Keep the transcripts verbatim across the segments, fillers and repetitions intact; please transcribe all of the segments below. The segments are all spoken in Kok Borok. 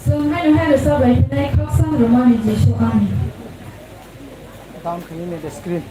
Chwng haino hai rwchap bai phinai khakchang rwmani Jisu ani. Down khaini the screen.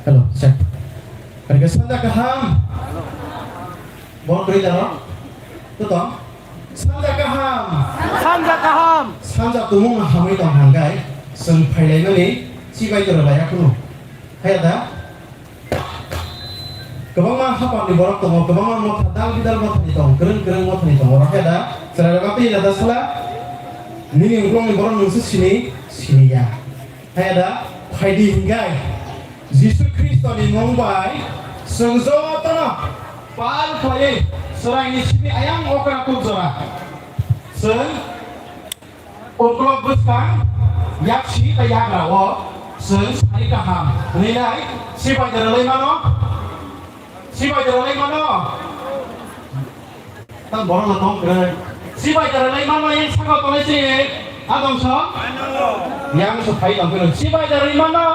Hello, check. Oke, sanja kaham. Bon kri daro. Tuto. Sanja kaham. Sanja kaham. Sanja tumung hamai tong hangkai. Seng phailai mani. Chibai doro laya kunu. Haya da. Kwbangma haphangni borok tongo, kwbangma motha, dal bidal mothani tongo, kwrwng kwrwng mothani tongo. Oro khe da chwrairok twi da sala nini uklokni borok nwngse sini, sini ya. Khe da phaidi hinkhai Jisu Khristoni mung bai chwng jotono pal khwlaiwi chwraini simi ayang okra kuk jora. Chwng Uklok bwskang yaksi tei yagra o chwng sari kaham hwnwi nai sibai da rwlai mano, sibai da rwlai mano. Tang borok no tong kwrwi. Sibai da rwlai mano yang saka tongnai se adong so. Yang so phai tong kwrwi. Sibai da rwlai mano.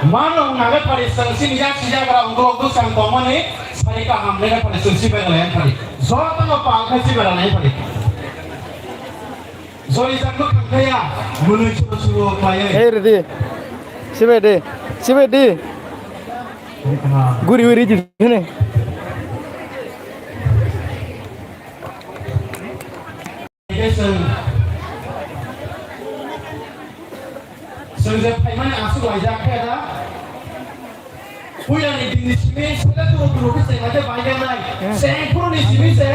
Mano hwnna le phari chwng sini yaksi yagra uklok bwskang tongmani sari kaham le phari chwng sibai da rwlai phari. Joto no pal khai sibai da rwlai phari. Jori jak no khangkaya, mwnwi churu churu khlaiwi. Hey, ready. Sibai de. Sibai de. Guri uri di sini. Chwng, chwng je phaimani aswk laijak khe da. Puilani dinni simi sele turu turu khe chengla khe baijaknai. Cheng phuruni simi se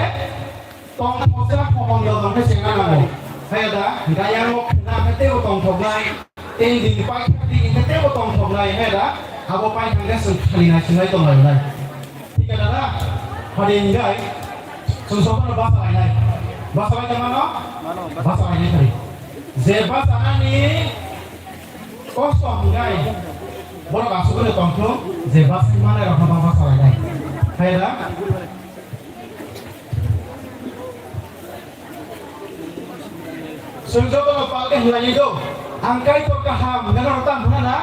Tongthokjak phobon yodong khe chengna nango. Haya da, gayang o khna khe teibo tongthoknai, tei din paithak di khe teibo tongthoknai, haya da, abo paithak khe chwng khali naisinglai tonglainai. Thik khe da, hadi hinjai, chwng sophano basa lainai. Basa lai tongmano? Basa lainai khali. Je basa nani kosto hinjai, borok asugwi tongthok, je basa manai rokno basa lainai. Haya da? Chwng jotono palke hwnlaiwi do, ang Kaitor kaham hwnwi norok tamo hwnna na?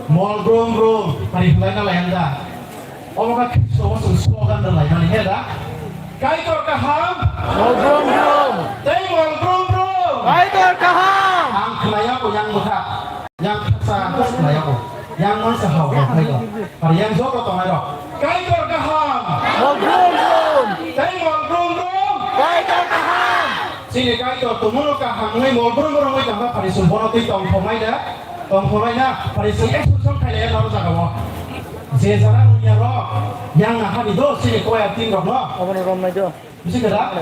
Mol brum brum, hari hwnlaina lai ang da. Omo khe Khristo bo chwng slogan rwlaimani he da? Kaitor kaham. Mol brum brum. Tei mol brum brum. Kaitor kaham. Ang khwnaya bo yang bwkha. Yang khaksa ang khe sinai yago. Yang mansa hao hao khai do. Ar yang joto tongnai rok. Kaitor kaham. Mol brum brum. Tei mol brum brum. Kaitor kaham. Chini Kaitor tumungno kaham wngwi mol brum brum wngwi tongkha phari chwng bono twi tongthoknai da. Tongthoknai na phari chwng exorcism khailaiya norok jagao. Je jara rungya rok. Yang nahani do chini koya tin rokno. Obono romnai do. Bisi kada?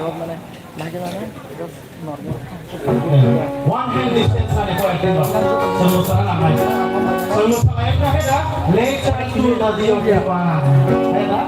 One hand distance ani ko ekdom. Semua sana namai. Semua sana ekta heda. Later to the deal ke pana. Heda.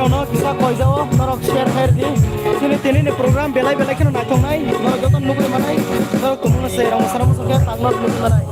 Norok kisa koijao, norok share khair di. Chini tini ni program belai belai kheno naithok nai, norok joto nugwi manai, norok tumung se rang sana musuke tangno nugwi manai.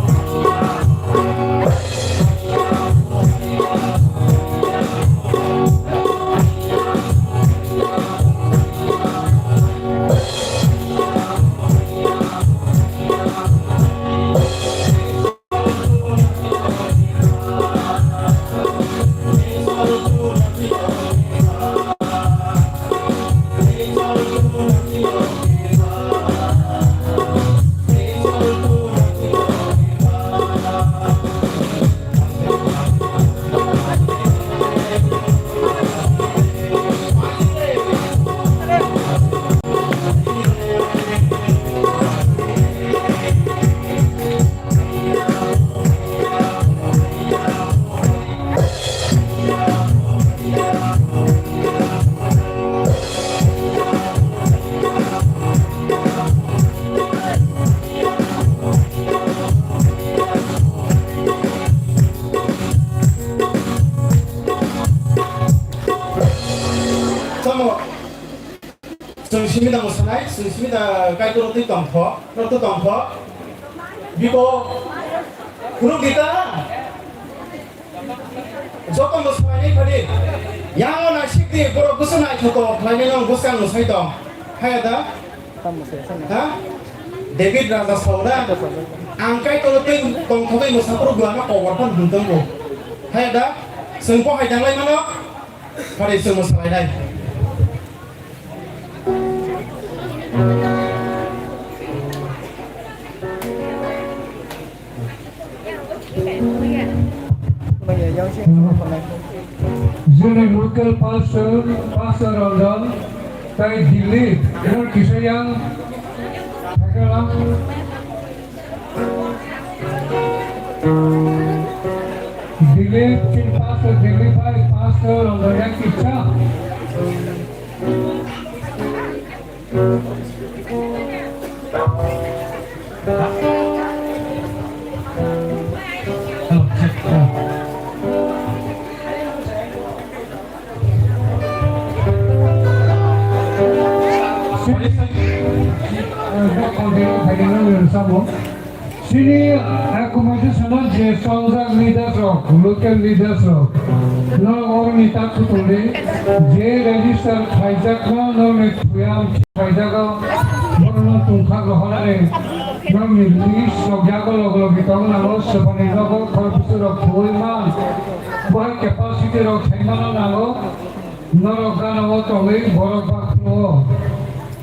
Tamo. Chwng simi da mwsanai, chwng simi da Kaitor twi tongkho, norok twi tongkho. Bibo phunuk di ta. Joto mwsalainai phadi. Yango naisik di, borok bwswk naithotok khlainai nw bwskang mwsai tong. Haya da? Ha? David Raja sao da? Ang Kaitor twi tongkho twi mwsaphuru duana kobor phano hwn tongo. Haya da? Chwng bo hai tanglai mano? Phadi chwng mwsalainai. Jini local pastor, Pastor Ranjan, tai Dilip, ino kisa yang thakela. Dilip, chini Pastor Dilip bai, Pastor Ranjan yang kisa. Sini, eh, Sini, eh, committee sano je chongjak leaders rok, local leaders rok, norok oroni tak kutung di, je register khaijakno norokni thuyam khaijago, borokno tungkhak rohornani norokni list rok yago log logi tong nango, swpani nogo khorokbwswk rok thugui man, bo hai capacity rok saimano nango, norok gana o tongwi borok bakhuo,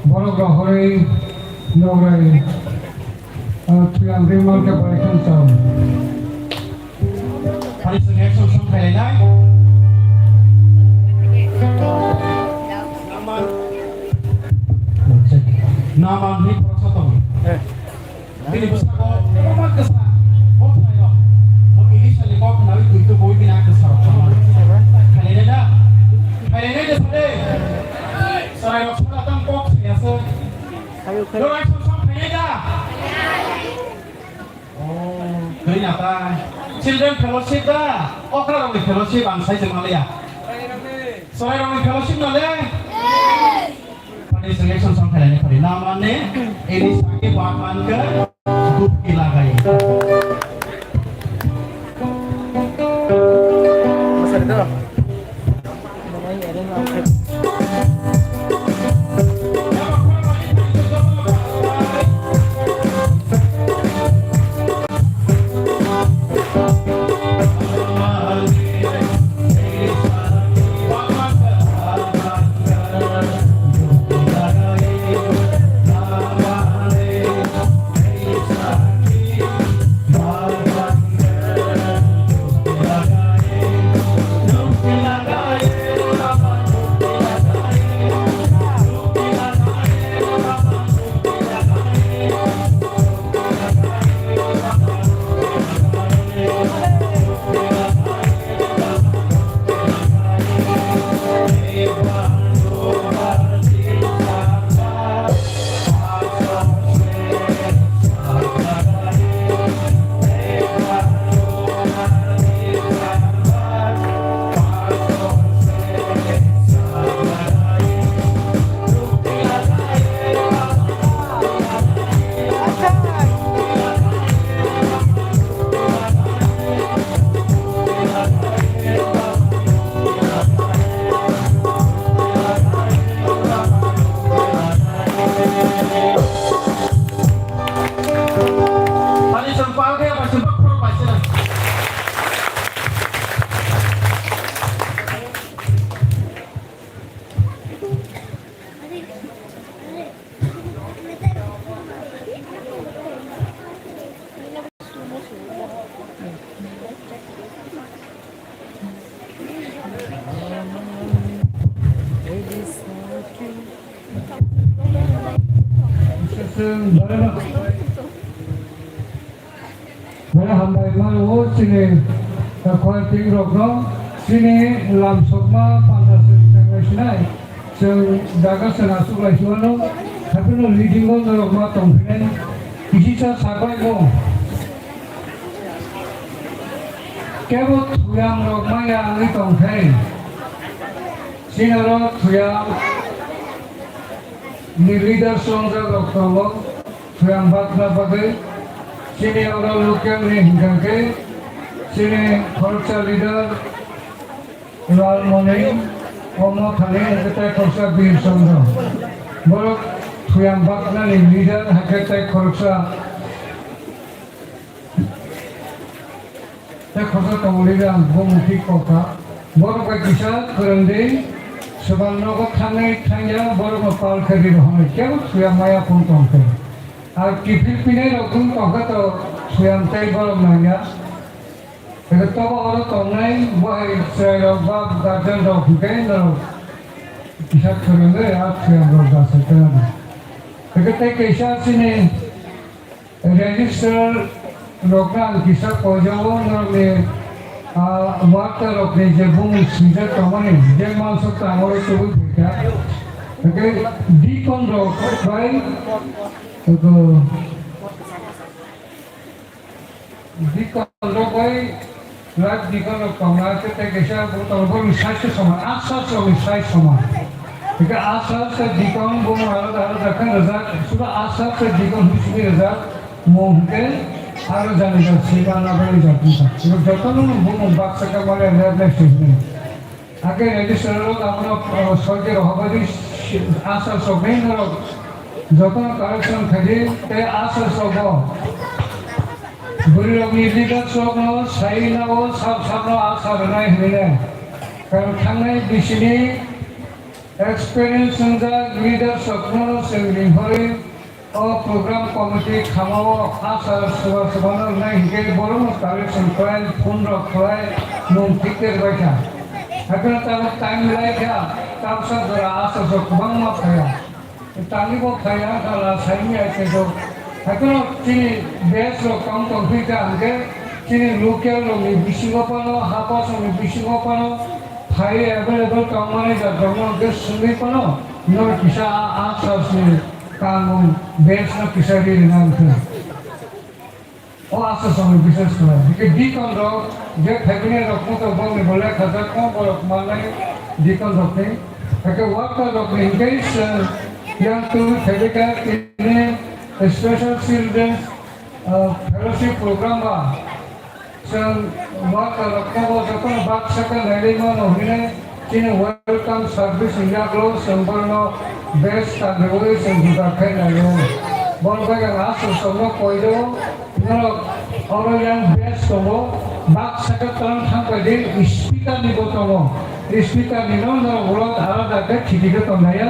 borok rohorwi nograi. Ah, thuyang rimang khe bai khan chao. Hari sini action song khailai nai. Naman. Naman ni protocol. Eh. Bini bwskango kwbangma kwsa kok khlaio. Bo initially kok khnaui twi tubui bini a kwsa rok. Khailai nai da? Khailai nai da sade? Sarai rok sala tang kok sini aswk. Ayo, khailai. Lo action song khailai da? Oh, koi na ta. Children fellowship da? Okra rokni fellowship ang sai se maliya. Sorai rokni fellowship na le? Pari selection song khailai ni pari. Na mane, ini sakit buat man ke, duk ilagai. Masa itu? Chwng borok, borok hambai mano chini, eh, khorang rokno, chini lamsokma panda chwng chengbai sinai, chwng jaga chwng aswk lai si mano, hapheno leading o norok ma tongphinai, kisisa sabai mo. Kebo thuyang rok maya wngwi tongthai, chini oro thuyang ni leaders wngjak rok tongo, thuyang bakna bagwi. Chini oro local ni hwnkha khe chini khoroksa leader Lalmoni, omo thani hwnkhe tei khoroksa Bir Chandra. Borok thuyang baknani leader hwnkhe tei khoroksa Tei khoroksa tongmani ang bumung thik kokha. Borok bai kisa kwrwngdi, swbang nogo thangwi thangya, borokno pal khe riro hwnwi kebo thuya maya phone tong khe. Ar kiphil pinai rok wng tong khe to thuyam tei borok nangya. Eke tobo oro tongnai bo hai chwrai rok ba guardian rok hwnkhe norok kisa kwrwngwi a thuyam rok da sai tongdi. Eke tei kaisa chini Register rokno ang kisa koijago, norokni, ah, worker rokni je bumung swijak tongmani, je mansok tangmani tubui phaikha. Hwnkhe deacon rok bai, deacon rok bai, Rak dikon rok tongna khe tei kaisa bo tong borokni size se soman, asar rokni size soman. Hingke asar se dikon bo alada alada khe rijak, suda asar se dikon hisini rijak, mo hingke aro jani jani sima na bai rijak wngkha. Jotono bo mung baksa khe male red line swijini. Ake register rok abono, uh, soike rohobadi asar sokni norok jotono correction khaidi tei asar sogo. Bwrwirokni leaders rokno sai nao sab sabno asar rwnai hinwi nai. Karon thangnai bisini experience wngjak leaders rokno chwng ringhorwi O program committee khamao asar soba sobano wngnai hinkhe borokno correction khlai, phone rok khlai, nwng thik khe rwbaikha. Haikhe tabuk time laikha, tamsa jora asar sok kwbangma phaiya. Tangwi bo phaiya, kala saimya khe do. Haikhe chini batch rok tong tong phikha hinkhe chini local rokni bisingo phano, hapas rokni bisingo phano phaiwi available tongmani jat rokno hinkhe swngwi phano norok kisa a, a sal sini Kangmung batch no kisa ri rwna wngkha. O aswk samung bises khlai. Hingke deacon rok je phaibini rok moto bongni bo lekha jak, o borok manai deacon rok ni. Hingke worker rok ni hingke chwng yang twi phaibika tini special children's, uh, fellowship program ba. Chwng worker rok kebo jotono baksa khe nailai mano hwnwi chini welcome service ni yagulo chwng borokno best kanriwi chwng juda khe naio. Bono bagwi ang aswk sokno koijago, norok oro yang best tongo, baksa khe twlang thang paidi speaker ni bo tongo, speaker ni no norok ulo alada khe khiti khe tongnai ya.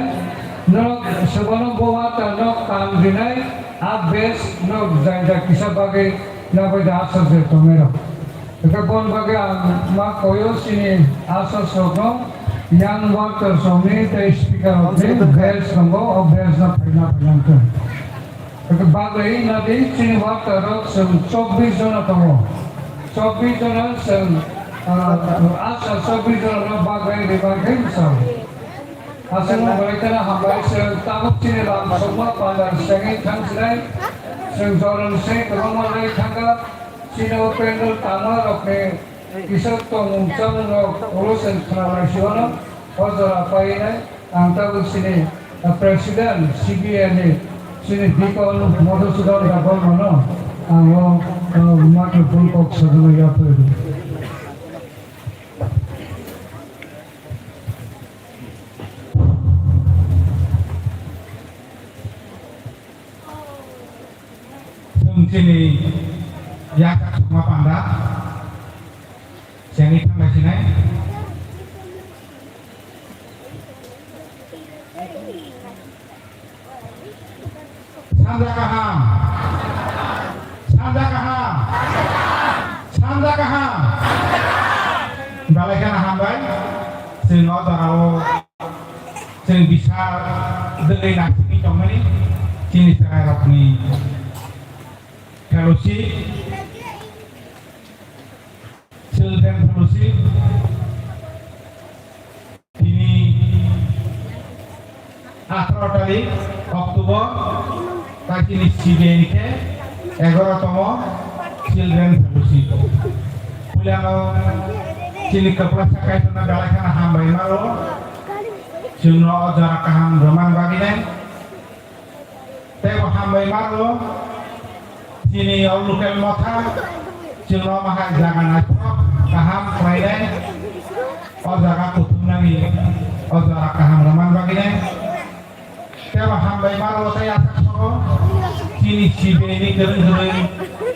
Norok swbano bo worker no kam rinai, a best no jai jai kisa bagwi Nabwkha aswk je tongnairok. Hwnkhe boni bagwi ang ma koyo chini aswk sokno yang workers rokni tei speaker rokni batch tongo, o batch no phaina phaina wngkha. Hwnkhe bagwi nadi chini worker rok chwng chobbish jona tongo. Chobbish jona chwng, ah, aswk chobbish jona no bagwi rwbankhe bwsao. Aswkno belai kheno hambai, chwng tabuk chini lam sokma pandar sengwi thang sinai, chwng jorom se kwbangma lai thangkha, chini o pandal tangma rokni kisa tongmung chamung rok ulo chwng khna lai si mano, o jora painai ang tabuk chini, uh, president C B A ni chini Deacon Madhusudan Debbarmano ang o, uh, microphone kok sajagwi yapharwi. Chwng chini yak sokma panda, chengwi thanglai sinai. Sanja kaham. Sanja kaham. Sanja kaham. Belai kheno hambai. Chwng o jorao chwng bisa dwgwi naisingwi tongmani. Chini chwrairokni fellowship, children fellowship, tini atharo tarik October, tai chini C B N khe egarotomo children fellowship. Puilano chini kwplasa Kaitorno belai kheno hambai maro, chwngno o jora kaham rwmani bagwi nai. Tei bo hambai maro, chini o local motha, chwngno mahai jaga naithok kaham khlainai, o jaga kuthumnani o jora kaham rwmani bagwi nai. Tei bo hambai maro tei aswk sogo, chini C B I ni kwrwng kwrwng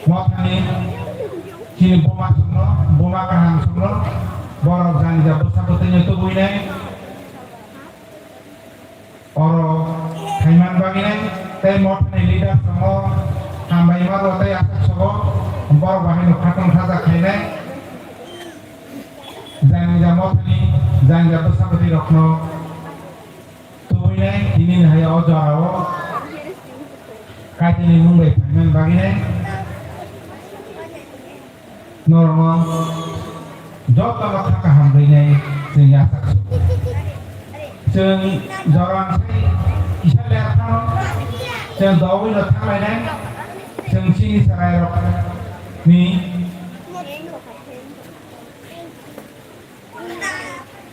mothani, chini buma songno, buma kaham songno, borok jani ja bwsa bwtwino tubui nai. Oro thaiman bagwi nai tei mothani leaders tongo, hambai maro tei aswk sogo borok bahai no khatong khaja khainai. Jani ja mothani, jani ja bwsa bwtwi rokno tubui nai, tini ni hai o jora o Kaitorni mung bai phaiman bagwi nai. Norokno jotono kha kaham rwinai chwng yachak sugo. Chwng jorang sai kisa ler phano chwng dogwino thanglainai, chwng chini chwrairokni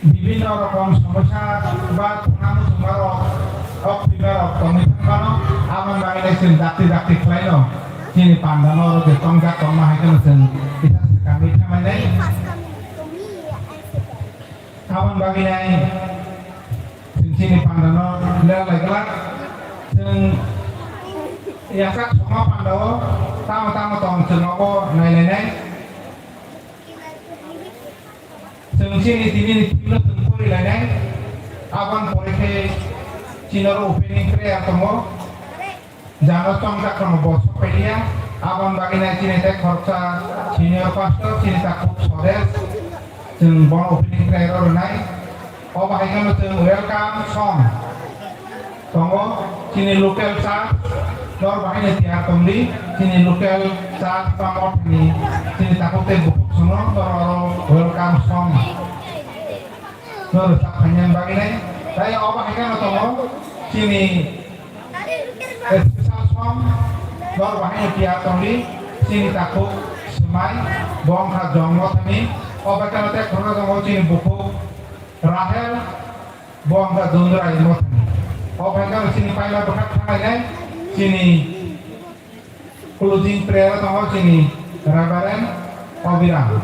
bibinno rokom somosya ba thwngna muchungmarok, kok thwimarok tongwi thangphano, aboni bagwi chwng dakti dakti khlaino chini pandano oro je tongjak tongma hai kheno chwng kisa swkangwi thanglainai. Aboni bagwi nai chwng chini pandano ler lai glak. Chwng yachak sokma pandao tamo tamo tong chwng obo nailainai. Chwng chini tini ni thimno chwng porilainai. Aboni pore khe chini oro opening prayer tongo. Jano chongjak tongo bo sokpaiya. Aboni bagwi nai chini tei khoroksa senior pastor chini takhuk Sores. Chwng bono opening prayer o rwnai. Obo hai kheno chwng welcome song. Tongo, chini local church, nor bahai ni tiyar tongdi, chini local church ba mothni, chini takhuk tei bukhuk songno, nor oro welcome song. Nor rwchap khainani bagwi nai, tai obo hai kheno tongo, chini special song, nor bahai ni tiyar tongdi, chini takhuk Swmai, bo wngkha Jong mothani, obo hai kheno tei khoroksa tongo chini bukhuk Rahel, Bo wngkha Dundra Emothani. O phaikhe chini paila bwkha thanglainai chini closing prayer tongo chini Reverend Obiram.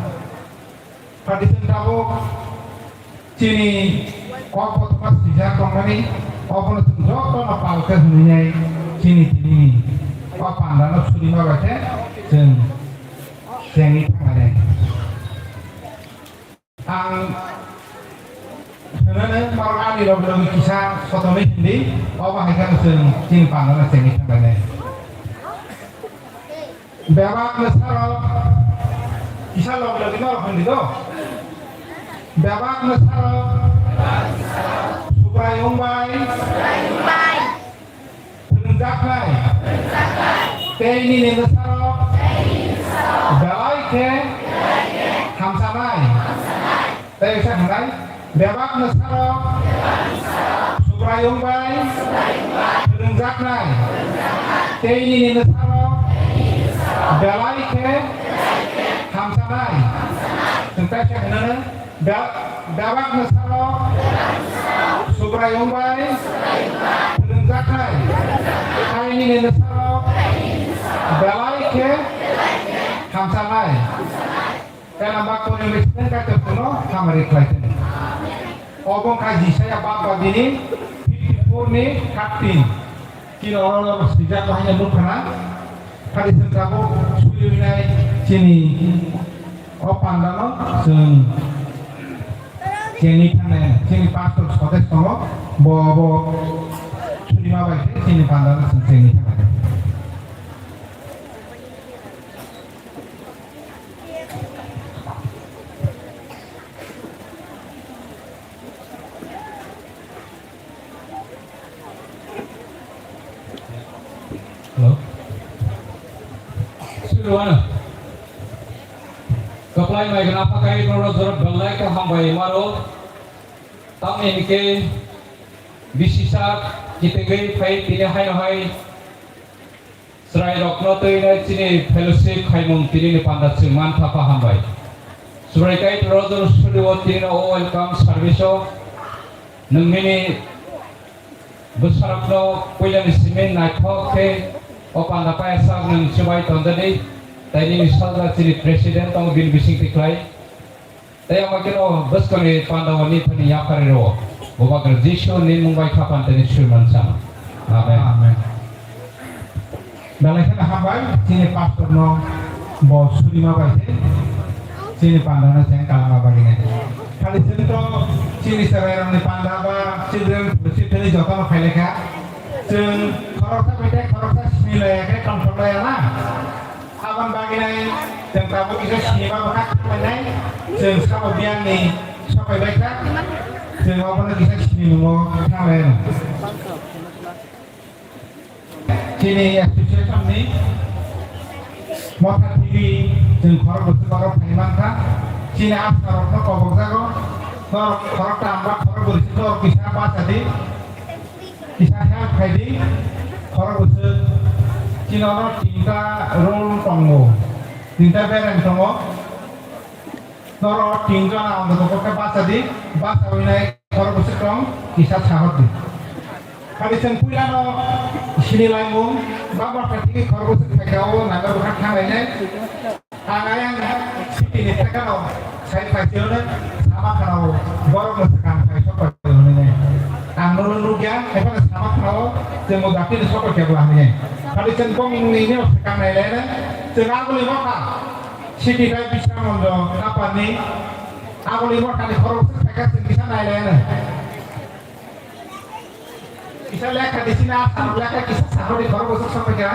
Phatising tabuk chini kok kothoma sijak tongmani obono chwng jotono pal khe hwnwi nai chini tini o pandano suri ma bai khe chwng chengwi thanglainai. Ang hwnano norok ani logi logi kisa sotonwi hindi, obo hai kheno chwng chini pandano chengwi thanglainai. Bebak no saro kisa logi logi norok hindi do. Bebak no saro Subraiyung bai. Phwrwngjaknai. Tei nini bwsarok belai khe hamsanai. Tei kisa hwnai, bebak bwsarok Subraiyung bai phwrwngjaknai. Tei nini bwsarok belai khe hamsanai. Chwng tei kisa hwnano. Be-, bebak bwsarok Subraiyung bai phwrwngjaknai, tei nini bwsarok belai khe hamsanai. Tei nang bak tongwi bai siteng kaitor chwngno hamari khlai thani. Obo wngkha Jisaiya bab babini fifty four ni thirteen. Chini oro oro swijak bahai no nukha na. Phadi chwng tabuk suriwi nai chini o pandano chwng chengwi thangnai chini pastor Sodesh tongo, bo bo suri ma bai khe chini pandano chwng chengwi thangnai. Kwplai mai gana phakai norok jorok belai khe hambai maro. Tamni hinkhe bisisa kitingwi phai tini haino hai chwrairokno twi nai chini fellowship khaimung tinini panda chwng man kha pha hambai. Chwrai kai norok jorok studio o tini o welcome service o nwng nini bwsarokno puilani simi naithok khe o panda paiyasak nwng chubai tonjani, tei nini sajla chini president tongo bini bisingtwi khlai. Tei omo khe o bwskangni panda o nini thani yapharwi rwo. Bubagra Jisu ni mung bai kha phan tini swiman chama. Amen. Amen. Belai kheno hambai, chini pastor no bo surima bai se, chini panda no cheng kalma bagwi nai. Khali chwng to chini chwrairokni panda ba children fellowship ni jotono khailai kha. Chwng khoroksa bai tei khoroksa sini laiya khe tongthok laiya na. Aboni bagwi nai chwng tabuk kisa sinima bwkha thanglainai, chwng sabo biyangni sopai bai kha, chwng obono kisa sinimungo thanglainai. Chini association ni motha thigwi chwng khorok bwswk bagwi phai mankha. Chini asarokno kobok jago. Norok khorok tam ba khorok bwrwi se norok kisa bacha di. Kisa help khai di. Khorok bwswk chini ono tinta role tongo. Tinta bereng tongo. Norok tinjon ang doko khe bacha di, bacha winai khorok bwswk tong kisa sahor di. Khali chwng puilano sini laimung, ba motha thigwi khorok bwswk phaikha o nangma bwkha thanglainai. Ang ayang city ni thekano sai phaisirano sama khana o borok no swkang phai sok pai hwnwi. Ang nono nukya, ephano sama khana o chwng o jati ni sok pai kebo hwnwi. Khali chwng bong ni no swkang nailainai, chwng aguli motha. City bai Bisramganj hapani aguli mothani khorok bwswk phaikha chwng kisa nailainai. Kisa lekha di sini asam lekha kisa sahodi khorok bwswk sokphaikha.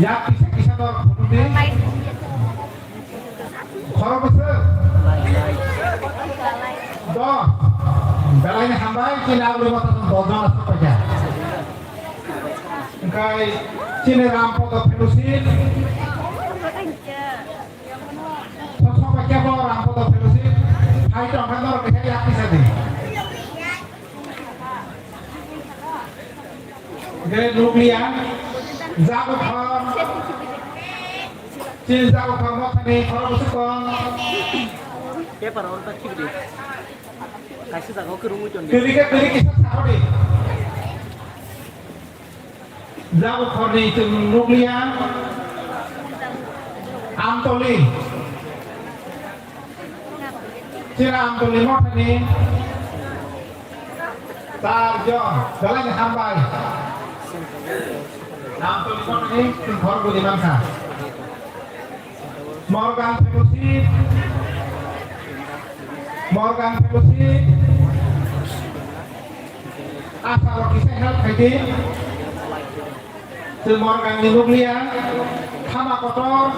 Yak kisa kisa dor photo di. Khorok bwswk? Dos. Belai ni hambai, chini aguli motha tong dos jon aswk paikha. Hwnkhe chini Rampodo Fellowship. Sok paikha bo Rampodo Fellowship. Hai tong kha norok kisa yak kisa di. Hwnkhe nukliya, Jabukhor, chini Jabukhor mothani khorok bwswk tong. Paper on ta thik di. Kaisa jaga o kwrwngwi tong di. Kwrwi khe kwrwi kisa sahodi. Jabukhorni chwng nukliya, Amtoli. Chini Amtoli mothani char jon, belai ni hambai. Amtoli mothani chwng khorok bwdi mankha. Morgan Fellowship, Morgan Fellowship, asa rok kisa help khai di. Chwng Morgan ni nukliya, Khama Kotor,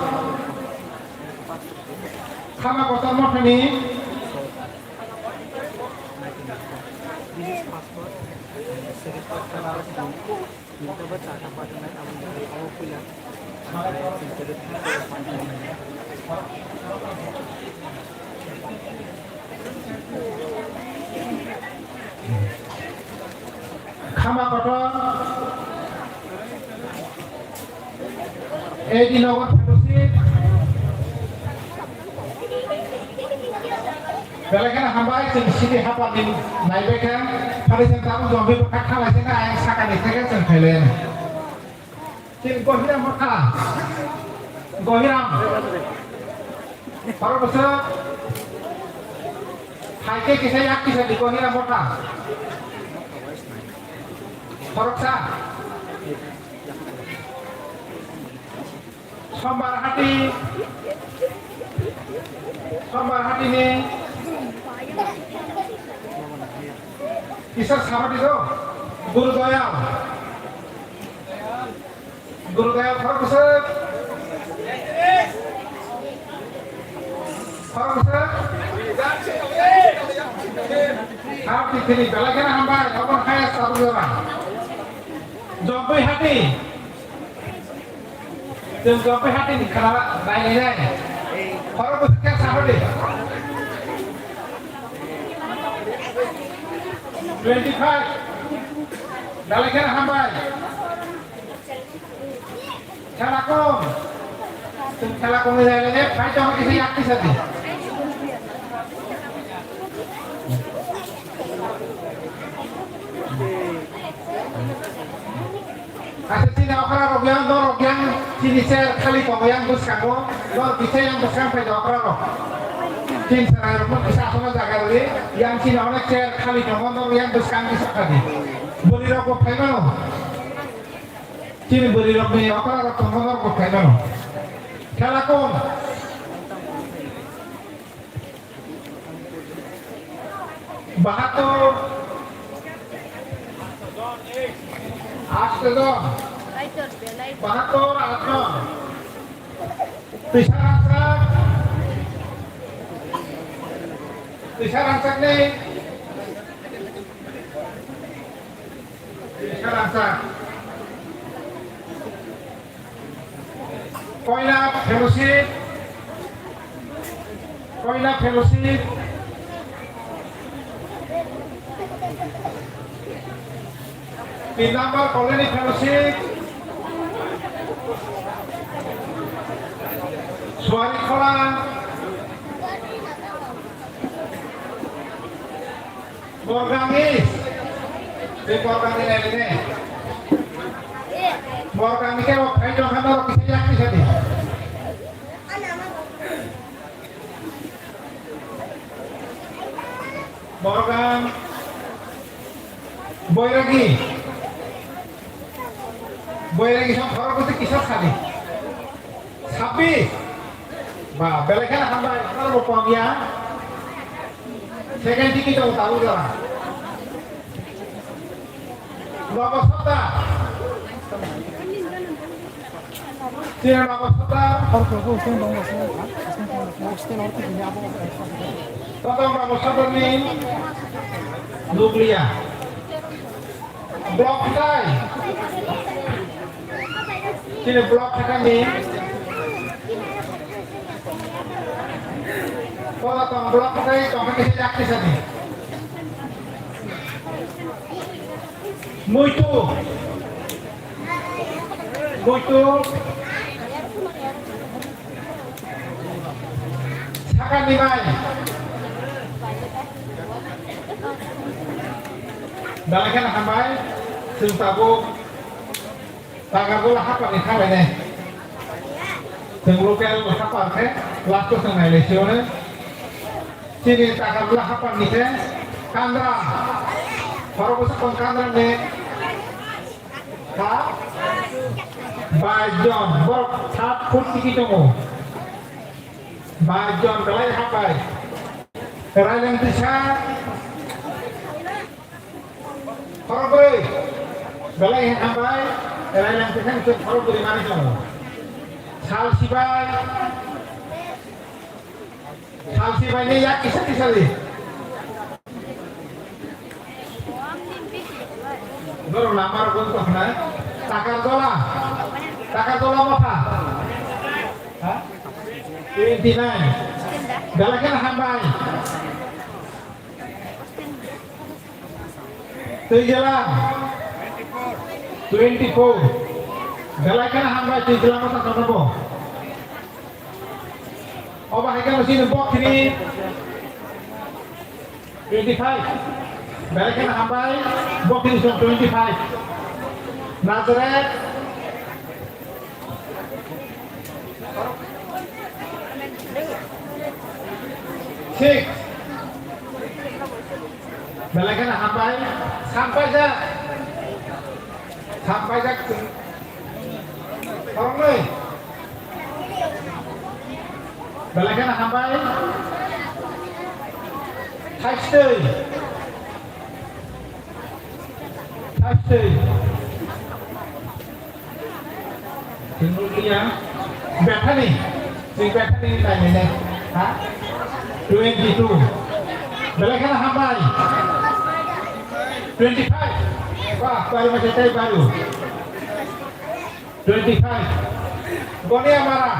Khama Kotor mothani. Khama Kotor, A D Nagar Fellowship. Belai kheno hambai, chwng sini hapar ni naibai kha. Phari chwng tabuk jombi bwkha khalai se kha, ayang saka ni theke chwng khailai ano. Chini Gohiram motha. Gohiram. Khorok bwswk. Hai khe kisa yak kisa di Gohiram motha. Khoroksa. Sombar Hati. Sombar Hati ni. Kisa sahodi do. Guru Doyal. Guru Dayal khorok bwswk. Khorok bwswk. Thirty three, belai kheno hambai, obo highest tabuk jora. Jompui hati. Chwng Jompui hati ni khana nai nai nai. Khoro bwswk khe sa hor di. Twenty five. Belai kheno hambai. Khela kom. Chwng khela kom ni jai le phai tong kisa yak kisa di. Asa chini okra rok yang, norok yang, chini chair khali tongo yang bwskango, nor kisa yang bwskang phai okra rok. Chini sarai rok kisa asona jaga rwi, yang chini onek chair khali tongo, nor yang bwskang kisa khadi. Bwrwi rok bo phai mano. Chini bwrwi rok ni okra rok tongma norok bo khaimano. Khela kom. Bahatur. Asto jon. Bahatur aat jon. Twisa rangchak. Twisa rangchak ni. Twisa rangchak. Koina fellowship. Koina fellowship. Tin number Colony fellowship. Suari Khola. Borgang is. Tei borgang ni nai nai. Borgang ni kebo phai tong kha norok kisa yak kisa di. Borgang. Boiragi. Boiragi sa khorok kisa kisa sadi. Sabis. Ba, belai kheno hambai, khorok bo kom ya. Second ticket o tabu jora. Nogo Sardar. Chini Nogo Sardar. Totong Nogo Sardar ni nukliya. Block tai. Chini block thakani. Kola tong block tai tong khe yak kisa ni. Muitu. Muitu. Sakani bai. Belai kheno hambai. Chwng tabuk Takarjala hapar ni thanglai nai. Chwng local hapar khe last o chwng nailai sio ne. Chini Takarjala hapar ni khe Kandra. Khorok bwswk tong Kandra ni. Ha? Bais jon. Borok sat foot tiki tongo. Bais jon belai hambai. Raileng Tisa. Khorokbrwi. Belai hambai. Raileng Tisa ni khorokbrwi mani tongo. Sal Sibai. Sal Sibai ni yak kisa kisa di. Borok number gun tokna. Takarjala. Takarjala motha. Ha? Twenty nine. Belai kheno hambai. Twijlang. Twenty four. Belai kheno hambai Twijlang motha kono bo. Obo hai kheno chini Bokhiri twenty five. Belai kheno hambai, Bokhiri song twenty five. Nazareth six. Belai kheno hambai, sampaijak. Sampaijak. Khoroknwi. Belai kheno hambai. Thaistwi. Thaistwi. Tini ya. Bethani. Tini Bethani ni nai nai. Ha? Twenty two. Belai kheno hambai. Twenty five. Wah, baru masih saya baru. Twenty five. Goniamara.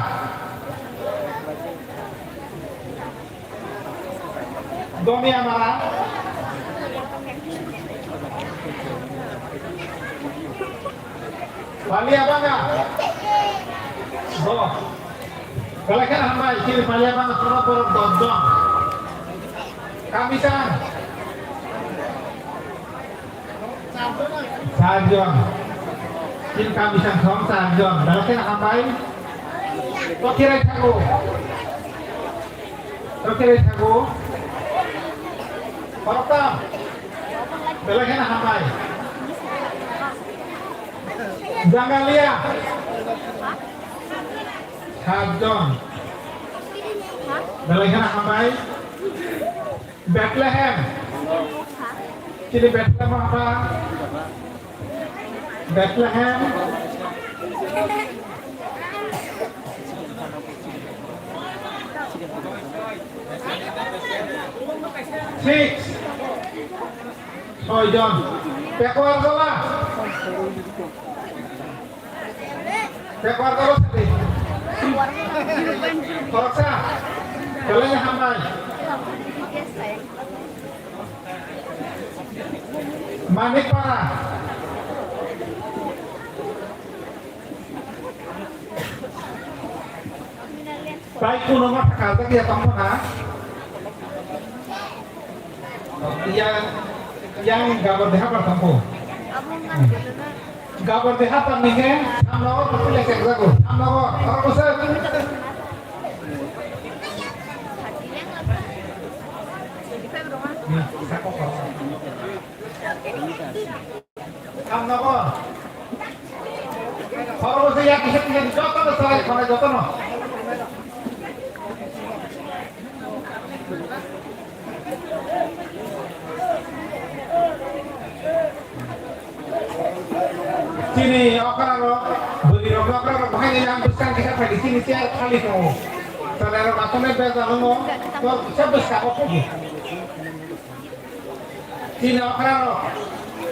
Goniamara. Palia banga. Bo. Belai kheno hambai, chini palia banga soro borok dos jon. Kamisang. Char jon. Chini kamisang song char jon. Belai kheno hambai. Tokirai thago. Tokirai thago. Khoroktham. Belai kheno hambai. Jangalia. Sat jon. Belai kheno hambai. Bethlehem. Chini Bethlehem apa? Bethlehem. Six. Soi jon. Pekuar Gola. Pekuar Gola sadi. Khoroksa. Belai hambai. Manik Para. Bai kuno ma thaka jak ya tong na. Yang, yang gabar deha par tong ko. Gabar deha par ni ke, samno ko pule ke jago. Samno ko, aro ko se. Ni, sako ko. Hamnogor. Khoroksa ya kisa kisa jotono salai khonai jotono. Chini okra rok, bwrwi rok okra rok bahai ni yang bwskang kisa phai di chini chair khali tongo. Salai rok asonai bejal wngo, to kisa bwskango phai di. Chini okra rok,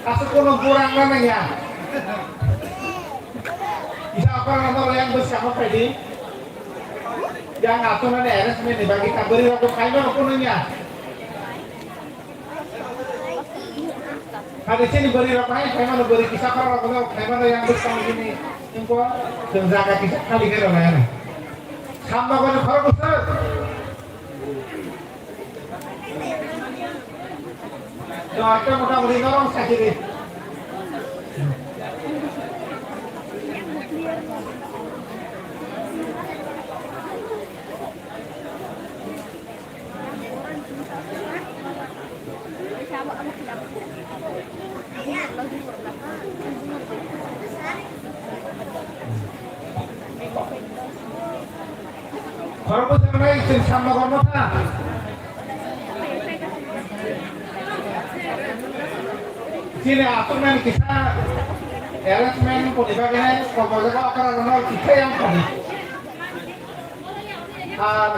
aswk kono burang na nangya. Kisa okra rok no yang bwskango phai di. Yang aswk nani arrangement ni bagwi ta bwrwi rok bo khai mano kono ya. Hadi chini bwrwi rok hai khai mano bwrwi kisa okra rok no khai mano yang bwskango chini. Ingko chwng jaga kisa khali khe rw lai ano. Samno goni khorok bwswk. Doaikhe motamoti norok sakiri. Khorokbwswk nai chwng samno gorma kha. Chini aswknani kisa arrangement koni bagwi hai kokborok okra rwno kisa yang koni. Ar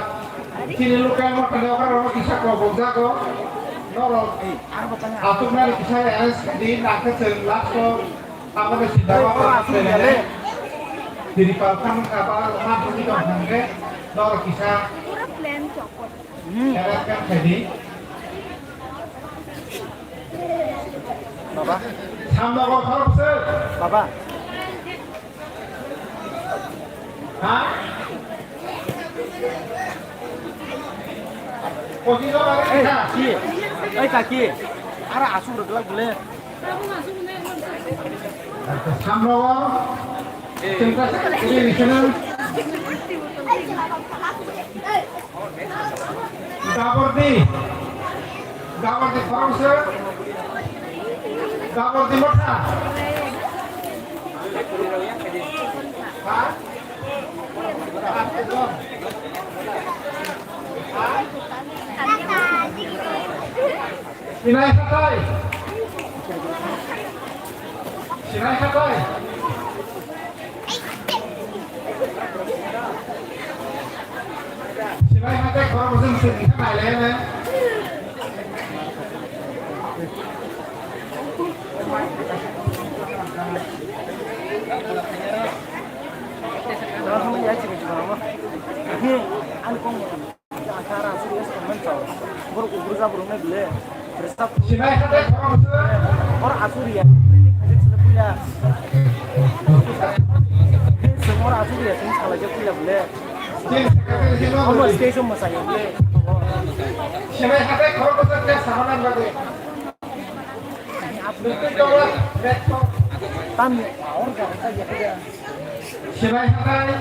chini local mothani okra rok kisa kobok jago. Norok aswknani kisa arrange khaidi, nakhe chwng last o aboni sinda o Tripal khan kaba ma thangwi tong thangkhe norok kisa arrange khaidi. Baba. Samno bo khorokse. Baba. Ha? Kochi no bare. Ei, kha. Kaki. Ei, kaki. Ara asuk rwglak bole. Samno bo. Chwngkha sa, ini, ini, ini. Gabordi. Gabordi khorokse. Gabordi motha. Ha? Sinai hatai. Sinai hatai. Sinai hatai khorok bwswk swk wngkha nailaiya ne. Ang kong. Ang kara asuri es kong man chao. Borok ugurja borok nai bile. Resap. Sinai hade khorang se. Or asuri ya. Ajak sila puya. Sing or asuri ya, sing sala jak puya bile. Omo station masa ya bile. Sinai hade khorang se, samana bade. Tam or gana ya. Sinai hatai.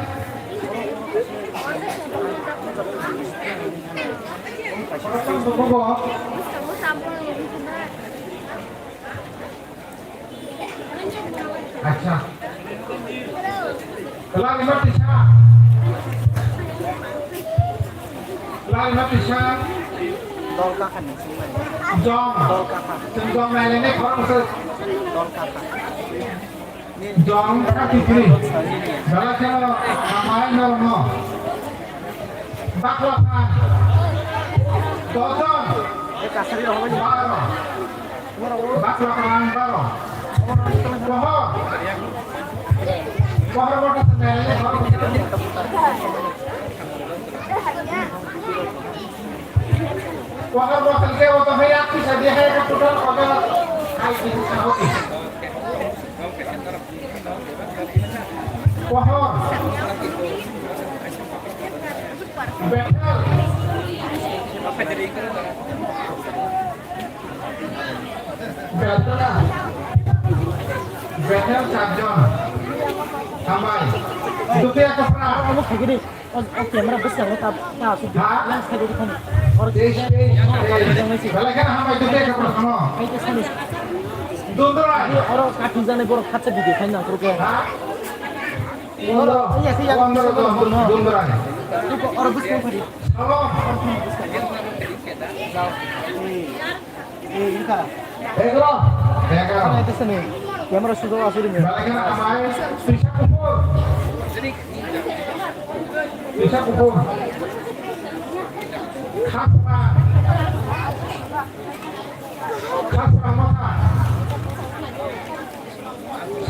Acha. Lari mati sa. Lari mati sa. Dol kakan ni sini. Jong. Dol kakan. Jong nai le ne khorang se. Dol kakan. Jong thirty three. Belai kheno amai normo. Bakla phan. Dojon. Baro. Bakla phan baro. Pohor. Pohor bota sendal. Pohor bota ke bota hai aku saja hai total order. Hai, ini sahut. Pohor. Bethel. Bethel. Bethel charjon. Hambai. Dutia Kapra. O, o camera bwskango ta, ta asuk di. Ha? Lens thaigo di phone. Oro tei, tei, tei. Belai kheno hambai tei tei khapra sono. Hai tei sani. Dondora. Oro kathum jani borok khatsa video khaina nangkuru khe. Ha? Oro, iya, iya, iya. Dondora, dondora. Oro bwskango phadi. Salo. Jao. Egaro. Egaro. Ang ito sa ni. Camera sudo asuri ni. Balai kana amai. Tuisa kupur. Tuisa kupur. Khasra. Khasra mata.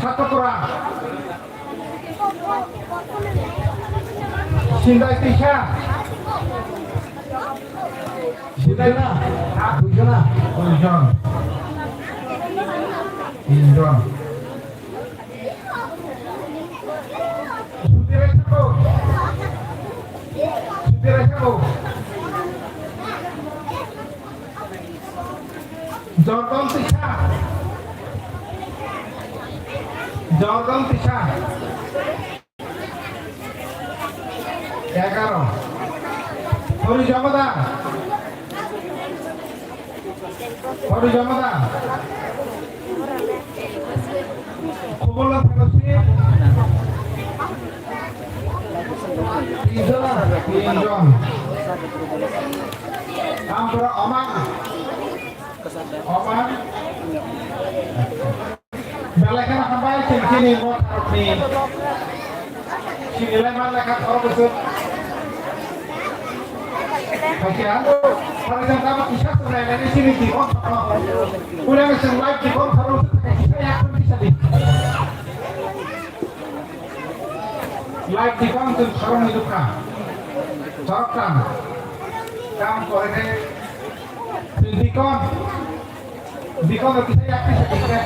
Satokura. Sindai tisa. Sindai na. Duijona. Duijon. Tinjon. Sudire sabo. Sudire sabo. Jordan tisa. Jordan tisa. Egaro. Hori jomada. Hori jomada. Khobor la thakasi. Tinjon, tinjon. Ampura Omar. Omar. Belai kheno hambai chini motharokni. Chini lai man lekha thoro bwswk. Hakhe ang, for example, abo kisa chwrai lai chini dikon thoro. Pura chwng lai dikon thoro kisa yak pun kisa di. Lai dikon chwng thoro ni dukha. Thorok tang. Kam kore khe chwng dikon. Bikono kisa yak kisa kisa.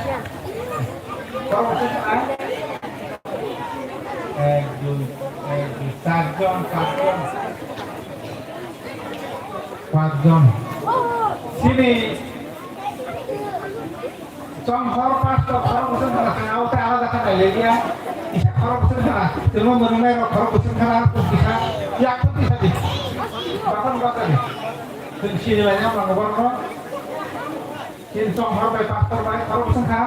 Kau kisa, ah? Ek, dui, ek, dui, charjon, pachjon. Pachjon. Chini chonghor pasta khorok bwswk khana, tei abo tei alada kha nai le ya. Kisa khorok bwswk khana, temo mwnwngnai rok khorok bwswk khana, kisa yak kisa di. Bakon bakon. Chwng sini lai ya, bang bang bang. Chini chonghor bai pastor bai khorok bwswk kha.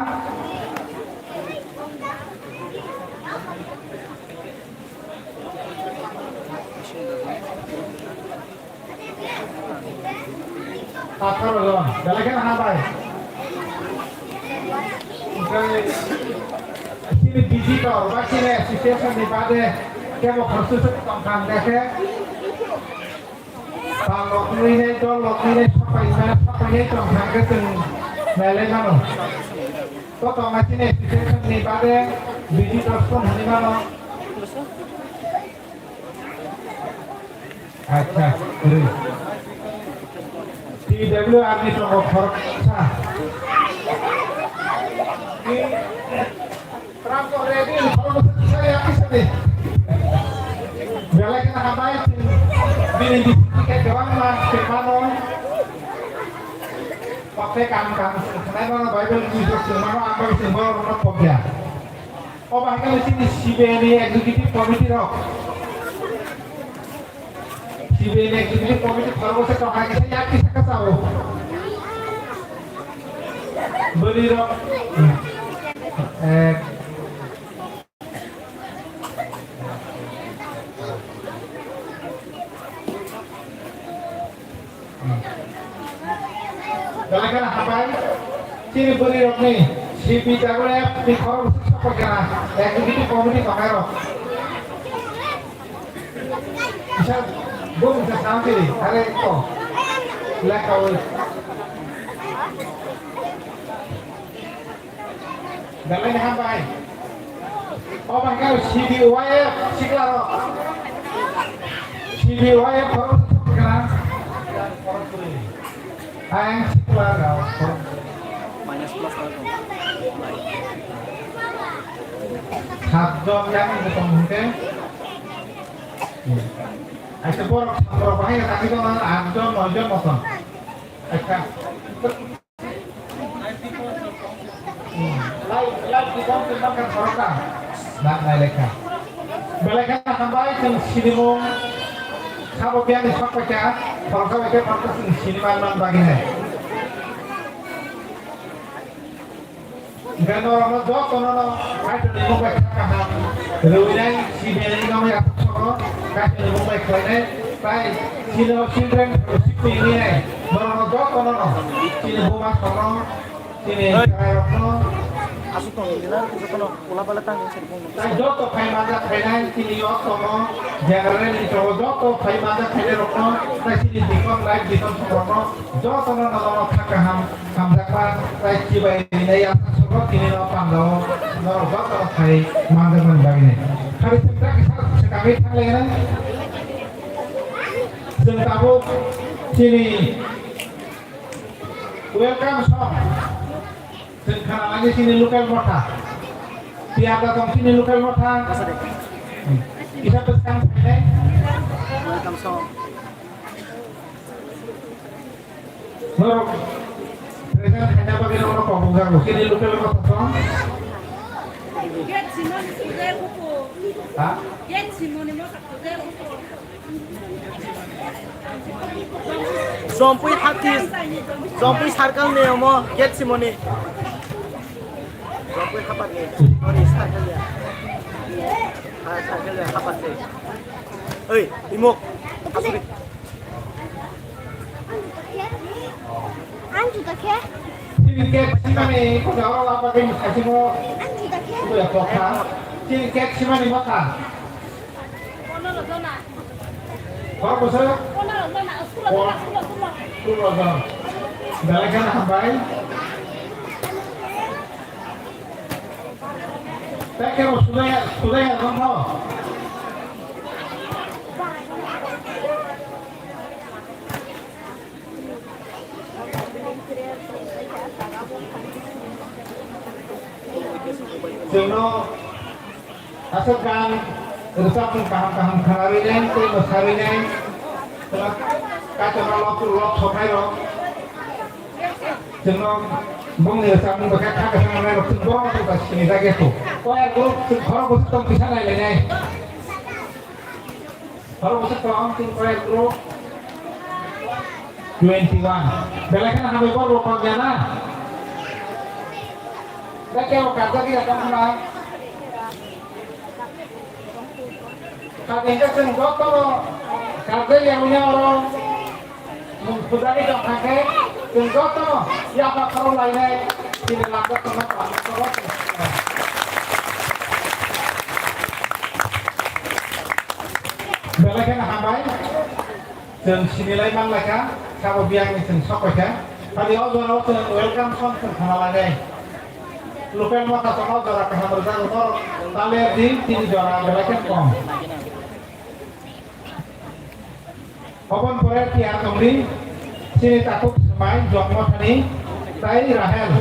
Atharo jon, belai kheno hambai. Oke, chini visitor ba chini association ni bade kebo khoroksa tongkha hwnkhe. Pal rok nini, dol rok nini, sapai ma, sapai nai tong thang khe chwng nailai mano. To tongma chini association ni bade Bini transport hwnwi mano. Acha, kwrwi. T W R ni tongo khoroksa. Transport ready, khoroksa saya kisani. Belai kheno hambai, bini bisi khe kwbangma swngmano. Kokte kam kam swngkhlai mano, Bible ni bising swngmano, ang bai swngmano rokno pokya. O bahai khe chini C B A ni executive committee rok. C B A ni executive committee khoroksa tong hai kisa yak kisa kasa o. Bwrwi rok. Eh. Belai kheno hambai, chini bwrwi rokni C P W F ni khorok bwswk sokoi khna, executive committee tongnai rok. Kisa bung kisa sound chili, are ko, lekha oi. Belai ni hambai. O bangkha C B Y F sikla rok. C B Y F khorok bwswk sokoi khna. Ang sikla rok. Minus plus rok. Satjon yang ni tong hwnkhe. Aisa borok borok bahai tangwi tong atjon noijon moton. Aisa. Belai kheno hambai chwng sinimung sabo biyani sok paikha, khoroksa bai khe khoroksa chwng siniman man bagwi hai. Hwnkhe norokno jotono no Kaitorni mung bai kha kaham rwinai, C B A ni mung bai aswk sono Kaitorni mung bai khlainai, tai chini o children fellowship ni hinwi norokno jotono no chini buma sono Chini chwrairokno aswk tongwi na jotono ula bala tangwi se phone. Tai joto phai manjak phainai chini o tongo, general ni tongo, joto phai manjak phainai rokno, tai chini deacon, life deacon rokno, jotono nono kha kaham hamjakma, tai chibai rinai aswk sobo chini no pandao, norok jotono phai manjakmani bagwi nai. Khari chwng tak kisa swkangwi thanglainai. Chwng tabuk chini Welcome song. Chwng khana lagi chini local motha. Tiyar da tong chini local motha. Kisa bwskang phainai. Welcome song. Norok present khaina bagwi norok kok bukjago. Chini local motha song. Ha? Jompui hati, Jompui circle ni omo gate simoni. Jompui hapat ni, ori circle ya. Ha, circle ya, hapat ni. Oi, imok, asuri. Ang juta khe? Sini gate simani, kau jawab apa gini kasih mo? Ang juta khe? Itu ya kota. Sini gate simani mata. Khorok bwswk? Pon-, sulo jon. Belai kheno hambai. Tei kebo sudai, sudai ya, tongtho. Chwngno aswk gan rwchapmung kaham kaham khwnarwi nai tei mwsarwi nai. Chwngno Kaitorno lok lok soknai rok. Chwngno bongni rwchapmung bai kha kha kwchang rwnai rok chwng borok rok bai sini jagwi kho. Koi ang borok chwng khorok bwswk tong kisa nai lai nai. Khorok bwswk tong chwng koi ang borok twenty one. Belai kheno hambai borok rok tong ya na. Bai kebo karjak ya tong khna. Kha khe chwng jotono karjak ya wngya oro. Mung pujari tong kha khe chwng jotono yapha khorok lainai chini lamjak tongma tongma. Belai kheno hambai. Chwng sinilai manlaikha, sabo biyangni chwng sokpaikha. Tadi o jorao chwng welcome song chwng khna lainai. Local motha tongma jora kaham rwjago norok. Taler di, tini jora belai khe kom. Oboni pore tiyar tongdi, chini takhuk swmai Jokmothani, tai Rahel,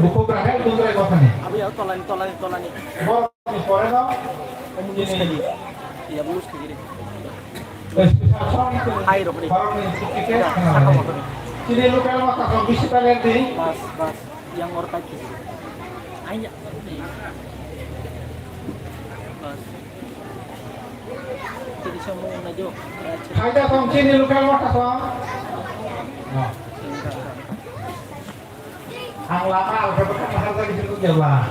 bukhuk Rahel Dundrai Mothani. Abi ya, tolani, tolani, tolani. Borokni pore no, chini Iya, bulus kagiri. Hai, rokri. Chini local ma kasong bisi talent di. Bas, bas. Yang or pakai. Ainya. Bas. Jadi semua na jo. Hai da kong chini local ma kasong. Ang lama, ang kebetulan mahal tadi situ jalan.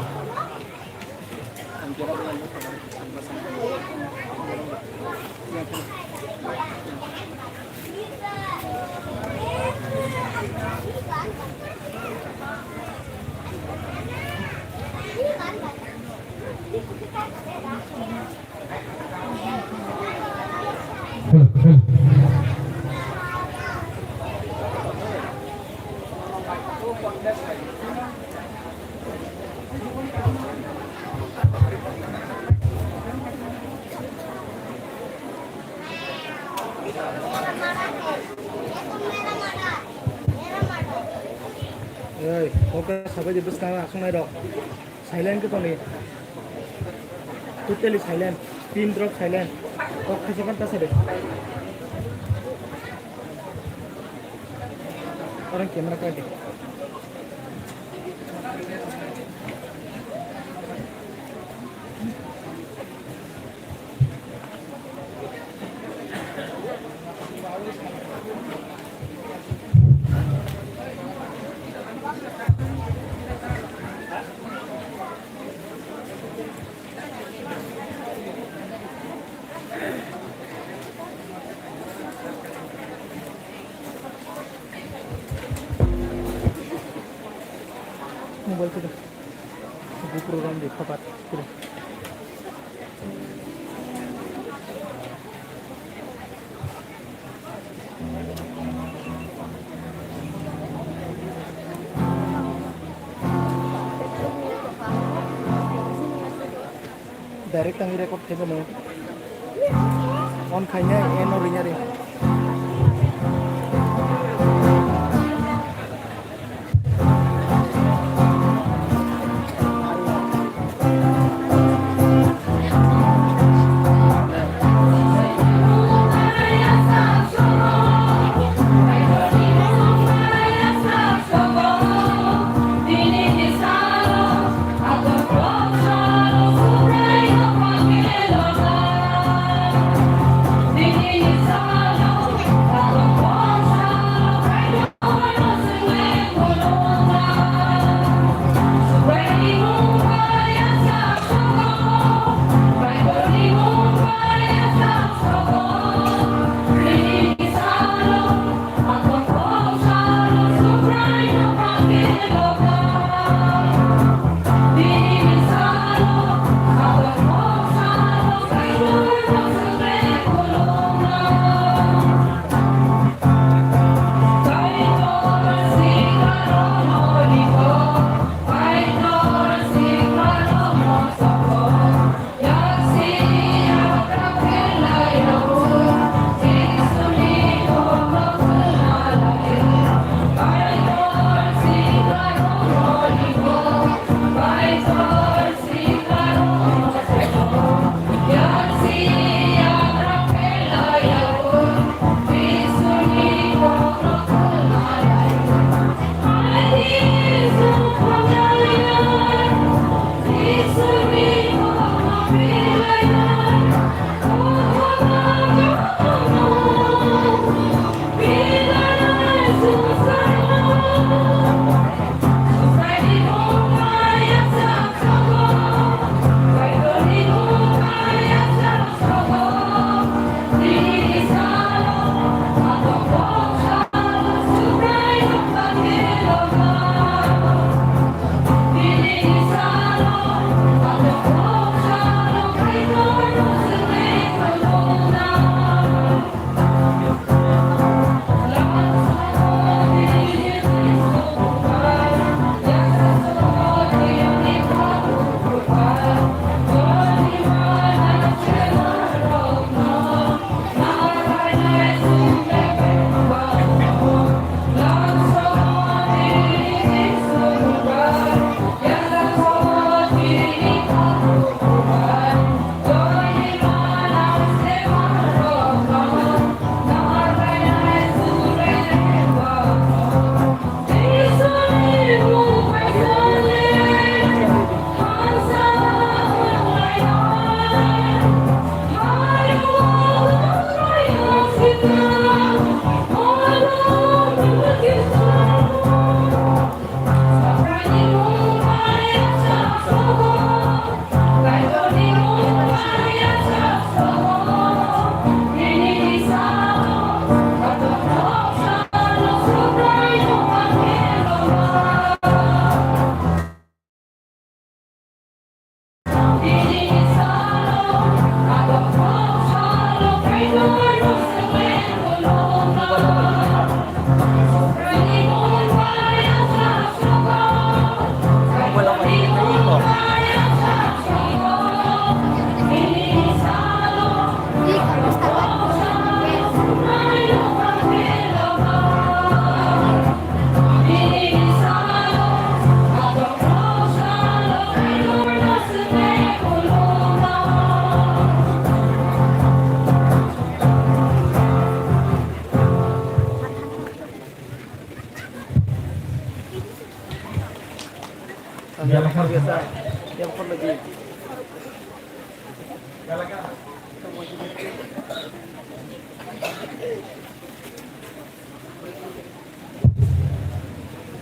Ei, oke, sabai di bwskang aswk nai rok. Silent khe tongdi. Totally silent. Pin drop silent. Kok khaisa khan ta sade. Orang camera kai de. Mobile ko de. GoPro ram de, papat ko de. Direct tangwi record khe bono. On khaina eno ringya ring.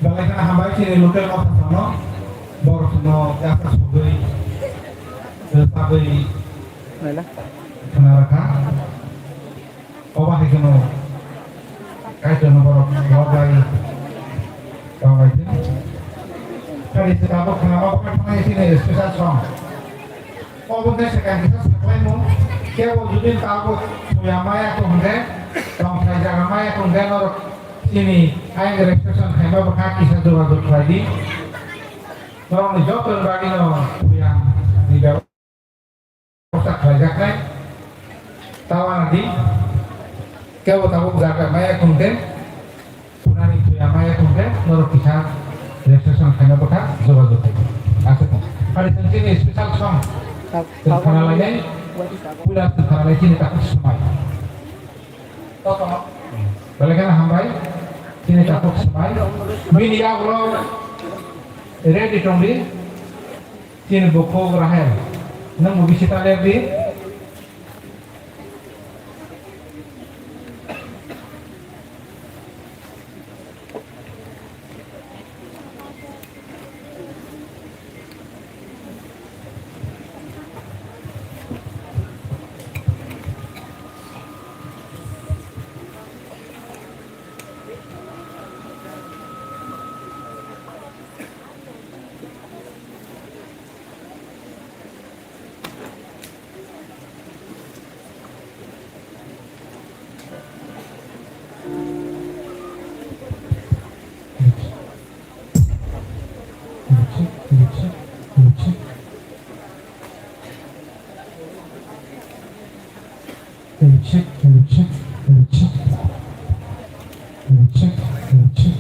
Belai kheno hambai chini local motha phano borok no yasa sogwi, eh, sagwi khna rakha. Obo hai kheno Kaitor no borok lobai tongbai thung. Kari se tabuk khna ma bwkha thangwi chini special song. Obo khe swkang kisa saklaimung, kebo jodi tabuk thuya maya tong hwnkhe, tongthai jaga maya tong hwnkhe norok chini ayang registration khaima bwkha kisa jogajog khlai di. Norokni joto ni bagwi no thuya ni bebostha khlaijaknai. Tawana di, kebo tabuk jaga maya tong hwnkhe, Khunani thuya maya tongkhe norok kisa registration khaina bwkha jogajog khaidi. Aswk. Pari chwng chini special song. Chwng khana lainai. Puila chwng khana lai chini takhuk swmai. Belai kheno hambai. Chini takhuk swmai. Bini yagulo ready tongdi. Chini bukhuk Rahel. Nwng bo bisi ta lerdi. Check, check, check, check. Check, check.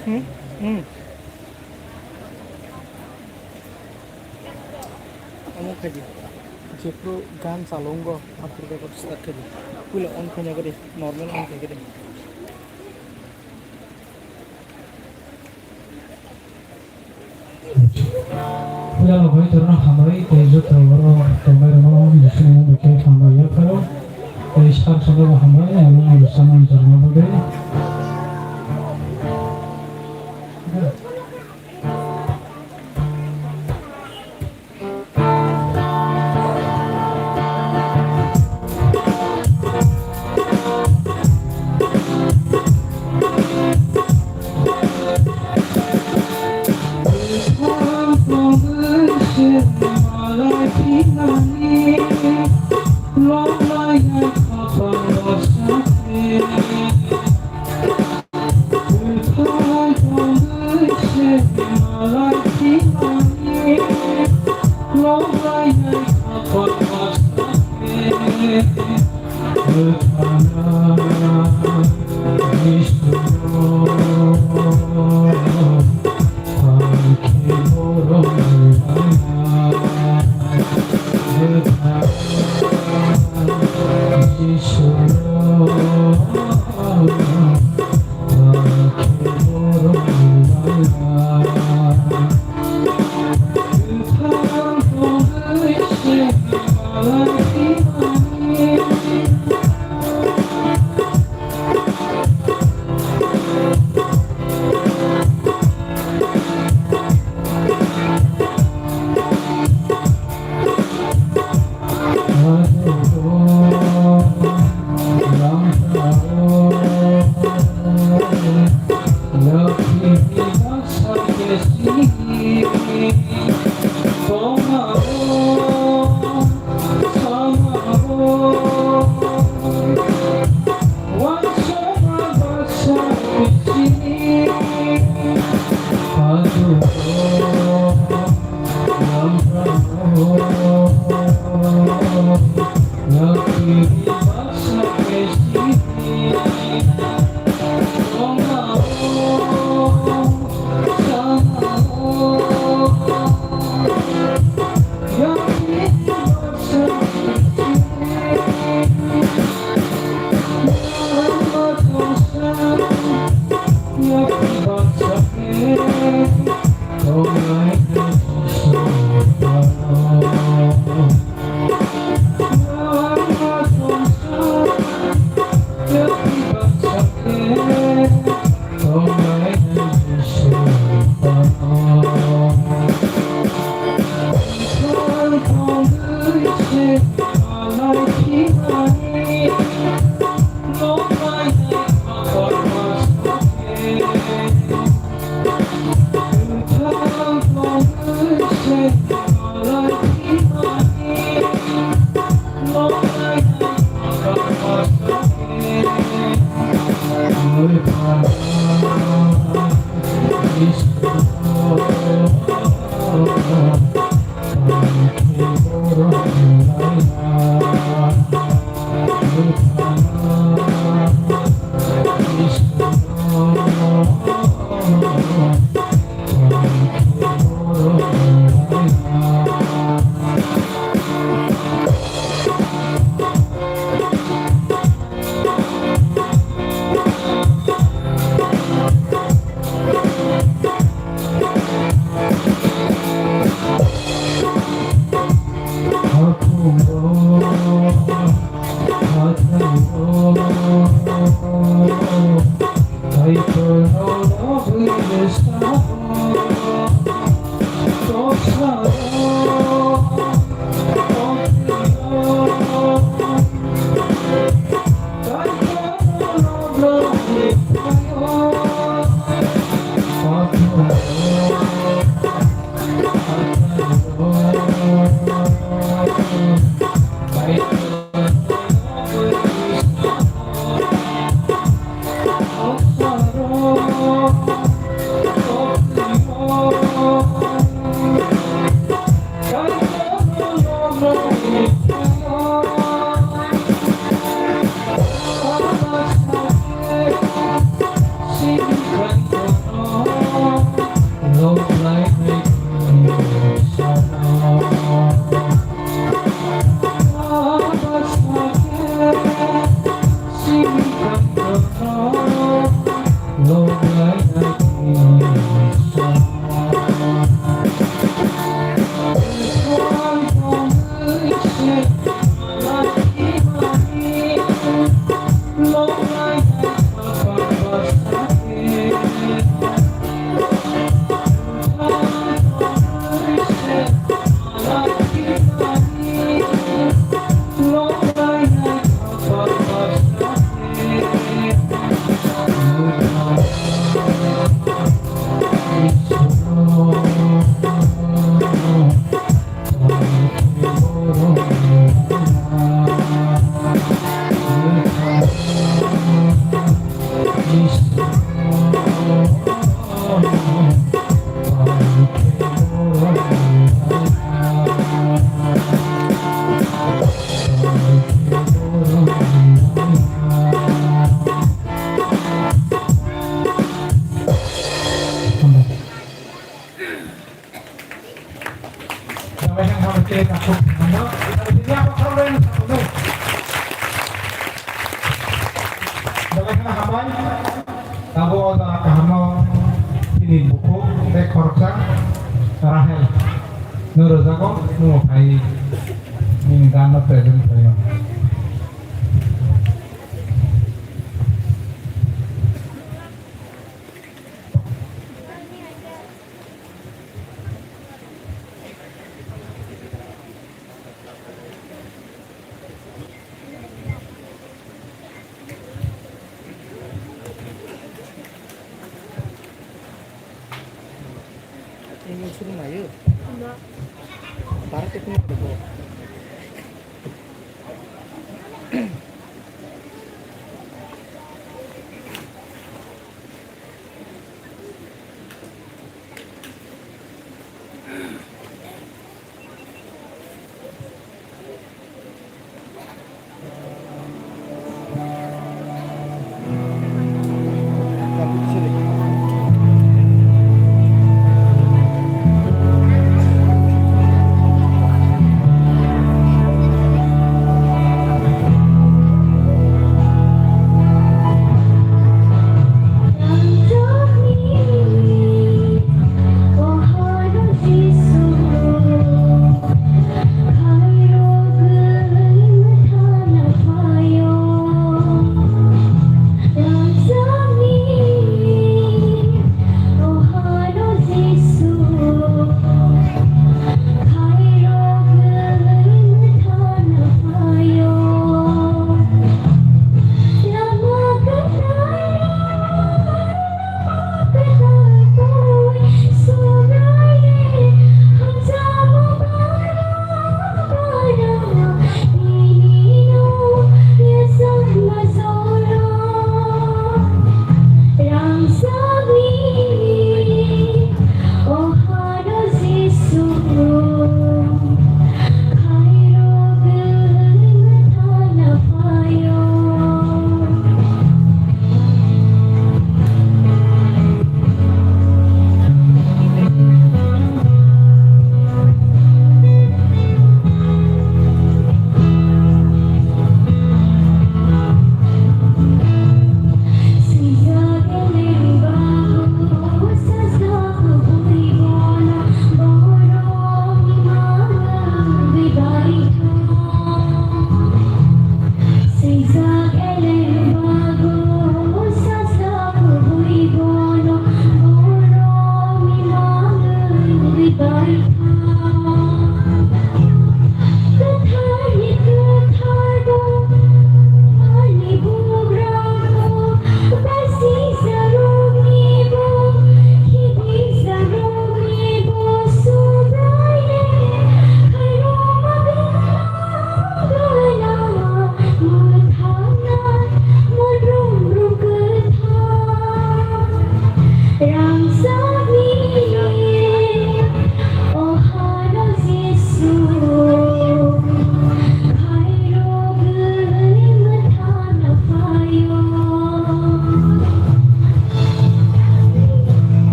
Hmm? Hmm. Omo khaidi. Jephru gan chalongo, aphuru bebak start khaidi. Puila on khaina gede, normal on khaigede. Puila rok bai torno hambai, tei joto oro tongnai rokno bising mung bai khe hambai yapharo. Tei sar sogwi bo hambai, ang rwchapmani jorma bagwi. Abo o jora kaham no chini bukhuk tei khoroksa Rahel no rwjago, nwng phai nini gan no present khlai mano.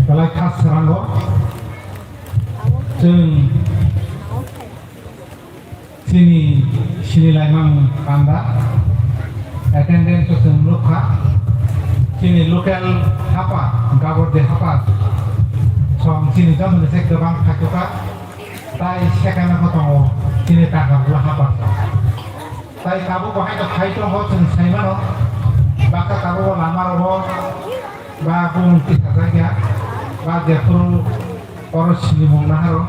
Belai khas swrango chwng chini sini laimang panda attendance o chwng nukha. Chini local hapa, Gabordi hapa song chini jomoni se kwbang phaikha. Tai second o tongo chini Takarjala hapa. Tai tabuk bo hai to phai tongo chwng sai mano. Baka tabuk bo lama rogo ba bumung tisajak ya. Ba jephuru oro sinimung naharo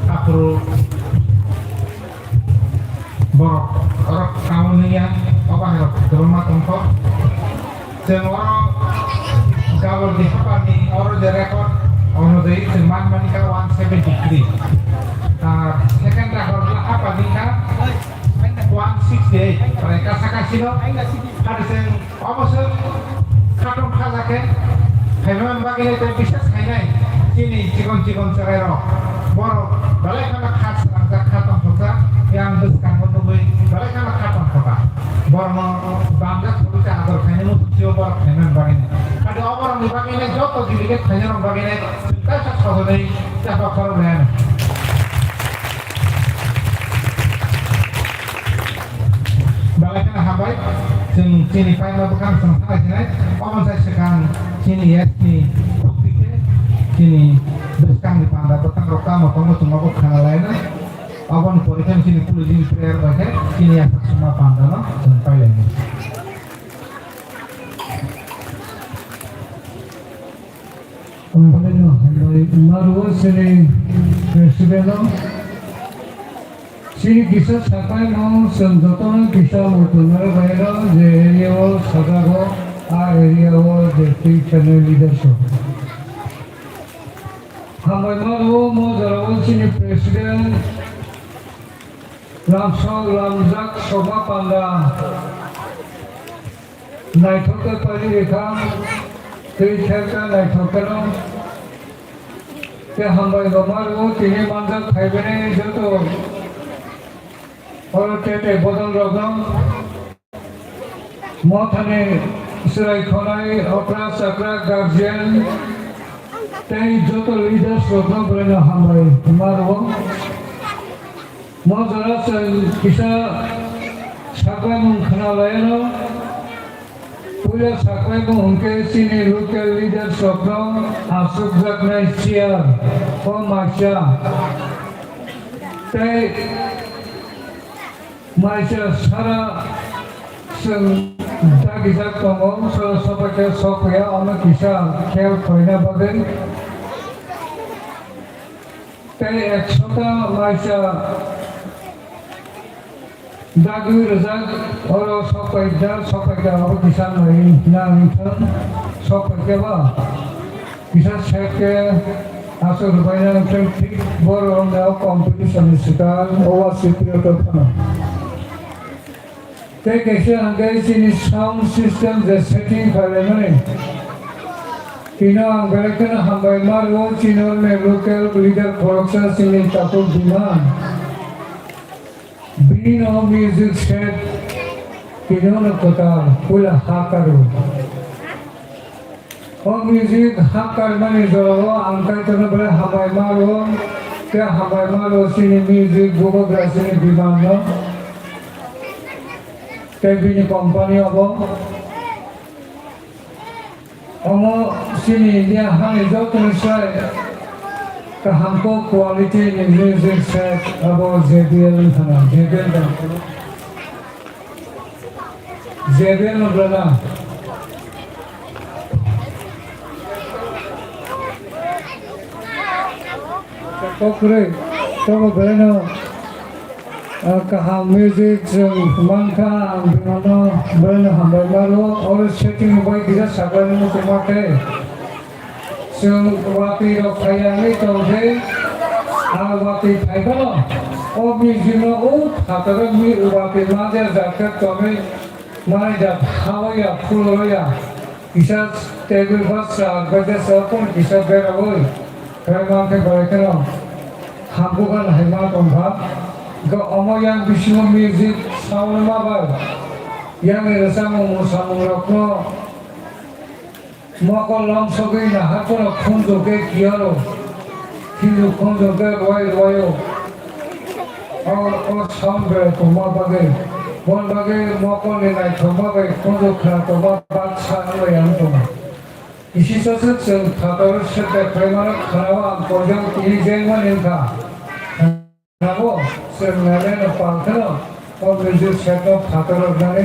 aphuru borok oro kauni ya oba hai rok kwbangma tongkho. Chwng oro Gabordi hapani oro je record onojai chwng man mankha one seventy three. Ah, second Takarjala hapani kha one sixty eight. Prai kasa kasino. Hari chwng obo se khatong khaja khe phaimani bagwi tei bisas khainai chini chikon chikon chwrairok. Borok belai kheno kha swnamjak, kha tongthokjak, yang bwskango nugwi belai kheno kha tongthokha. Borokno bamjak sogwi se ador khainai muchungtwi o borok khainani bagwino. Hadi o borokni bagwino joto delegate khainarok bagwino chwng kaisa sojoni chapa khorok rwya. Belai kheno hambai, chwng chini paima bwkhang chwng thanglai sinai, omo sai swkang chini S ni bukti khe chini bwskangni panda bwtang rok tamo tongo chwng obo khana lainai. Oboni pore khe chini closing prayer bai khe chini yasak suma panda no chwng pailainai. Ang belai no hambai wngma rwo chini president no. Chini kisa sapai no chwng joto no kisa muitu nai bai no je area o sajago, a area o je twi channel leadership. Hambai ma rwo mo jora o chini president Ramsok Lamjak Sokma Panda. Naithok khe pari rikha, twi ther khe naithok kheno. Khe hambai bo ma rwo tini manjak phaibani joto oro tete bodol rokno. Mothani chwrai khonai okra chakra guardian tei joto leaders rokno belai no hambai ma rwo. Mo jora chwng kisa sakbaimung khna lai ano. Puila sakbaimung hwnkhe chini local leaders rokno achukjaknai chair o maisa tei maisa sara chwng dagijak tongo, sara sopaikhe sokpaiya, omo kisa khel khoina bagwi. Tei ekshota maisa dagwi rijak, oro sokpaida, sokpaida abo kisa nai na wngthang, sokpaikhe ba kisa sep khe aswk rwbaina wngthang, thik borok wngya o competition ni swkang o wa sipri o tongphano. Tei kaisa hwnkhe chini sound system je setting khlaimani. Tino ang belai kheno hambai ma rwo chini oroni local leader khoroksa chini Tatuk Bima. Bini no music set tino no kwtal puila ha karo. O music ha karmani jorao ang Kaitorno belai hambai ma rwo, tei hambai ma rwo chini music bubagra chini Biman no, tei bini company obo. Omo chini India hani jotoni sai kaham kok quality ni music set abo J B L wngkha na, J B L da. J B L no bwlana. Kok kwrwi, tamo bwlaino, ah, kaham music chwng mankha, ang bwlaino, bwlaino hambai ma rwo. Oro setting bai kisa sakani muchungma khe. Chwng watwi rok phaiya wngwi tong khe, a watwi phai phano o music no o phataro mi watwi manja jak khe tongwi manai jak hawaya phuloroya kisa table ba chwng bai khe chwng phano kisa beraui khlai man khe belai kheno hamkukha hai ma tong kha. Hwnkhe omo yang bisingo music sound ma bai yang ni rwchapmung mwsamung rok no Mokol lom sogwi nahar phano khunju khe kiyaro, khunju khunju khe rwai rwaio. O, o sound berai tongma bagwi, bon bagwi mokolni naithokma bai khunju khna tongma baksa wngwi ang tongo. Kisi saswk chwng phatar sete phaimano khna-o ang koijak tini jengmani wngkha. Nabo chwng nanaino pal kheno o music setno phatar rwnani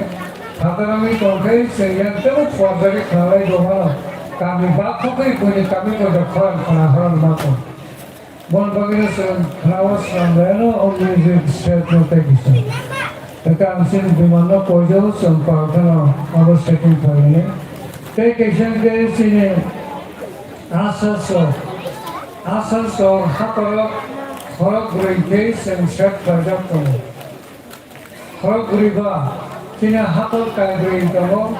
phatar wngwi tongkhe chwng yang tebo phuarjagwi khnalai tongmano kami bakhogwi buini kami koida khorang khna horang ma tong. Bon bagwino chwng khna-o swnamlaino o music setno tei kisa. Tei ang chini bimanno koijago chwng pal kheno abo setting khlainani. Tei kaisa khe chini Asasok, asasok hakorok khorok bwrwi khe chwng set khlaijak tongo. Khorok bwrwi ba chini hakor kaibrwi tongo,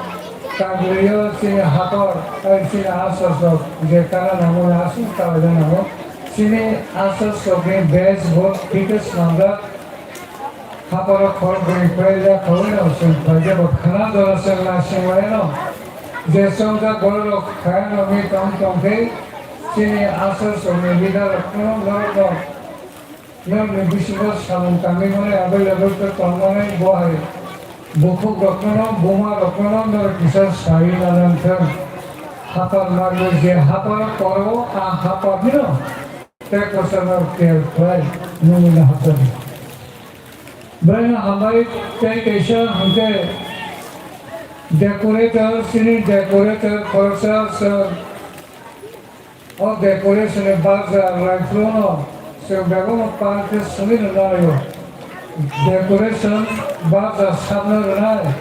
kaibrwio chini hakor, tei chini asasok je kana nango aswk kalaina nango. Chini asasokni base bo thik khe swnamjak. Haparo khorok bwrwi phai le khawino chwng khlaijak bo khana jora chwng naising laino. Je chongjak bororok khayano wngwi tong tong khe chini aswk chwngni leader rokno norokno norokni bisingo samung tangwi mani available khe tong mani bo hai bukhuk rokno buma rokno norok kisa sai na nang thung. Hapar marlo je hapar koro a hapar hino tei kwchangno care khlai nungwi no hapjagwi. Bwrwino hambai tei kaisa hwnkhe decorator, chini decorator khoroksa chwng o decoration ni barja raifruno chwng bebakno park khe swngwi rwna laio. Decoration barja sakno rwnai.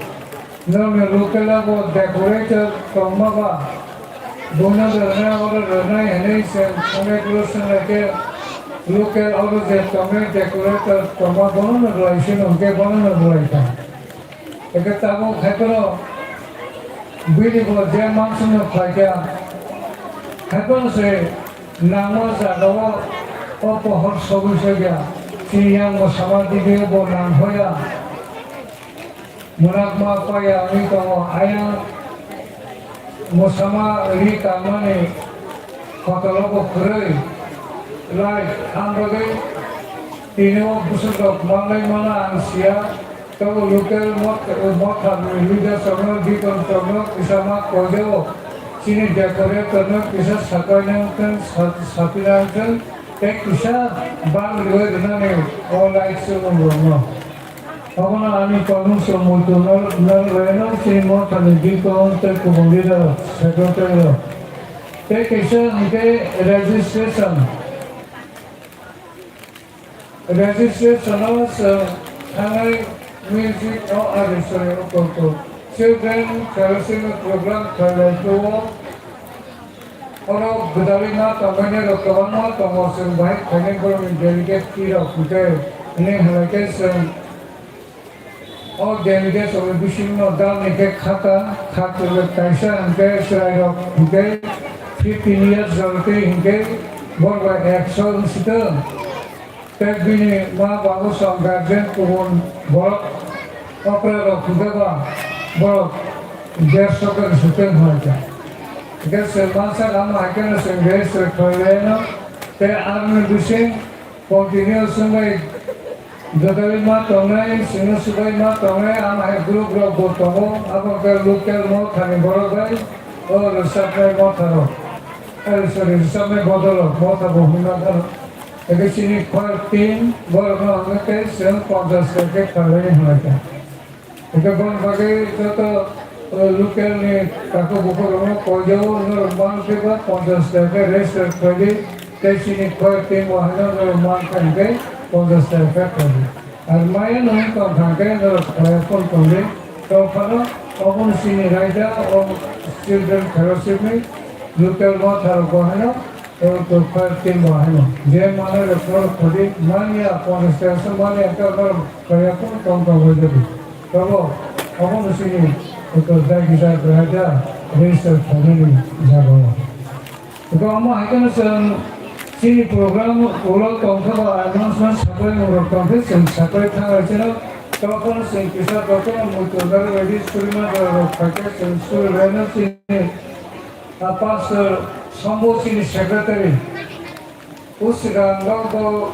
Norokni local o bo decorator tongma ba, bono rwnai, oro rwnai hinwi chwng thangwi bwswk swnglaikhe, local oro je tongnai decorator tongma, bono no rwlaisino hwnkhe bono no rwlaikha. Hwnkhe tabuk haiphano bini bo je mansukno khlaikha, haiphano se nangma jagao o pohor sogwi sokya, chini yang mwsama digio bo nanghoya. Mwnakma paya wngwi tongo, ayang mwsama ri tangmani kotolo bo kwrwi lai, ang bagwi tini o bwswk rok manlai mano ang siya, tobo local motha ni leaders rokno, deacon rokno kisa ma koijago, chini decorator no kisa sakai nang thung, sa-, saphi nang thung, tei kisa bang riwi rwnani o light chumung rokno. Obono ani tongmung se muitu nal-, nal-, reno chini mothani deacon tei kubun leader, secretary rok. Tei kaisa hwnkhe registration. Registration o chwng thangnai music o ari sori o tongo. Children fellowship ni program khailai o. Oro gwdalwi ma tongmani rok kwbangma tongo, chwng bahai khainai borokni delegate fee rok hwnkhe, hwnwi hwnlai khe chwng o delegate rokni bisingo dalni khe khata, kha kwrwk kaisa hwnkhe chwrai rok hwnkhe fifteen years jorotwi hwnkhe borok bai ekso wng si thung. Tei bini ma babu song guardian kubun borok okra rok hwnkhe ba borok derso khe swtwi hwnwi kha. Hwnkhe chwng mansa kha, omo hai kheno chwng register khlai laino tei aroni bising continue swngwi gwdalwi ma tongnai, chwngno swbai ma tongnai, omo hai group rok bo tongo, abo khe local mothani borok bai o rwchapnai motha rok, eh, sorry, rwchapnai bodol rok motha bo hwnma kha. Eke chini choir team borokno hwnwi tei chwng ponchash taka khe khlainai hwnwi kha. Eke boni bagwi joto, eh, local ni takhuk bukhukrokno koijago, norok man khe ba ponchash taka khe register khlaidi, tei chini choir team bo haino norok man kha hwnkhe ponchash taka khe khlaidi. Ar maya nung tong kha hwnkhe norok khlai phone tongdi. Tongphano obono chini raida o children fellowship ni local motha rok bo haino Oro to kar tin bo haino. Je mane rok norok khodi manya, ponchash taka se manya, ta norok kaya ko tong tong bo jadi. Tobo, obo no sini, to dai gida grada, register khamani jaga o. To omo hai khe no chwng chini program ulo tong khe ba announcement sapai mung rok tong khe chwng sapai thang ai chwng. To kono chwng kisa to kono mui to daro ready suri ma daro rok khai khe chwng suri rai no chini. Pastor Sombo chini secretary. O swkango bo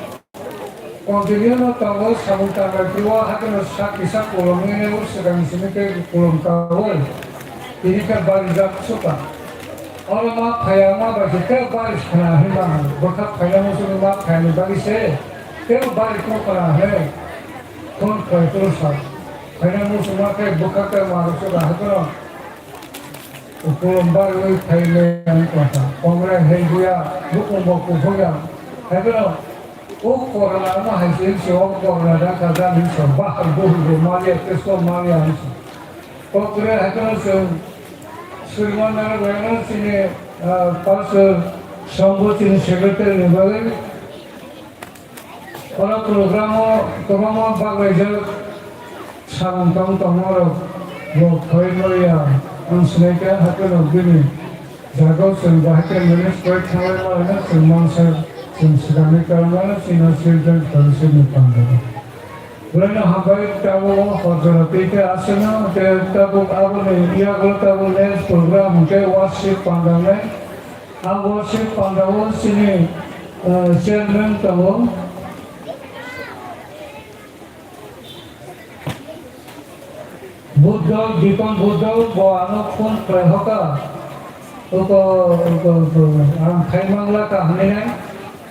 continue no tongo, samung tangbai phuru o hakhe no sak kisa kolomni o swkang simi tei kolom kaui. Tini khe bari jak suka. Oro ma phaiya ma bai khe tei bari sana hinma bwkha phaina muchungwi ma phaini bagwi se tei bari kokra he. Phone khlai phuru sa. Phaina muchungma khe bwkha khe ma rwchuk ahai phano. Ukulum barwi phaile ang kota. Kongrai hai buya, bukung bo kuphung ya. Hai phano, o corona no hai se se o corona da ka da ni so bahar bo bo maliya, kesko maliya ni so. Kokre hai phano se Sriman Narayan chini, ah, pastor Songbo chini secretary ni bagwi Oro program o kwbangma baglaijak samung tong tongmarok bo khoi maliya, ang sinai kha, hapheno bini jagao chwng bahai khe manage khlai thanglai mano, chwng mansa, chwng swkangni kwrwngmano chini children fellowship ni pandao. Belai no hambai, tabuk o hor jora twi khe aswkno, tei tabuk aboni yagulo tabuk next program hwnkhe worship pandanai. Ang worship pandao chini, eh, chairman tongo. Buddho, Dipon Buddho bo ano phone khlai hoka. Uko, uko, uko, ang khai mangla ka hinwi nai.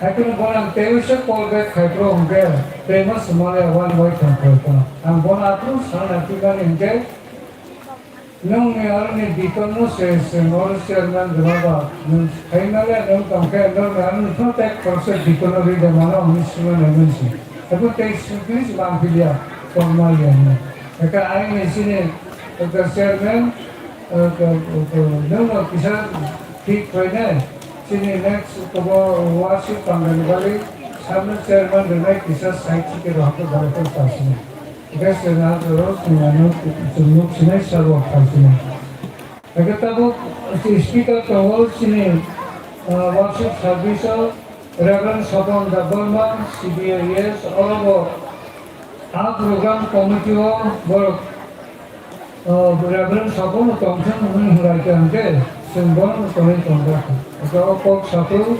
Haikhe bono ang teiwisa call back khai phuru hwnkhe, tei ma swmali wani bai thang khlai phano. Ang bono aphuru sana twi mani hwnkhe, Nwng ni aroni deacon no se, se oro chairman rwma ba, nwng khaina le nwng tong khe, nwng ni aroni phano tei khoroksa deacon no rwi da mano, hwnwi swima nai mani se. Abo tei sukli se bang philia, tongma ya hwnwi. Eka aini chini, eka chairman, eka, eka, nwng no kisa thik khlainai, chini next kobo worship panda ni bagwi, samno chairman rwnai kisa side chike rohorkhe borok phano ta sini. Hwnkhe chwng ah jora chwng ano chwng nuk sinai sabo phai sinai. Hwnkhe tabuk speaker tongo chini, ah, worship service o Reverend Sopon Debbarma, C B A S, oro bo ah program committee o borok, ah, Reverend Sopon no tongthang hwnwi hwnlai kha hwnkhe chwng bono tonwi tonjakha. Hwnkhe o kok saphuru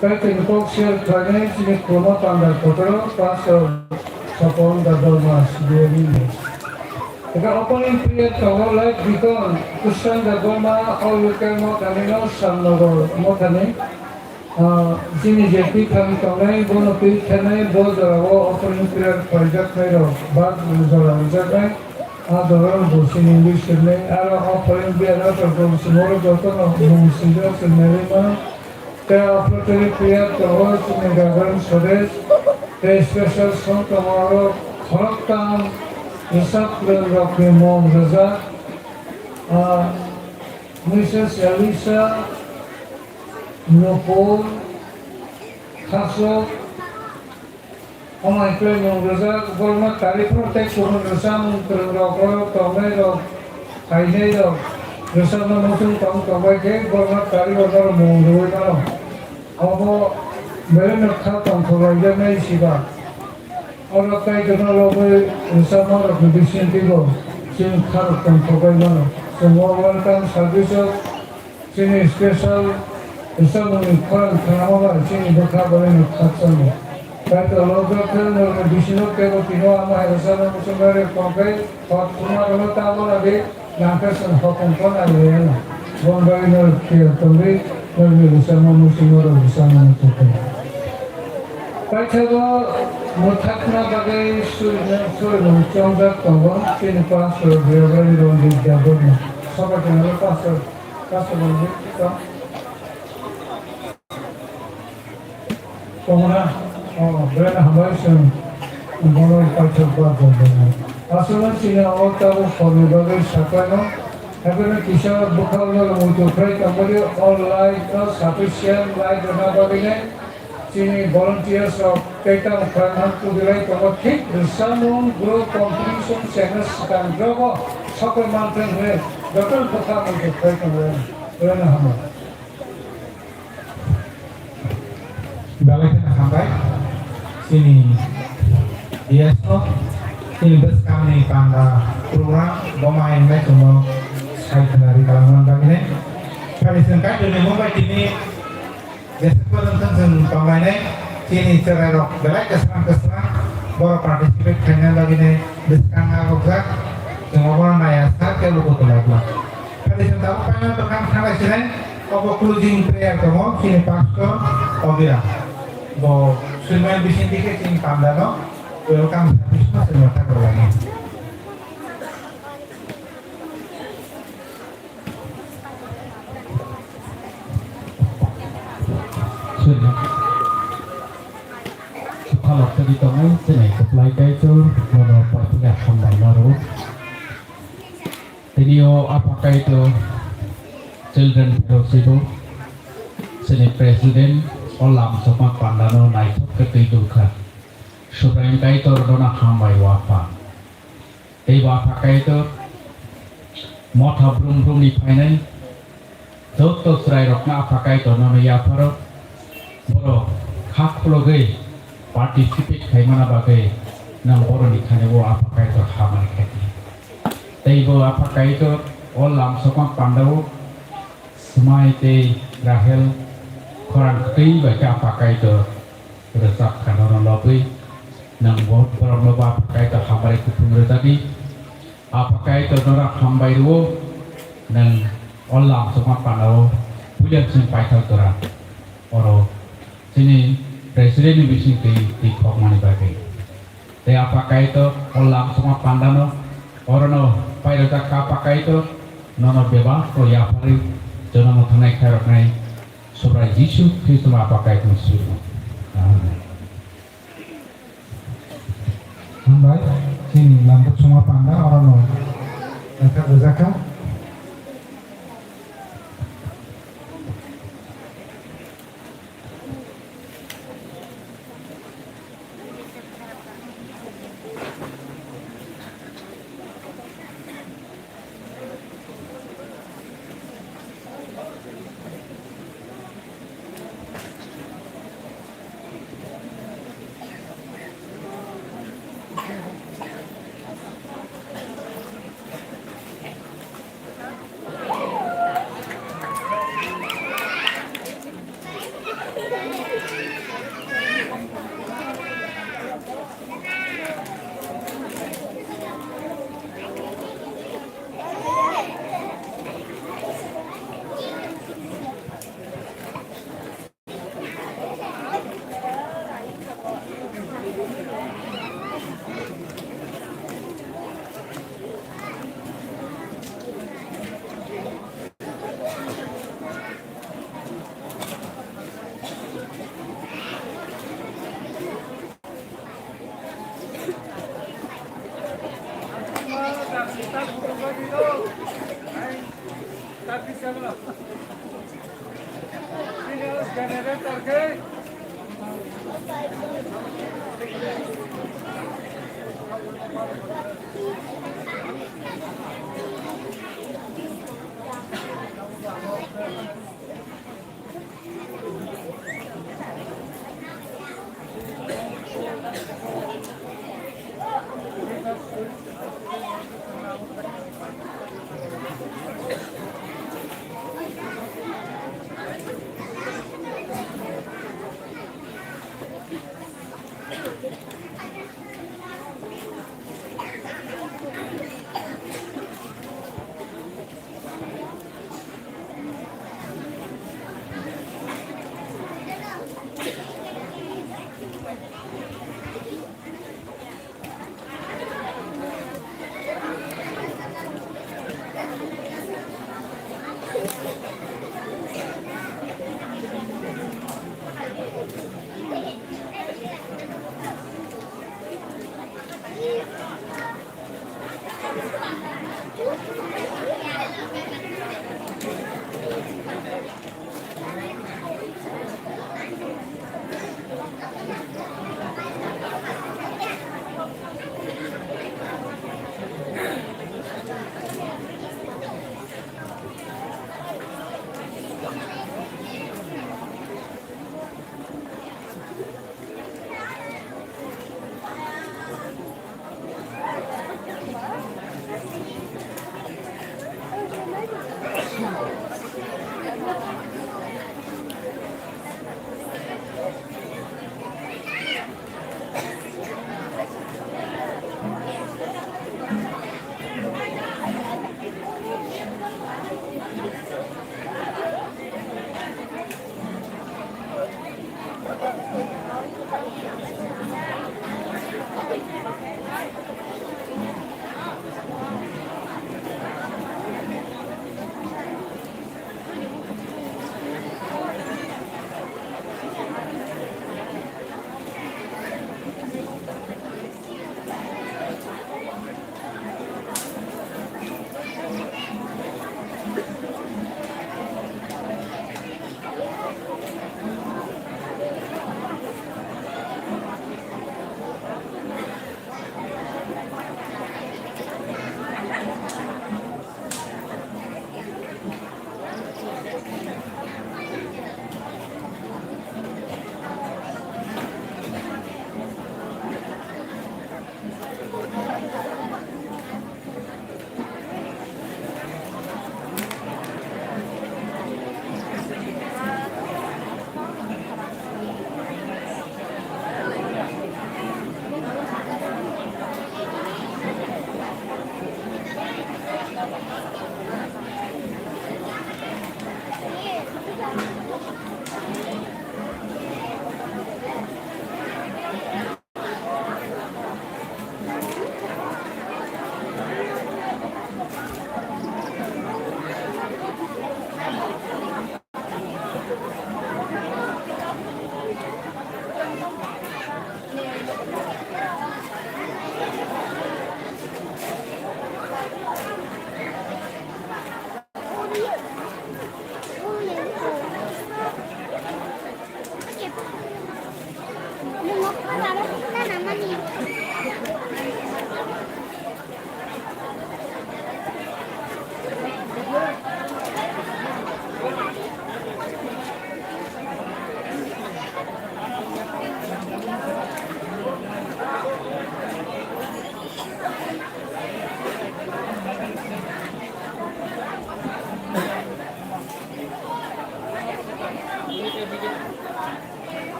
tei chini kok share khlainai chini khuluma panda kotoro Pastor Sopon Debbarma, C B A ni. Eka opening prayer tongo live deacon Kushan Debbarma, All Weekend Mothani no Shyamnagar Mothani. Ah, chini je twi thani tongnai, bono twi thanai, bo jorao opening prayer khlaijak nai rok, bak jora rijak nai, ah, jora bo chini wngwi sirnai, aro opening prayer rok bo chini oro joto no mung swijak se nai mano. Tei offertory prayer tongo chini Reverend Suresh, tei special song tongo aro khoroktham rwchapmung rokni mung rwjak, ah, Missus Elisa, Nupur, Khasok, Omo hai khe nwng rwjak, borokno karwi phano tei kubun rwchapmung kwrwng rok, rok tongnai rok, phainai rok, rwchapna muchung tong tongbai khe borokno karwi rok norok mung rwui mano. Obo belai no kha tongthok laijaknai siba. Oro Kaitorno lobwi rwchapma rokni bisingtwibo chini kha rok tongthok bai mano. Chwng o welcome service o Chini special rwchapmungni khorang khnama bai chini bwkha borokno khakchangno. Kaitor lobjak khe norokni bisingo teibo tino ama hai rwchapna muchungmani tongkhe hor thumnairokno tamo ladi nangkhe chwng hokom phano nai rwya na. Boni bagwi norok phiya tongwi norokni rwchapma muchungo rwchapmani tongkhe. Paithago mwthakna bagwi surimung surimung chongjak tongo chini pastor Reverend Ranjit Debbarma. Soba tongmani pastor. Kaisa manwi tong-, tongna, o, belai hambai chwng bono paithak ba tongmani. Aswkno chini o tabuk horni bagwi saklaino, haikhe kisa bwkhao norok muitu khlai tongmani, o light no sufficient light rwna bagwino, Chini volunteers rok tei tamo khlaimani kubilai tongo, thik rwchapmung group competition chengna swkang drogo sokoi manthung hwnwi joto bwkha muitu khlai tongo. Belai no hambai. Belai kheno hambai. Chini D S O, chini bwskangni panda program bo mai wngnai chwngno sai khwna ri kalamani bagwi. Phari chwng Kaitorni mung bai tini jeswk pojong chwng chwng tonglainai, chini chwrairok belai kwsrang kwsrang borok participate khaina bagwini bwskang arokjak, chwng obono naiya sak tei luku tonglaijak. Phari chwng tabuk paina bwkhang thanglaisini, obo closing prayer tongo chini pastor Obira. Bo swimai bising dikhe chini pandano welcome service no swima thakrwlainai. Sukha lotri tongo, chini kwplai Kaitor, bono paithago hambai naro. Tini o Apha Kaitor Children Fellowship o chini President o lam sokma pandano naithok khe twi dukha. Subraiyung Kaitor bono hambai o Apha. Tei bo Apha Kaitor motha brum brum ni phainai joto chwrairokno Apha Kaitor nono yapharo, borok kha khulogwi participate khaimana bagwi nwng borokni thani o Apha Kaitor hamari khaidi. Tei bo Apha Kaitor o lam sokma pandao Swmai tei Rahel khorang kwtwi bai khe Apha Kaitor rwchap kha nono lobwi nwng bo borokno bo Apha Kaitor hamari kuthum rwjadi. Apha Kaitor nono hambai rwo, nwng o lam sokma pandao puila chwng paithak jora oro chini President ni bising twi twi khokmani bagwi. Tei Apha Kaitor o lam sokma pandano orono pairojak kha Apha Kaitor, nono bebak o yapharwi jonomo thangnai khairoknai Subrai Jisu Khristo no Apha Kaitor swigo. Amen. Hambai, chini lambu sokma panda orono naithok rwjak kha.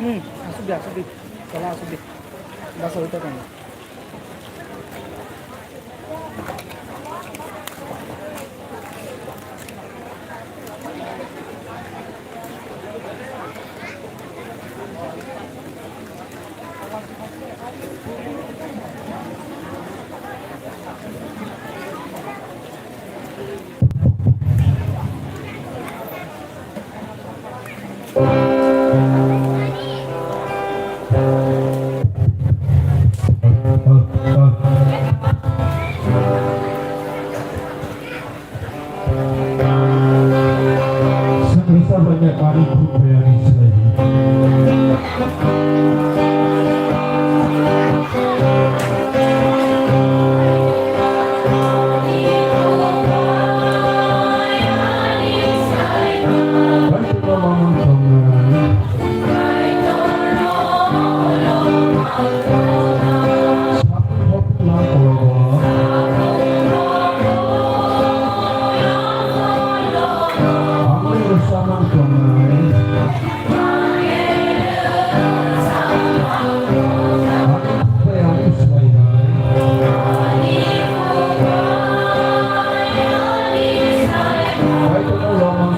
Hmm, asuk di, asuk di. Chwla asuk di. Basa ui ta tong.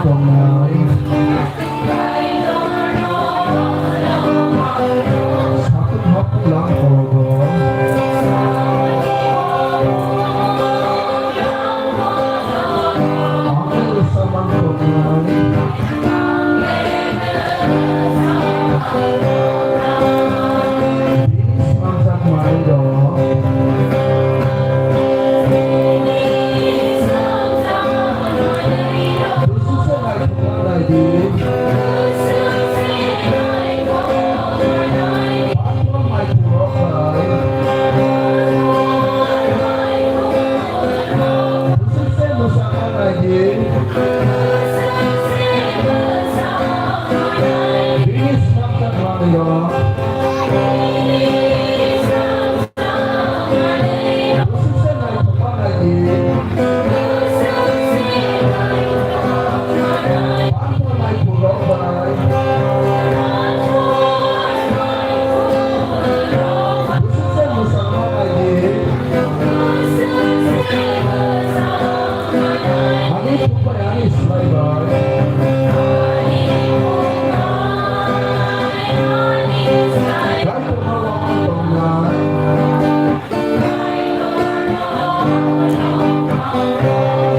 Tongnai. Satung hapung lang kologo. Angel samang tongnai. Bini smangjak manwi rok. Bwswk se naithok ma nai di. Patron naithok rok bai. Bwswk se mwsa ma nai di. Bini smangjak manwi rok.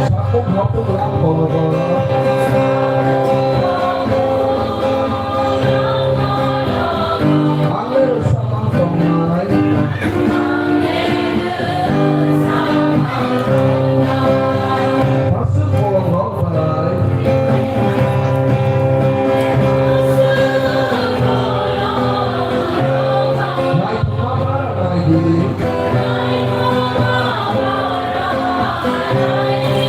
Sakung hapung lang kologo. Angel samang tongnai. Aswk bolong rok bai. Naithokma bara nai di.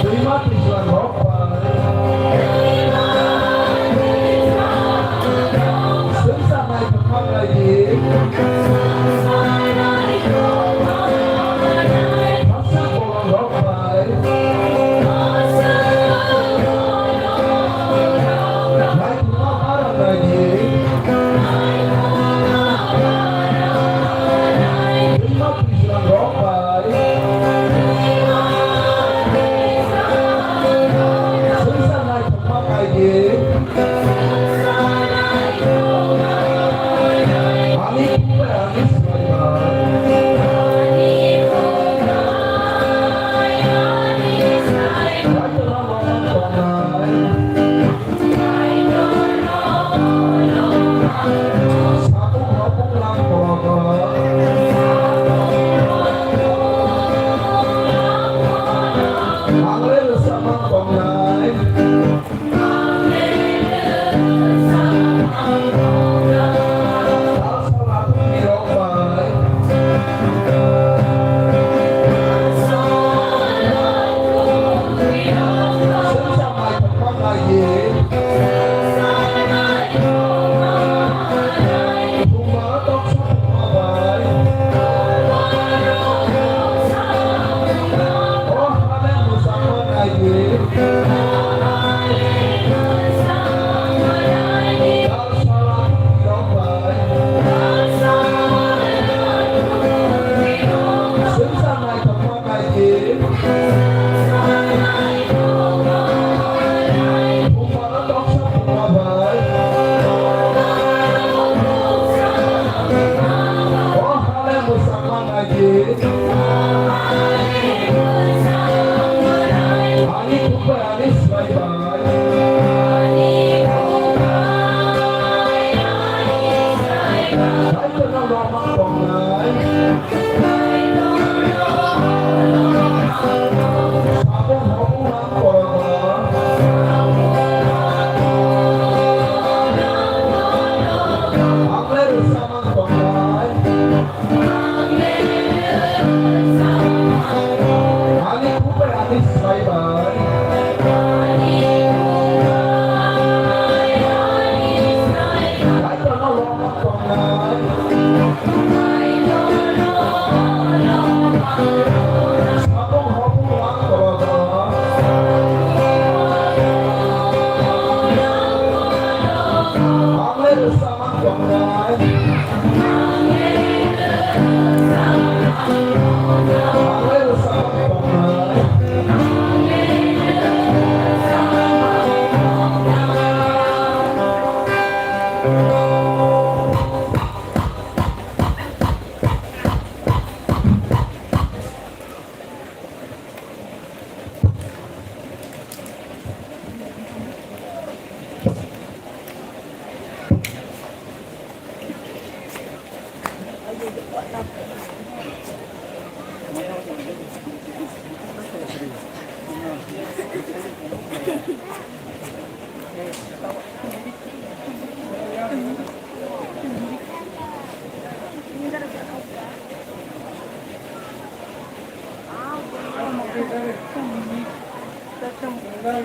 Twima twijlang rok bai. Swngchar naithokma nai di. Hapsa bolong rok bai. Naithokma bara nai di. Twima twijlang rok bai. Swngchar naithokma nai di. Ani bubai ani swlaibai. Kaitorno loman tongnai. Sakung hapung lang kologo. Angel samang tongnai. Talsa latung ni rok bai. Swngchar naithokma nai di. Thumba toksa thumba bai. O hale mwsakma nai di. Talsa latung ni rok bai. Swngchar naithokma nai di. Hambai,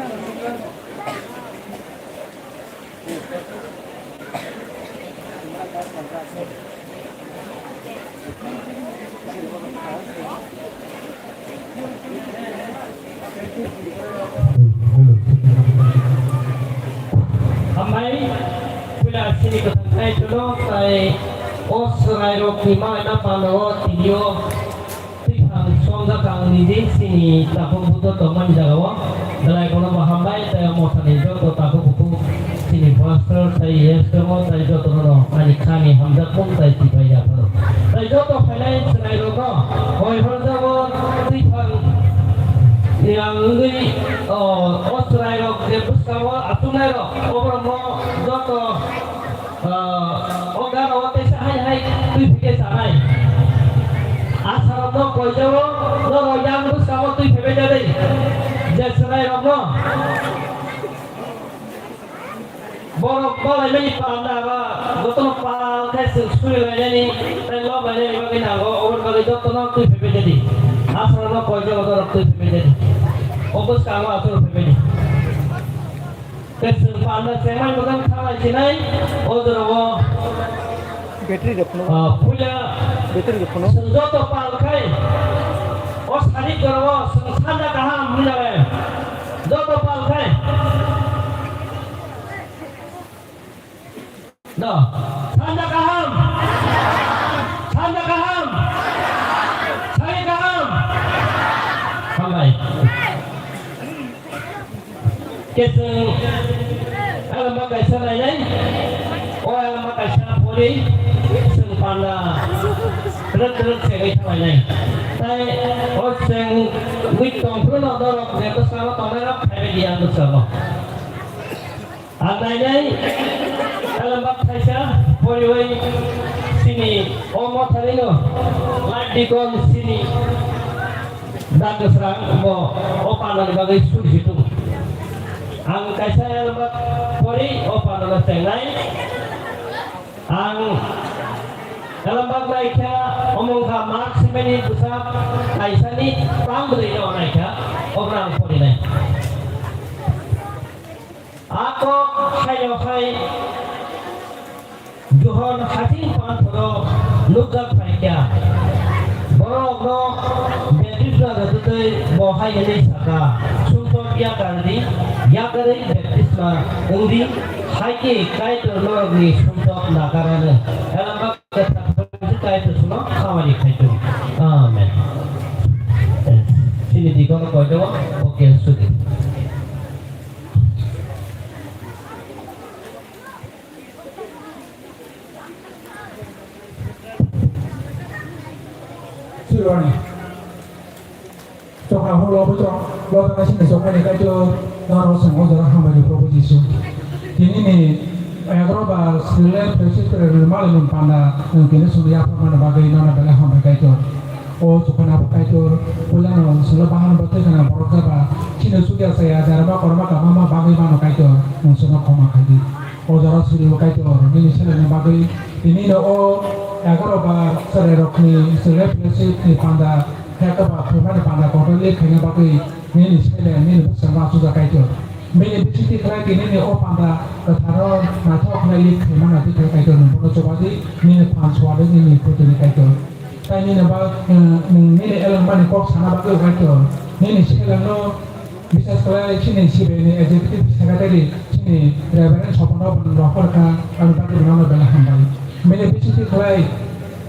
puila chini kwthang khai phano, tai o chwrairokni malaina pano o tini o Twiphang somjak ang niji chini takhuk budo tongmani jagao. Belai bono bo hambai tei o mothani joto takhuk bukhuk chini pastor tei S D M o tei jotono no ani khani hamjakmung tei tipai yapharo. Tei joto phainai chwrairokno hoi horjago twiphang yang wngwi o, o chwrairok je bwskango achuknairok oborokno joto Ah, o gana o teisa hai hai twi phike chanai. Asarokno koijago, norok yang bwskango twi phaibai jadai. Je chwrairokno. Borok balaimani panda ba, jotono pal khai chwng surilainani, tei lob lainani bagwi nango, oboni bagwi jotono twi phaibai jadai. Asarokno koijago norok twi phaibai jadai. O bwskango asarok phaibai di. Tei chwng panda chengmani bwkhak thalai sinai, o jorao, Battery rok phunuk. Ah, puila Battery rok phunuk. Chwng joto pal khai, o sari jorao chwng sanda kaham hwnwi jalai. Joto pal khai. No. Sanda kaham. Sanda kaham. Sari kaham. Hambai. Khe chwng alama kaisa nainai. O alama kaisa pori chwng panda kwrwk kwrwk segwi thanglainai. Tai o chwng wik tong phuru no norok je bwskango tongnairok phaibai di ang bwskango. Ang nainai alama kaisa poriwi chini o motharino light deacon chini Dangosrang bo o pandani bagwi suri si tongo. Ang kaisa elbak pori o pandano chengnai. Ang elbak naikha omongkha Mark seven ni bwsa kaisani tang bwrwi no naikha, obrang porinai. A kok haino hai Johon hasing panthoro nukjak phaikha. Borokno baptisma rwtwtwi bo hai hwnwi sakha, "Sumsok yakar di, yakarwi baptisma wng di, hai khe Kaitor norokni sumsok nakarano." Elembak Kaitor sumsok khamani khaito. Amen. Chini dikono koito bo khe sudi. Sirwani. Chokha holo bwtwrok lotana sini chokmani Kaitor, norok chwng o jora hambai di Probhu Jisu. Tini ni egaroh ba sile presi tere mali mun panda nwng tini sumya phamani bagwi nono belai hambai Kaitor. O chukana bo Kaitor, puila no silo bahan bo twi kana borok jaba, chini sugya saya, darma korma kama ma bagwi mano Kaitor, nwng sino khoma khaidi. O jora suri bo Kaitor, nini selengni bagwi, tini no o egaroh ba chwrai rokni, chwrai plastic ni panda, heka ba khumani panda kotor le khaina bagwi, nini seleng, nini bwskango achukjak Kaitor. Bini bisingtwi khlai tini ni o panda kwtharo naithok khlai le khaimano twi Kaitor, nwng bono chubadi, nini phan suwadi, nini khuitoni Kaitor. Tai nini ba, eh, nwng nini elengmani kok sana bagwi Kaitor, nini selengno, bises khlai chini C B I ni Executive Secretary, chini Reverend Sopon rok nwng rohor kha, ani bagwi nwngno belai hambai. Bini bisingtwi khlai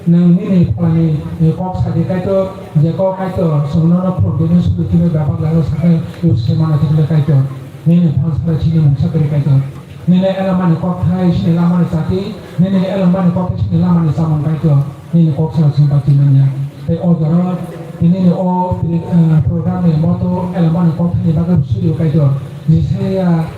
nwng nini phalani, eh, kok sadi Kaitor, je kok Kaitor, chwng nono phurubwi nw sugwi tini bebak laio sakhai use khe mano tini Kaitor. Nini phan sara chini mungsa kwrwi Kaitor. Nini elengmani kokthai, chini lamani chati, nini elengmani kokthai, chini lamani chamung Kaitor, nini kok sara chwng bachimanya. Tei o jora, tinini o, eh, program ni moto elengmani kokthaini bagwi suri Kaitor. Jisaya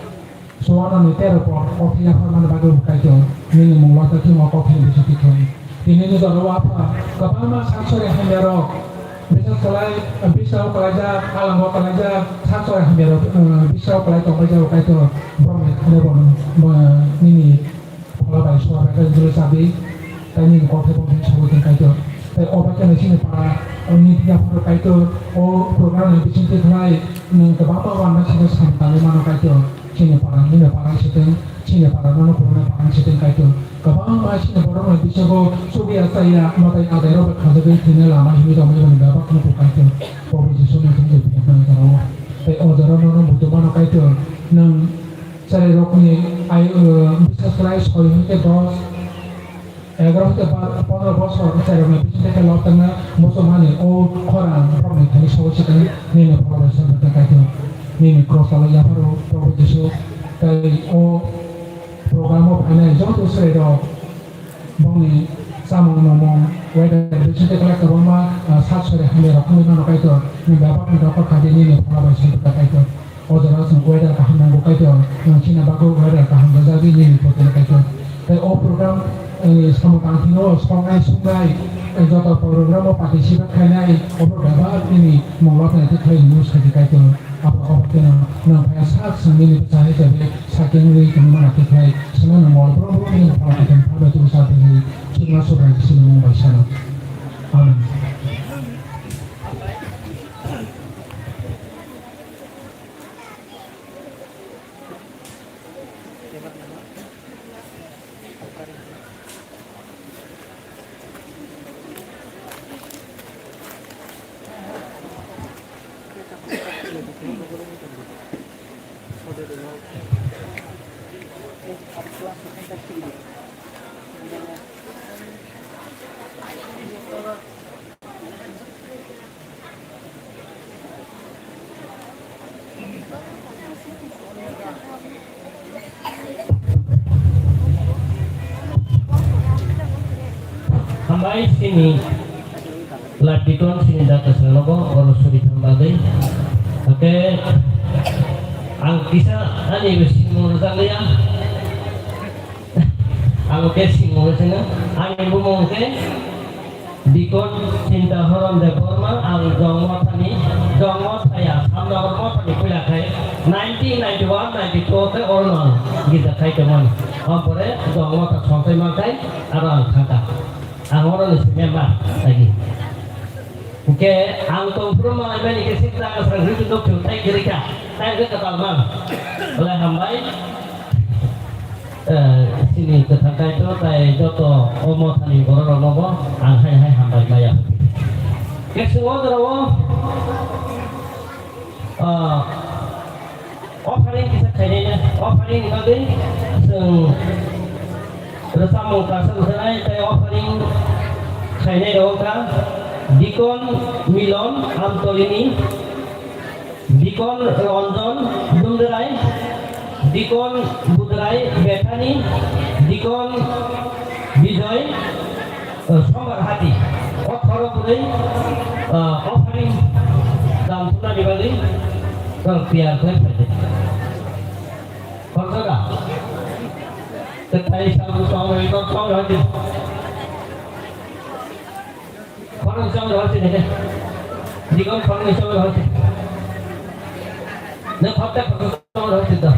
suanani tero por kokthai yapharmani bagwi Kaitor, nini munglo ta thwngmo kokthaini bisingtwi thwng. Tini ni jora o Apha, kwbangma sak sori hamya rok, bisas kwlai, bisao kwlaijak, alango kwlaijak, sak sori hamya rok, eh, bisao kwlai tongbai jago Kaitor, borok ni thani bono, eh, nini phola bai sua bai khe jolo chabi, tai nini kok thai bongthai sawi thang Kaitor. Tei obo khe chini para, o nini yapharo Kaitor, o program ni bisingtwi khlai nwng kwbangma uanama saka samung tangwi mano Kaitor. Chini para nini para sitwng, chini para nono kwrwngna para sitwng Kaitor. Kwbangma chini borok ni bisingo chukya chaya mwtai adairok bai khanjagwi thwina lama himwi tongmani bebak nugo Kaitor. Probu Jisu ni thani je phiyoknani jora-o. Tei o jora nono muitu mano Kaitor. Nwng cherairokni ai, uh, bwsa chwrai soi hwnkhe dos, egaroh hwnkhe ba-, pondro bosor cherairokni bisingtwi khe lobjakna muchungmani o khorang borokni thani sogwi swkang nini borok bai songwkha Kaitor. Nini cross o yapharo Probu Jisu tei o program o phainai joto cherairok bongni chamung nungmung weather bisingtwi kwbangma, ah, sak sori hamya rok wngwi mano Kaitor. Nini bebak ni dokor kha di nini phola bai songwkha Kaitor. O jora chwng weather kaham nango Kaitor, nwng chini bagwi weather kaham rwjagwi nini photo no Kaitor. Tei o program, eh, samung tangthino songnai sungnai, eh, joto program o participate khainai, obo bebak nini munglo khainai tei khlai news khaidi Kaitor. Abo, obo kheno nwng phai sak chwng nini bwsa hisabe sakhe wngwi tongmani tei khlai chwngno nwng mol brum brum nini phola kaitor phalbai tubu sa tongwi chwngno Subrai Jisuni mung bai sano. Amen. Hambai sini lapikon sini data salogo oro suri thang bagwi. Oke, ang kisa ani sini rwjakliya. Ang khe singmo sino, ani bumung khe Dikon Chinta Horom Debbarma, ang Jongmothani, Jongmothaya, Samnagar Mothani puila khai, nineteen ninety-one ninety-two khe oro no ang girja khai tongmani. Ampore Jongmotha songthai mankhai, aro ang thangkha. Ang oro ni se member, lagi. Hingke ang tongphuru malaimani khe sik jaga srang hwnwi tongthung tei kwrwi kha, tei hwnkhe kwtal man. Belai hambai, eh, chini kwthang Kaitor tei joto o mothani bororokno bo ang hai hai hambai maya. Khe chwng o jorao, ah, offering kisa khainai na, offering ni bagwi chwng rwchapmung kaisa rwkhanai tei offering khainai rok wngkha Dikon Milon Amtolini, Dikon Ranjan Dumdrai, Dikon Budrai Bethani, Dikon Bijoy, eh, Sombar Hati, o khorok bwrwi, eh, offering dam thumnani bagwi, eh, tiyar khlai phaidi. Khoroksa da? Tei thai sabo song rwi kok song rwi di. Khoroksa song rwi di ne. Dikon khoroksa song rwi di. Ne khoroksa khoroksa song rwi di da.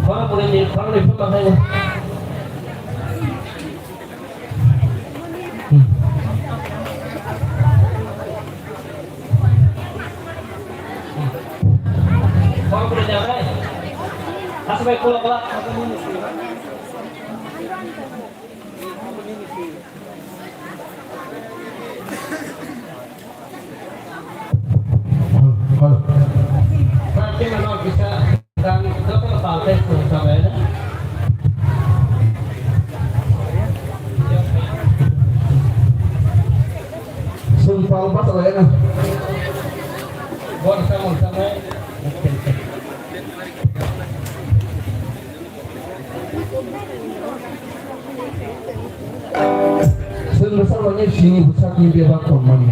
Khorang bwrwi ni, khorang ni phone ma khaio. Hmm. Khorang bwrwi ni, oke? Aswk bai, kola, kola. Sung pal bata lai na. Bon sa mon sa mai. Chwng bwsarokni sini bwsakni bebak tongmani.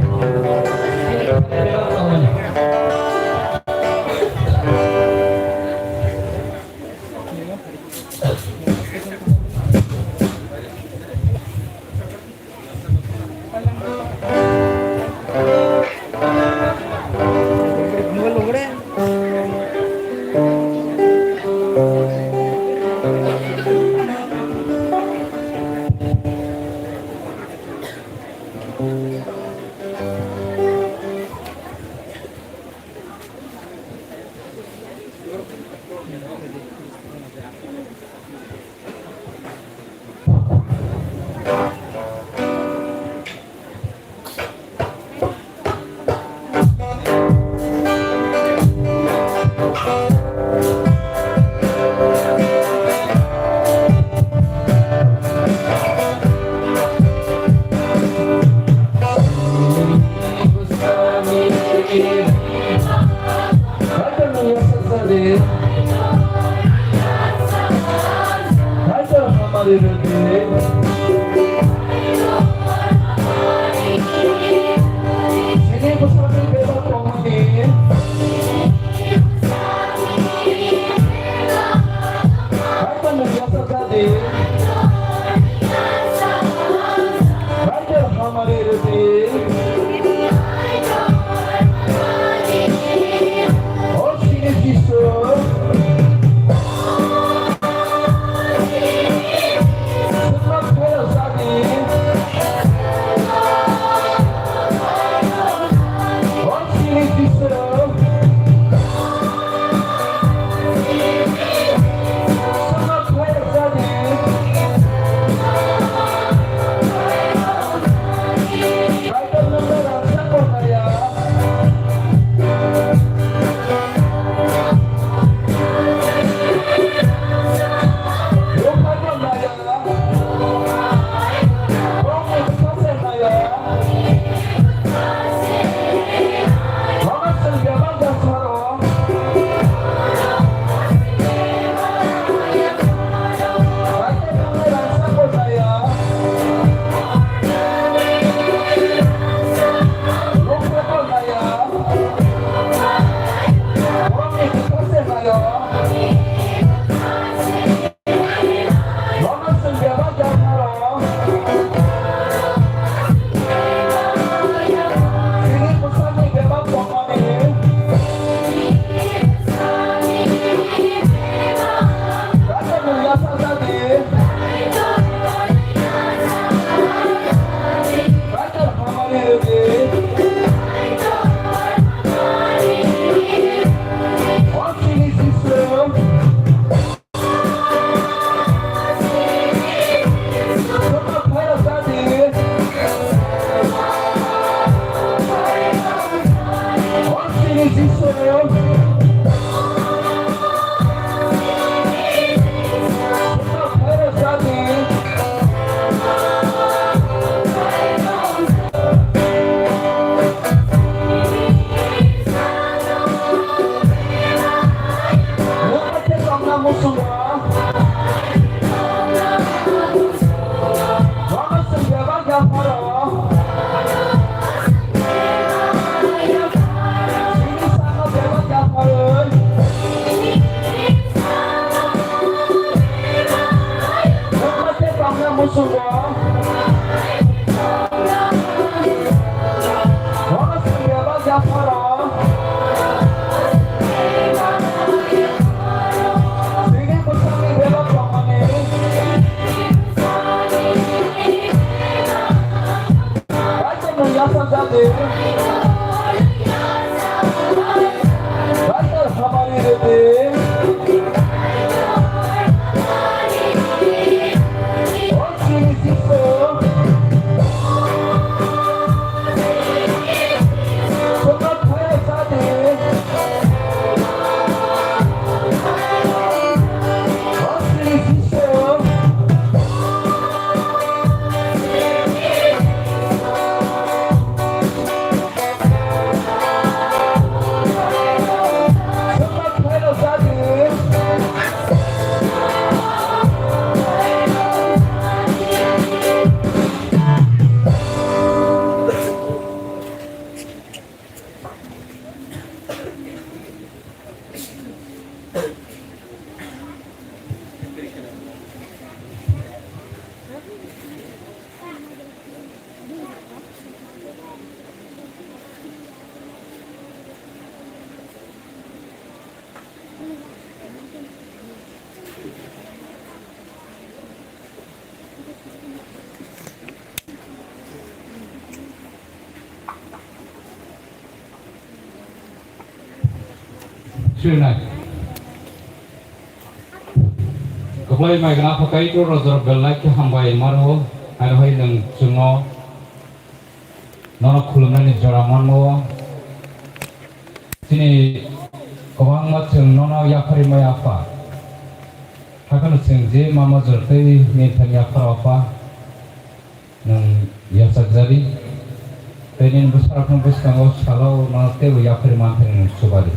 Sirnai. Bai mai gana phakai to rojor belai khe hambai maro, aro hai nwng chwngno nono khulumnani jora manmo. Chini kwbangma chwng nono yaphari maya apha. Hakhano chwng je mama jor tei nini thani yapharo apha. Nwng yachakjadi, tei nini bwsarokni bwskango salo no teibo yaphari manthani nwng chubadi.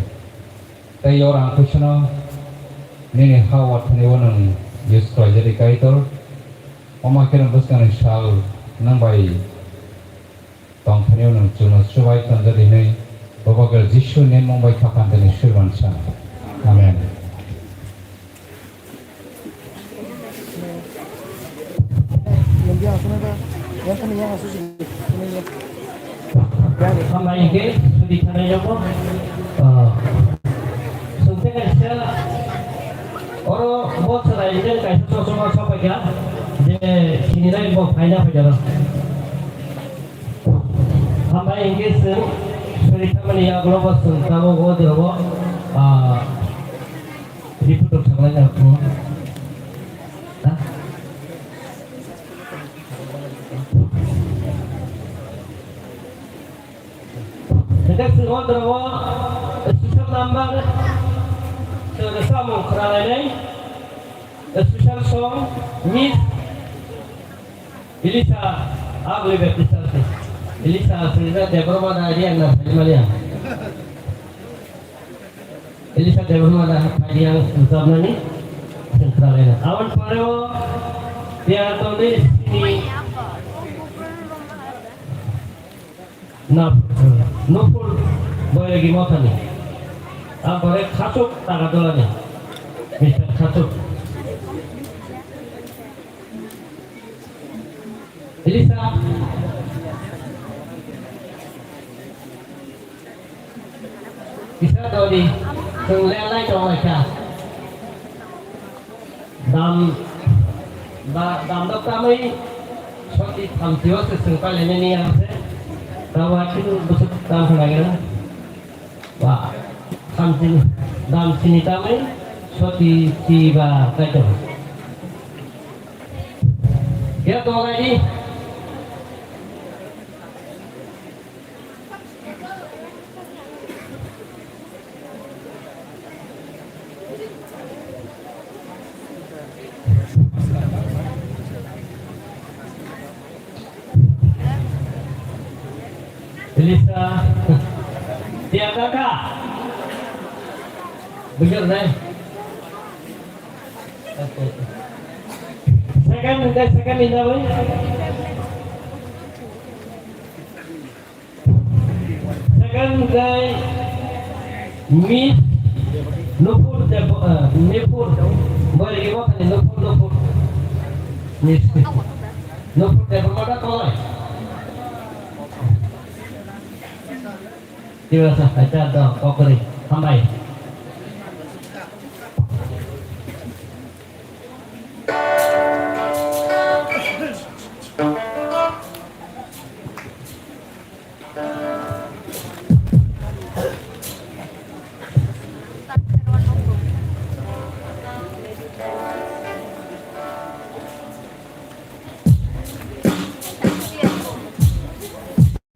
Tei oro ang khuisano nini ha wathani o nwng use khlaijadi Kaitor. Omo khe nwng bwskangni sal nwng bai tongthani o nwng chwngno chubai tonjadi hwnwi Bwbagwrang Jisu ni mung bai kha phan tini swiman sa. Amen. Hambai hingke sudi thanai rokbo, ah, sungte kaisa oro bo chwrai jeng kaisa sosoma sopaikha je sinilai bo phaina phaikha. Hambai hingke chwng suri thamani yagulo bo chwng tabuk o jora bo, ah, report rok saklai na rok. Hingke chwng o jora bo special number chwng samung khwralainai special song Miss Elisa, ugly Baptist Church. Elisa, Elisa Debbarma da, Riang na, Salimania. Elisa Debbarma da, Riang, Zabnani, Central Area. Awan pore o, dia toni sini. Na, Nupur Boyagi Mothani. Ang pore Khachuk Tagadolani. Mister Khachuk. Elisa. Kisa dodi, chwng lelai tonglaikha. Dam, ba, dam dok tamwi soti thamchi o se chwng pailainani ang se. Tamo achinu bwswk dam khlaina. Ba, thamchi, dam sini tamwi soti chi ba kaitor. Ya, tonglaidi. Elisa, tiada kah? Bener, Nay? Oke. Second, Nay, second, Indah, boy. Second khe Miss Nupur Deb-, eh, Nupur, bwrwi ni bwkhani Nupur, Nupur. Miss Nupur Debbarma da kolai. Tibasa, acha do, kokori, hambai.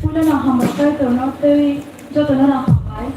Puila no hambai Kaitor no tei joto no no hambai.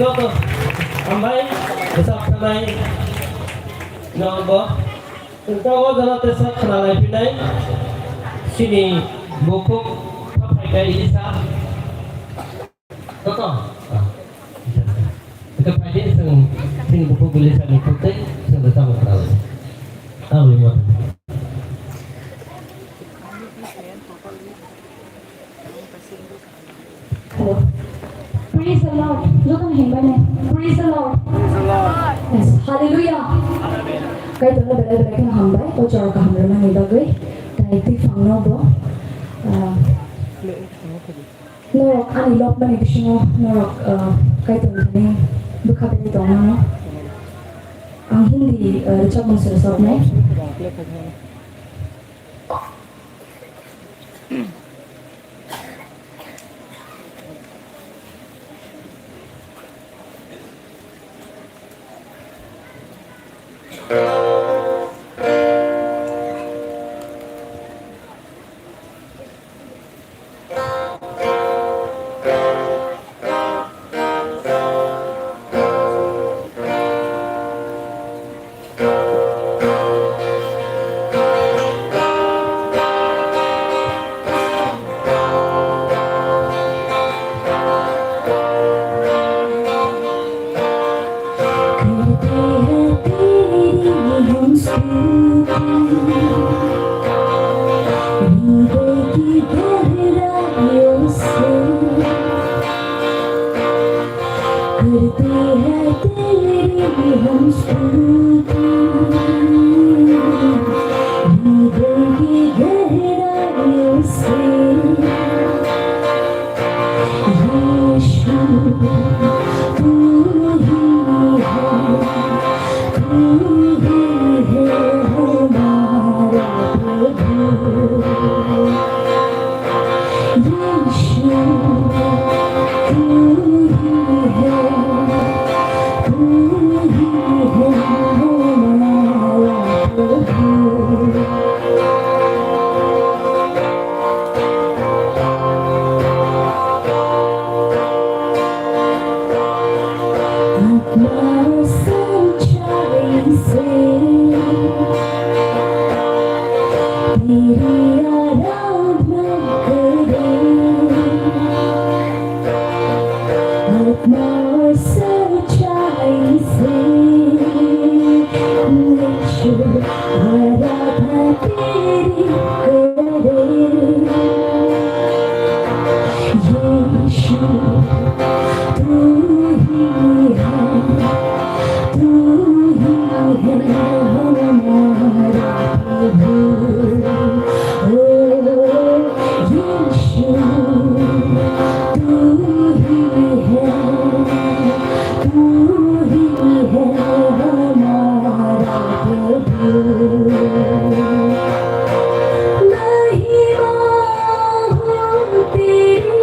Joto hambai, bwsaknai nokbo. Tabuk o jaga tesa khna lai phinai chini bukhuk phaphai kai Elisa. Joto. Ah. Ito phaidi chwng chini bukhuk Elisa ni khuk tei chwng da tamo khna lai. Ang limo. Hello. Praise the Lord. Jotono himbai ne. Praise the Lord. Praise the Lord. Yes. Hallelujah. Kaitorno belai belai kheno hambai. O chwra kaham rwmani bagwi. Tai twi phangno bo. Ah, norok ani lobmani bisingo norok, ah, Kaitorni thani bwkha belai tongmano. Ang Hindi, ah, rwchapmung se rwchapnai. करते हैं तेरी हम स्तुति, हृदय की गहराइयों से। यीशु, तू ही है, तू ही है हमारा प्रभु। यीशु, तू ही है, तू ही है हमारा प्रभु। आत्मा और सच्चाई से तेरी आराधना करें। आत्मा और सच्चाई से यीशु आराधना तेरी करें। यीशु, तू ही है, तू ही है हमारा प्रभु। ओ यीशु, तू ही है, तू ही है हमारा प्रभु। महिमा हो तेरी,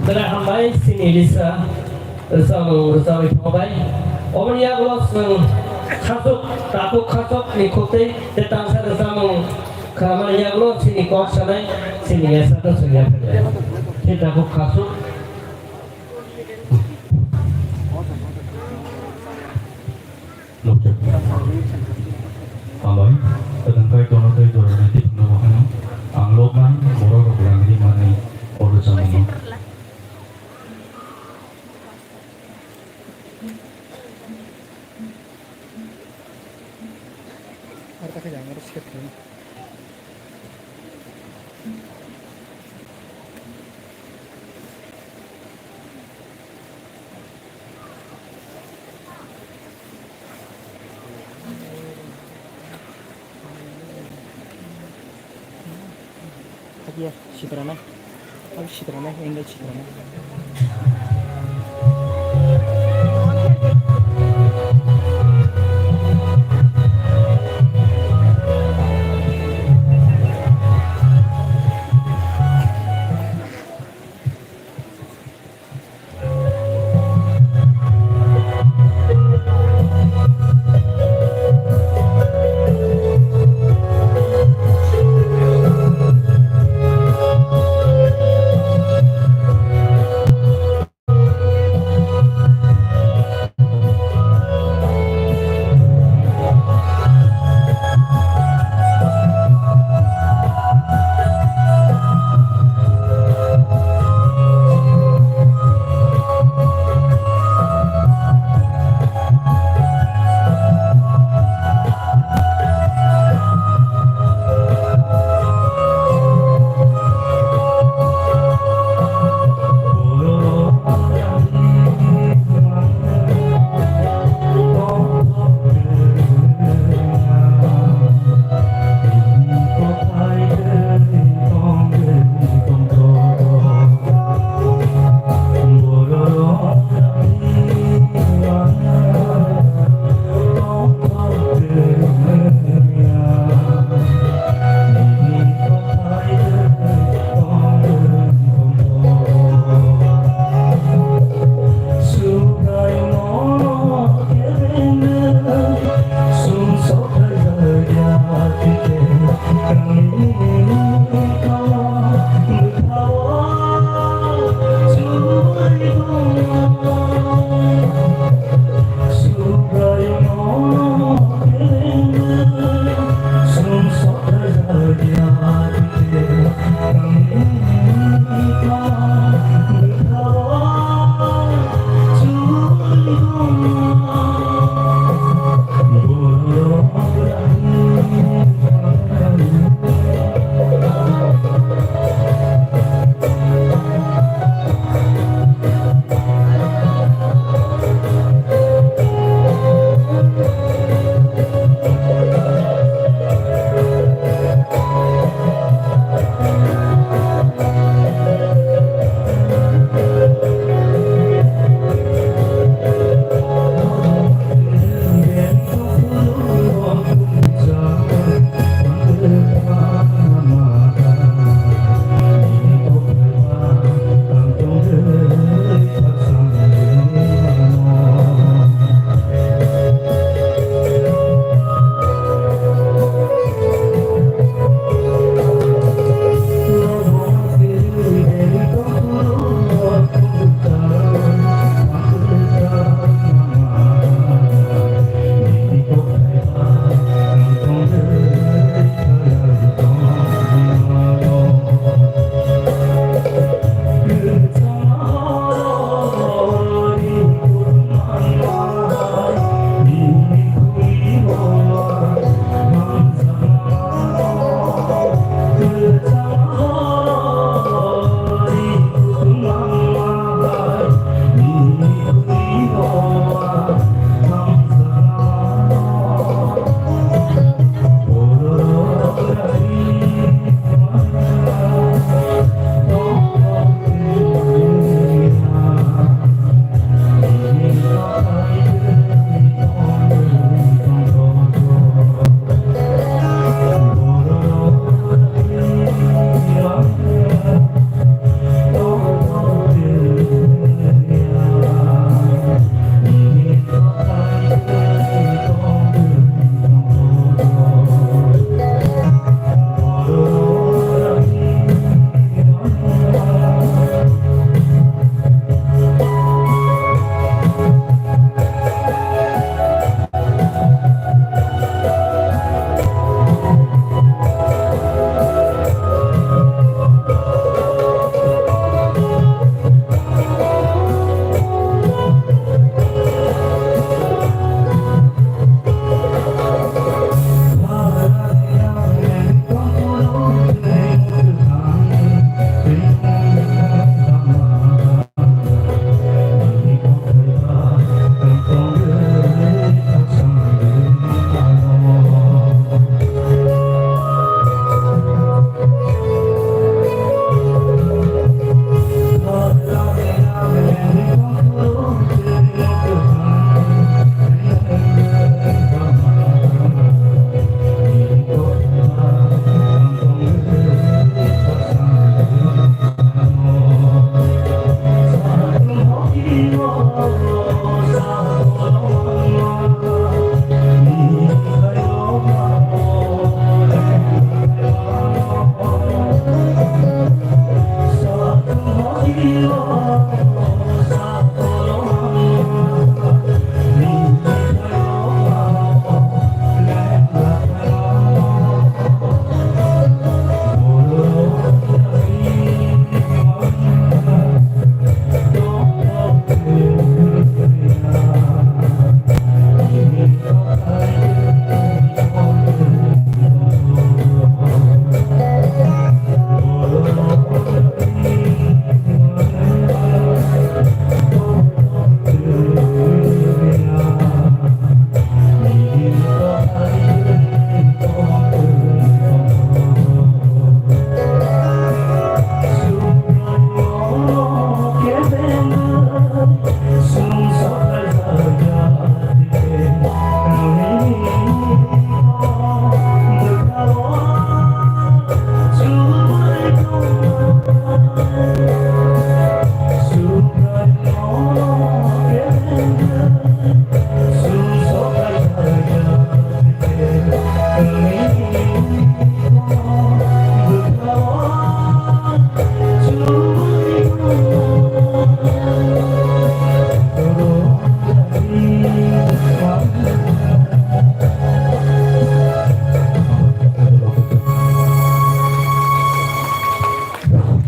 Belai hambai chini Lisa rwchapmung rwchapwi thangbai. Oboni yagulo chwng khasuk, takhuk khasukni khuktwi tei tangsa rwchapmung khamani yagulo chini kok sanai chini Lisa no chwng yapharya. Tei takhuk khasuk. Hambai, kwthang khai tono tei jora nai tei phano bo hano ang loknai borok rok rang ri manai order chamung no. Ar ta khe jang oro set khlai. Hakya, sitra na. Hakya, sitra na, angle sitra na.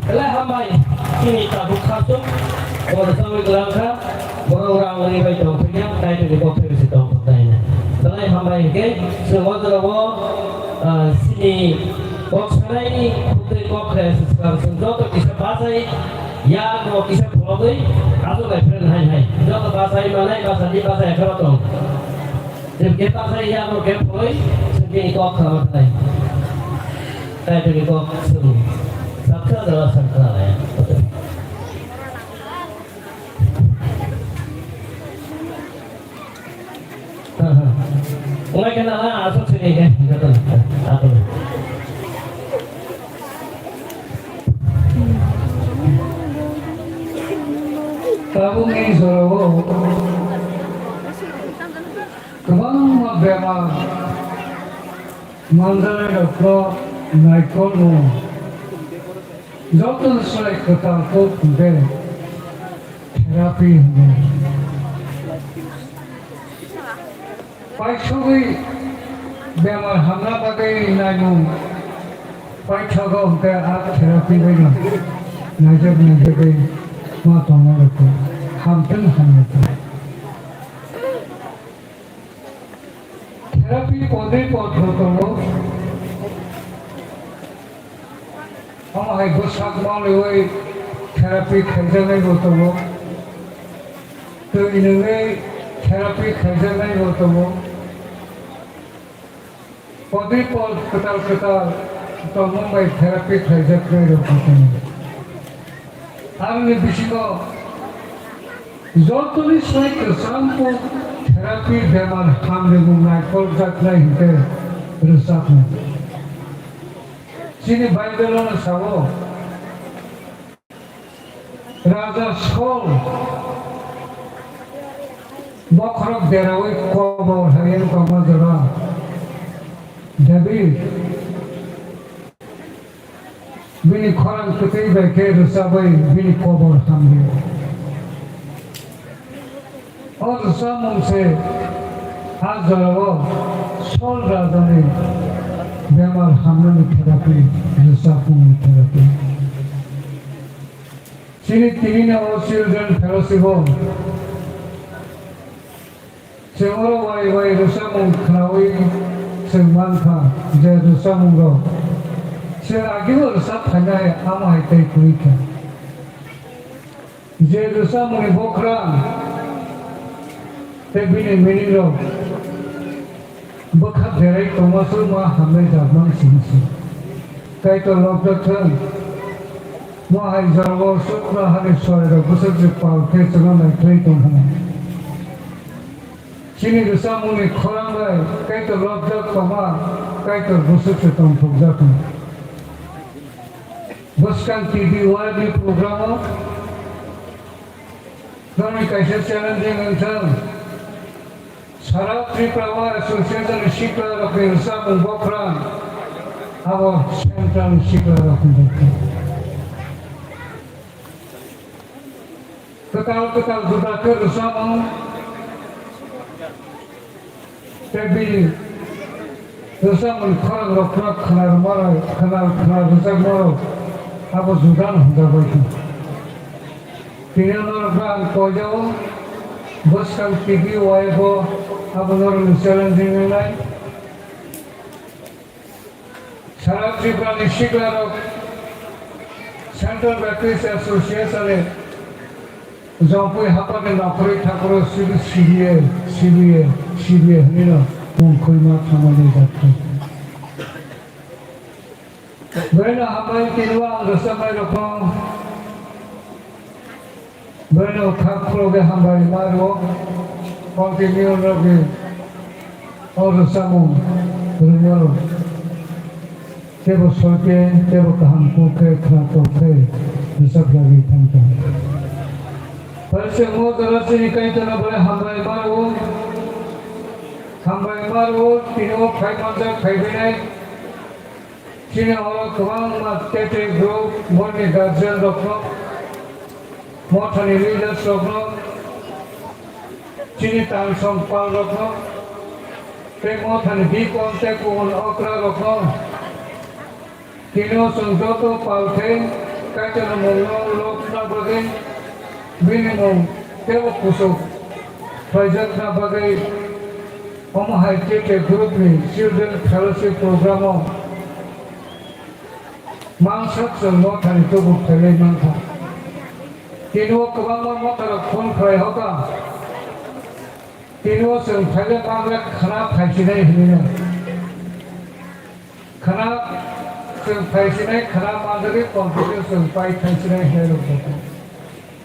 Belai hambai, chini tabuk khasuk, bo rwchapwi kwlang kha, borok rang ri bai tong thangya, Kaitorni kok thaiwi se tong thangya. Belai hambai hwnkhe, chwng o jorao, ah, chini kok sanaini khutui kok khlai se swkang chwng joto kisa bachai, yarno kisa phologwi, aswk lai phre hai hai. Joto bachai manai, bachadi bachai akhoro tong. Jeb khe bachai yarno khe pholoi, chwng bini kok kha ma khlai. Kaitorni kok chwng saksa jora saksa lai. Wngkha na, aswk sini khe, joto, ato. Tabukni jorao kwbangma bemar manjanairokno naikolmung joto swlai kwtal kok hwnkhe therapy hwno. Paisugwi bemar hamna bagwi naimung paithago hwnkhe a therapy baino naijak naijagwi ma tongna rwkha, hamthwng hamya thwng. Therapy podwi pod rw tongo. Omo hai bwsak manliwi therapy khaijaknai bo tongo. Twi nungwi therapy khaijaknai bo tongo. Podwi pod kwtal kwtal tongmung bai therapy khaijaknai rok bo tongo. Aroni bisingo jotoni sai kwchangbo therapy bemar hamrimung naikoljaknai hinkhe rwchapmung. Chini Bible-o no sao, Raja Saul bokhorok derawi kobor hai wng tongma jora David bini khorang kwtwi bai khe rwchabwi bini kobor hamdi. O rwchapmung se a jorao Saul rajani bemar hamnani therapy, rwchapmungni therapy. Chini tini no o Children Fellowship o chwng oro wai wai rwchapmung khnaui chwng mankha je rwchapmung rok chwng agebo rwchap phainai amo hai tei kwrwi kha. Je rwchapmungni bokhrang tei bini meaning rok bwkha berai tongma se ma hamnai jakmani simi se. Kaitor lobjak thung. Mo hai jorao sukra hani soirok bwswk se pal khe chwngno naikhlai tong hwnwi. Chini rwchapmungni khorang bai Kaitor lobjak tongma, Kaitor bwswk se tongthokjak hwnwi. Bwskang T V World ni program o norokni kaisa challenging wngthang. Sara Tripura War Association ni sikla rokni rwchapmung bokhrang abo central ni sikla rokni bokhrang. Kwtal kwtal juda khe rwchapmung tei bini rwchapmungni khorang rok khna khna rwma rok, khna khna rwjakma rok abo juda no hwnjak bai kha. Tini norok no ang koijao bwskang T V wai bo abo norok ni challenging wngnai. Sara Tripura ni sikla rok Central Baptist Association ni jopui hapar ni nokhorwi thakhoro sibi sibiye, sibiye, sibiye hwnwi no mung khoi ma thangmani jat khe. Bwrwino hambai tini o ang rwchapnai rokno. Bwrwino kha khulogwi hambai ma rwo, continue rwgwi o rwchapmung rwngmano teibo soi khe, teibo kaham kuk khe, khwnatok khe rwchapjagwi thang thang. Phaisingmo jora chini Kaitorno belai hambai ma rwo, hambai ma rwo, tini o phai manjak phaibainai. Chini oro kwbangma tete group, boni guardian rokno, mothani leaders rokno, chini tangsong pal rokno, tei mothani deacon tei kubun okra rokno, tini o chwng joto pal khe Kaitorni mungno lobna bagwi, bini mung teibo kuchuk khlaijakna bagwi, omo hai tete group ni Children Fellowship program o Mangsak chwng mothani tubu phailai mankha. Tini o kwbangma motharok phone khlai hoka. Tini o chwng phailai manle khwna phaisinai hinwi no. Khwna chwng phaisinai, khwna manjagwi continue chwng pai phaisinai hinwi rwkha.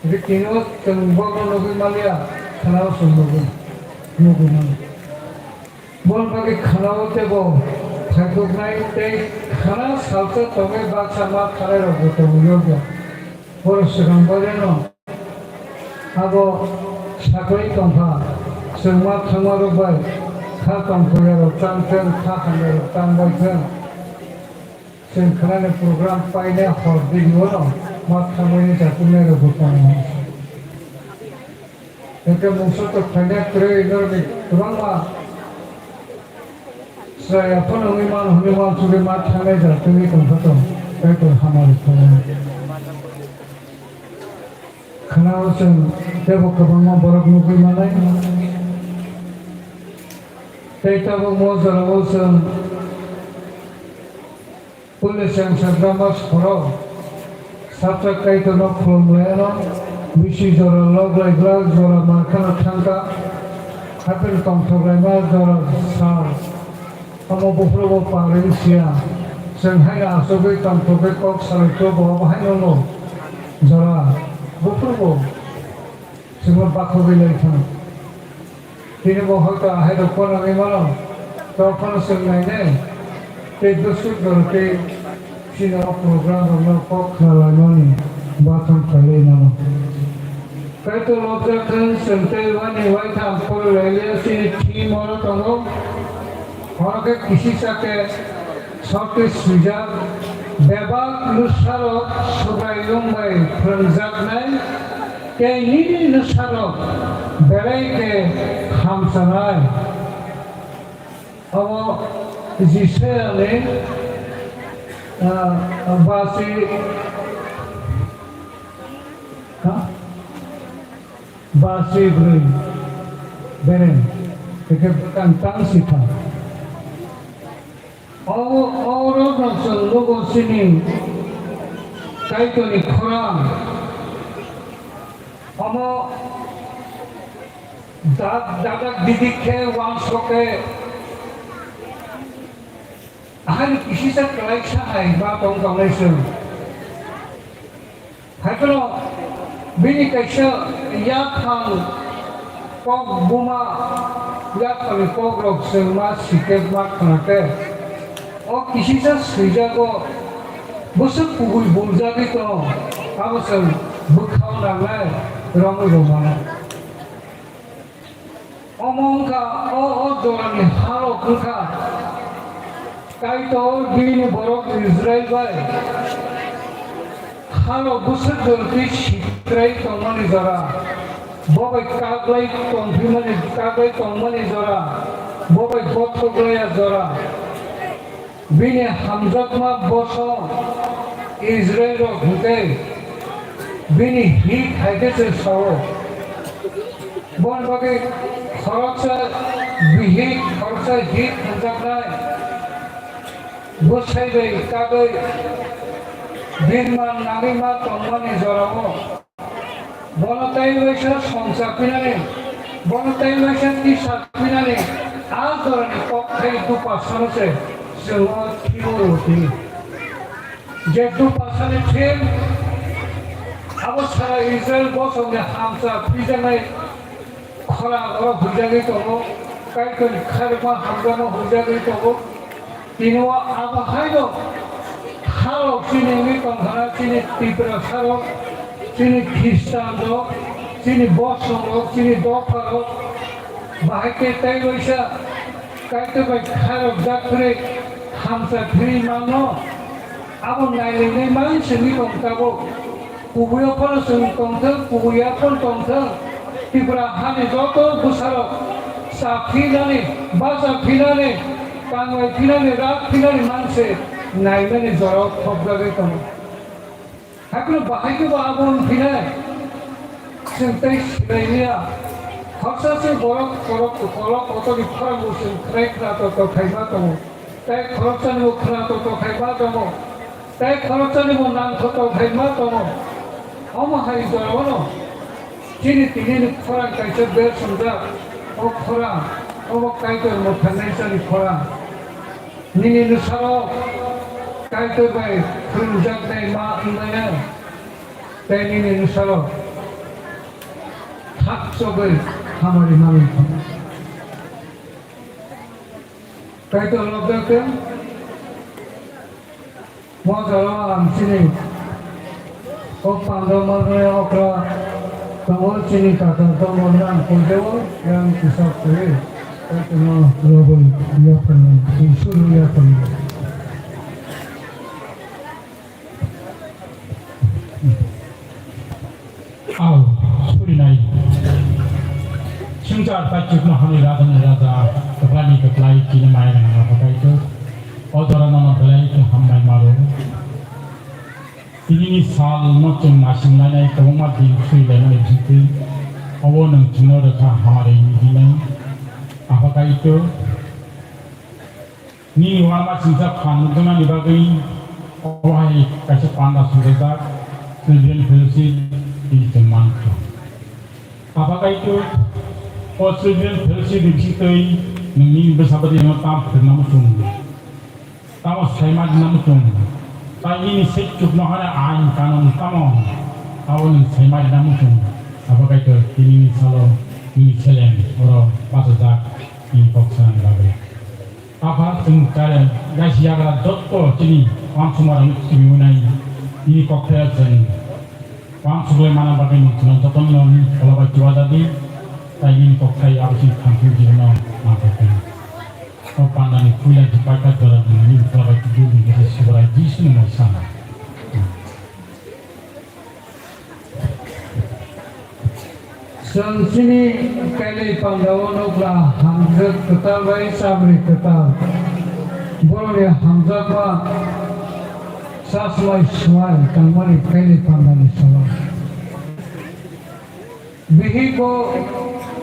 Tei tini o chwng bono nugwi manliya, khwna o chwng nugwi, nugwi mano. Boni bagwi khwnao teibo phaikuknai tei khwna salsa tongwi baksa ma thanairokbo tongo yokya. Borok swkang baireno abo saklai tongkha, chwng ma thangmarok bai kha tongphuyarok tang thung, kha hamyarok tang bai thung. Chwng khwnani program painai hor bini uano ma thangmani jakuknairokbo tongo. Hwnkhe mungsa tok phaina kwrwi norokni kwbangma chwrai aphano wngwi mano hwnwi uansugwi ma thangnai jora tungwi tongkha tong, tei tong hamari khainai. Khwnao chwng teibo kwbangma borok nugwi manai. Tei tabukmo jorao chwng Puila chwng Sadrama soro, Sabsa Kaitorno khulumlaiyano, bisi jora lok lai glak, jora mar kheno thangkha, hapheno tongthok laima jora sal. Omo buphuru bo pari wngsiya, chwng haino achugwi tongthokgwi kok salai khe bo obo haino wngo jora buphuru bo. Chwngno bakhogwi lai thang. Tini bo hoito ahairok phano wngwi mano, tei phano chwng nainai tei dusuk doro tei chini o program rokno kok khna laimani bathang khlaiwi mano. Kaitor lobjak thung, chwng tei uani uaitham pori lai liya chini theme oro tongo. Oro khe kisisa khe Sotwi swijak, bebak nwsarok Subraiyung bai phrwngjaknai, tei nini nwsarok belai khe hamchanai. Omo Jisayani, ah, basi, ha? Basi bwrwi beren, tei khe bwkang tang si kha. O, o rok no chwng nugo chini Kaitorni khorang. Omo da-, dadak didik khe uansuk khe ahai kisisa kwlaisa hai ma tong tongnai chwng. Haiphano bini kaisa yaphang kok buma, yaphangni kokrok chwng ma sikhe ma khna khe, o kisisa swijago bwswk kubui buljagwi tongo, abo chwng bwkhao nangnai, romwi rw manai. Omo wngkha o, o jorani halok wngkha. Kaitor bini borok Israil bai Salo bwswk jorotwi sikrai tongmani jora, bo bai kaglai tongphimani, kaglai tongmani jora, bo bai gothoklaiya jora. Bini hamjakma bosong Israilrok hwnkhe bini hit hai khe se sao. Boni bagwi khoroksa bihik, khoroksa hit hamjaknai bwsai bai kagwi birma nangwi ma tongmani jorao. Bono tei waisa songcha pinani, bono tei waisa tisa pinani, a jorani kokthai dupasano se chwng o thwibo rw tini. Je dupasani thim, abo sara Israil bosongni hamcha phijaknai khorang oro huijagwi tongo, Kaitorni khairokma hamjakma huijagwi tongo. Tini o abo haino halok chini wngwi tongkha na, chini Tiprasarok, chini Khristanrok, chini bosongrok, chini dopharok, bahai khe tei waisa Kaitor bai khairokjak kwrwi hamsa phirwi mano. Abo nailainai man simi tong tabuk. Kubuiya phano chwng tongthwng, kubuiya phano tongthwng. Tripura hani joto bwsarok cha phinani, bacha phinani, kanglai phinani, rak phinani manse naimani jorao thopjagwi tongo. Haikhe bahai khe bo abo wng phinai? Chwng tei sinai liya. Khorsa se borok kolok, kolok kotorni khorang bo chwng khwnai khwnato tongthai ma tongo. Tei khoroksani bo khwnato tongthai ma tongo. Tei khoroksani bo nangthotok hai ma tongo. Omo hai jorao no chini tini ni khorang kaisa ber swngjak. O khorang, obo Kaitor mwthangnaisani khorang. Nini nwsaro Kaitor bai phwrwngjak nai ma wngmaya. Tei nini nwsaro thak chobwi hamari manwi tongo. Kaitor lobjak khe, mo jora ang chini o panda manwi okra tongo, chini kata tongo, ang koiteo yang kisa khe, Kaitorno lobwi yaphang, suru yaphang. Ao, surinai. Swngchar taichukma hani rajani raja, kwplaini kwplai, chini maya nangma phaikaitor. O jorano no belai khe hambai maro. Tinini sal no chwng naisinglainai kwbangma din surilaimani bisingtwi. Obo nwng chwngno rwkha hamari hinwi hinai. Aphakaitor. Nini uanama singcha phan nukjaknani bagwi obo hai kaisa panda swngjak Children Fellowship tini chwng mankha. Apha Kaitor, o Children Fellowship ni bisingtwi nwng nini bwsa bwrwino tamo phwrwngna muchung, tamo saima rwna muchung, tai nini sechukno hwnwi ain kanun tamo abo nwng saima rwna muchung. Apha Kaitor, tinini salo nini seleng oro bachajak nini kok sanani bagwi. Apha chwng chaya gaisi yagra jotto chini uansukmarokno kibi wngnai nini kokthai chwng uansuklai mana bagwi nwng chwngno jotono nini phola bai chubaja di, tai nini kokthai abo chini thangsing jibono nangkukdi. O pandani puila jipai kha jora nini phola bai chubu nini khe Sibrai Jisuni moi sana. Chwng chini kailai pandao nukla hamjwk kwtal bai chabri kwtal. Borokni hamjakma chasmai swmai tangmani kailai pandani salo. Bihik bo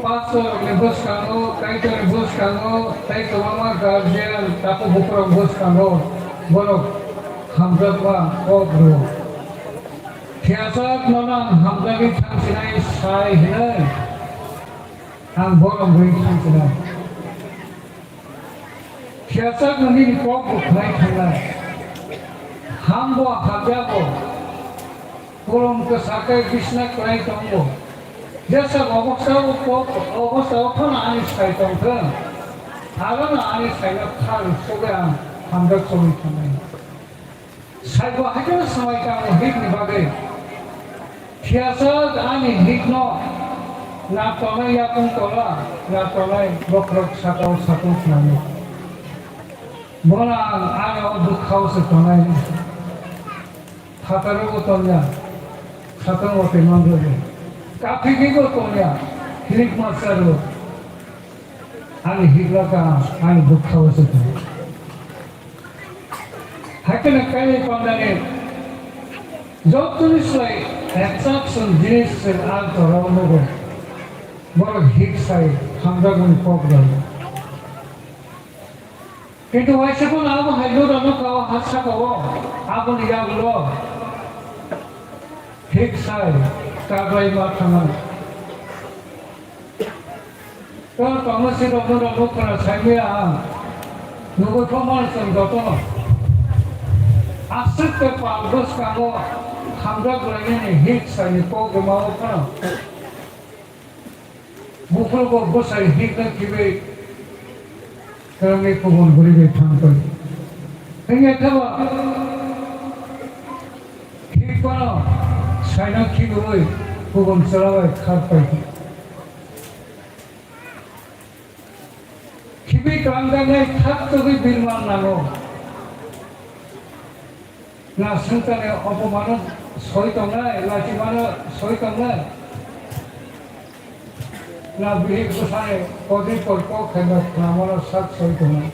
pastor ni bwskango, kaitor ni bwskango, tei kwbangma guardian, takhuk bukhurok bwskango, borok hamjakma kok rwo. Phiyasak nono ang hamjagwi thangsinai sai hinwi ang borok wngwi thangsinai. Phiyasak no nini kok bo khwnai thangnai. Ham bo hamya bo. Kolom kwsa khe bisna kwlai tongo. Jesa obostha o kok, obostha o phano ani sai tongthwng. Aro no ani saino khar sugwi ang hamjak chogwi thangnai. Saibo haikhe swmai tamo hikni bagwi. Phiyasak ani hikno na tongnai yakung tola, na tongnai bokhorok sakao sakung khnani. Bono ang ani o bwkhao se tongnai. Khataro bo tongya, khatang watwi manrwgo. Kaphikhe bo tongya, hirik master bo. Ani hiklaka, ani bwkha o se tong. Haikhe no kainwi pandani, jotoni slai attraction jinis se ang torao nugo. Borok hik sai hamjakmani kok rw. Kintu waisa phano abo hai lurano kao ha saka o, aboni yagulo thik sai kaglai ma thangmani. Tong tongma si rokno rokno khwna saimaya ang. Nugwi thokmani chwng jotono. Aswk khe pal bwskango hamjak lainani hik saini kok rwma o phano. Buphuru bo bwsai hikno khibi kwrwngwi kubun bwrwi bai thang koi. Hwnkhe khe bo hik phano saino khibiwi kubun chwla bai khar pai khe. Khibi kwrwngjaknai khaktwgwi birman nango. Na swngcharni opomano soi tongnai, lachimano soi tongnai. Na bihik bwsani kodi koi kok khaima khwnamano sak soi tongnai.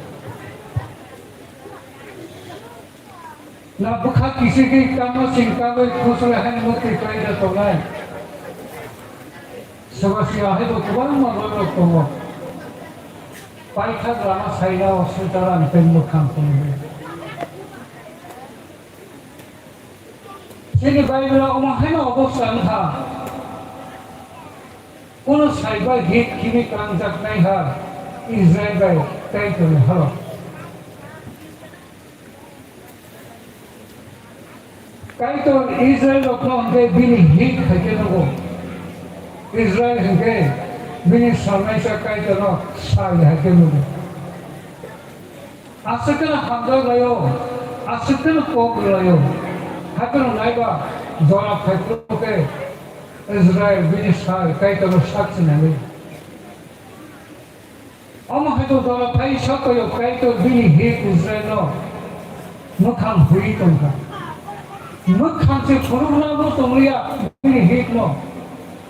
Na bwkha kisikwi tamo sing tangwi khosoi haino mwtwi khlaida tongnai. Soba si ahaibo kwbangma borok tongo. Paithak lama saina o swngchar ang tei mwkhang phunugwi. Chini Bible o omo haino obostha wngkha. Kono saiba hit khini kwrwngjaknai ha Israel bai Kaitorni halo. Kaitor Israel rokno hwnkhe bini hik hai khe nugo. Israel hwnkhe bini salnaisa Kaitorno sai hai khe nugo. Aswk kheno hamjak laio, aswk kheno kok rwlaio. Hakhe no naiba jora phaiphuru khe Israel bini sai Kaitorno sak sinai. Omo hai to jora phai sakoi Kaitor bini hik Israel no mwkhang hui tongkha. Mwkhang se phunukna bo tongliya bini hik no.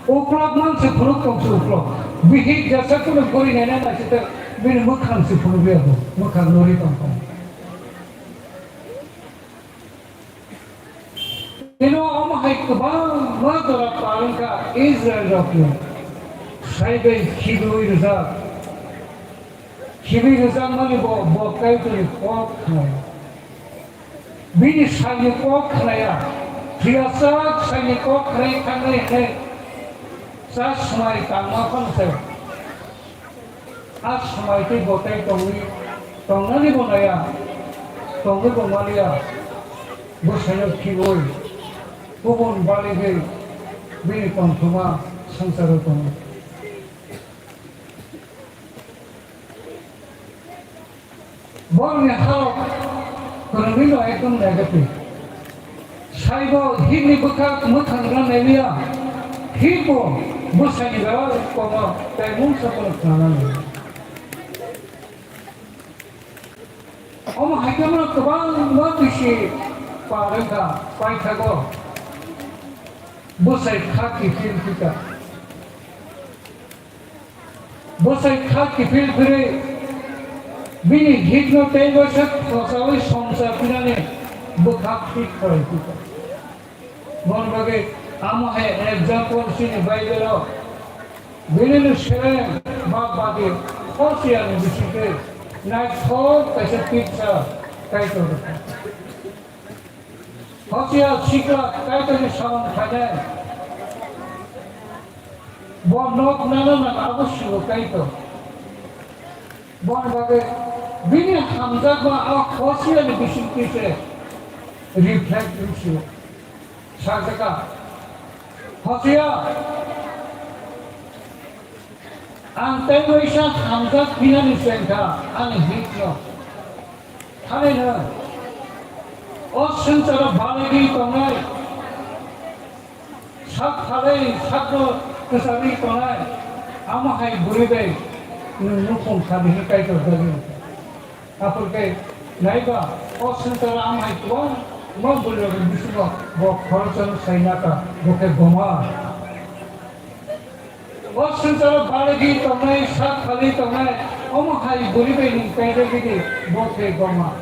Uklok man se phunuk tong se uklok. Bihik jasa kuno gori nai nai se bini mwkhang se phunukliya bo. Mwkhang nori tongkha. Tino omo hai kwbangma jora pal wngkha Israel rokni. Saibai khibiwi rijak. Khibiwi rijakmani bo, bo Kaitorni kok khnai. Bini saini kok khnaiya. Phiya chak saini kok khnai thangwi hwnwi chak swmai tangma phano se. A swmai tei bo tei tongwi, tongnani bo naiya, tongwi bo maliya, bwsaino khibiwi, kubun baligwi bini tongthoma swngcharo tongo. Borokni halok kwrwngwi no ekdom negative. Saibo himni bwkha mwthang rwna nailiya, himbo bwsaini bera komo tei mungsa bono khwnana nai. Omo hai khe bono kwbangma bisi par wngkha, paithago bwsai kha kiphil phika. Bwsai kha kiphil phirwi bini hitno tei waisa khochaui songcha phinani bwkha phik khlai phika. Boni bagwi amo hai example chini Bible-o bini seleng bap badi Hosiani bisingtwi naithok kaisa tiksa Kaitor rwkha. Hosia sikla Kaitorni samung khainai. Bo nok nana nang abo sibo Kaitor. Boni bagwi bini hamjakma a Hosiani bisingtwi se reflect wng sio. Sajaka. Hosia. Ang tei waisa hamjak phinani chengkha ani hitno. Thanaino o swngcharo balaiwi tongnai, sak phalwi sakno kwchagwi tongnai, amo hai bwrwi bai nwng nukhung kha di hwnwi Kaitor dagi. Aphuru khe naiba o swngcharo amo hai kwbang Omo bwrwi rokni bisingo bo khoroksa no sai naka, bo khe Gomar. O swngcharo baligi tongnai, sak phalwi tongnai, omo hai bwrwi bai nwng kaijagwi di, bo khe Gomar.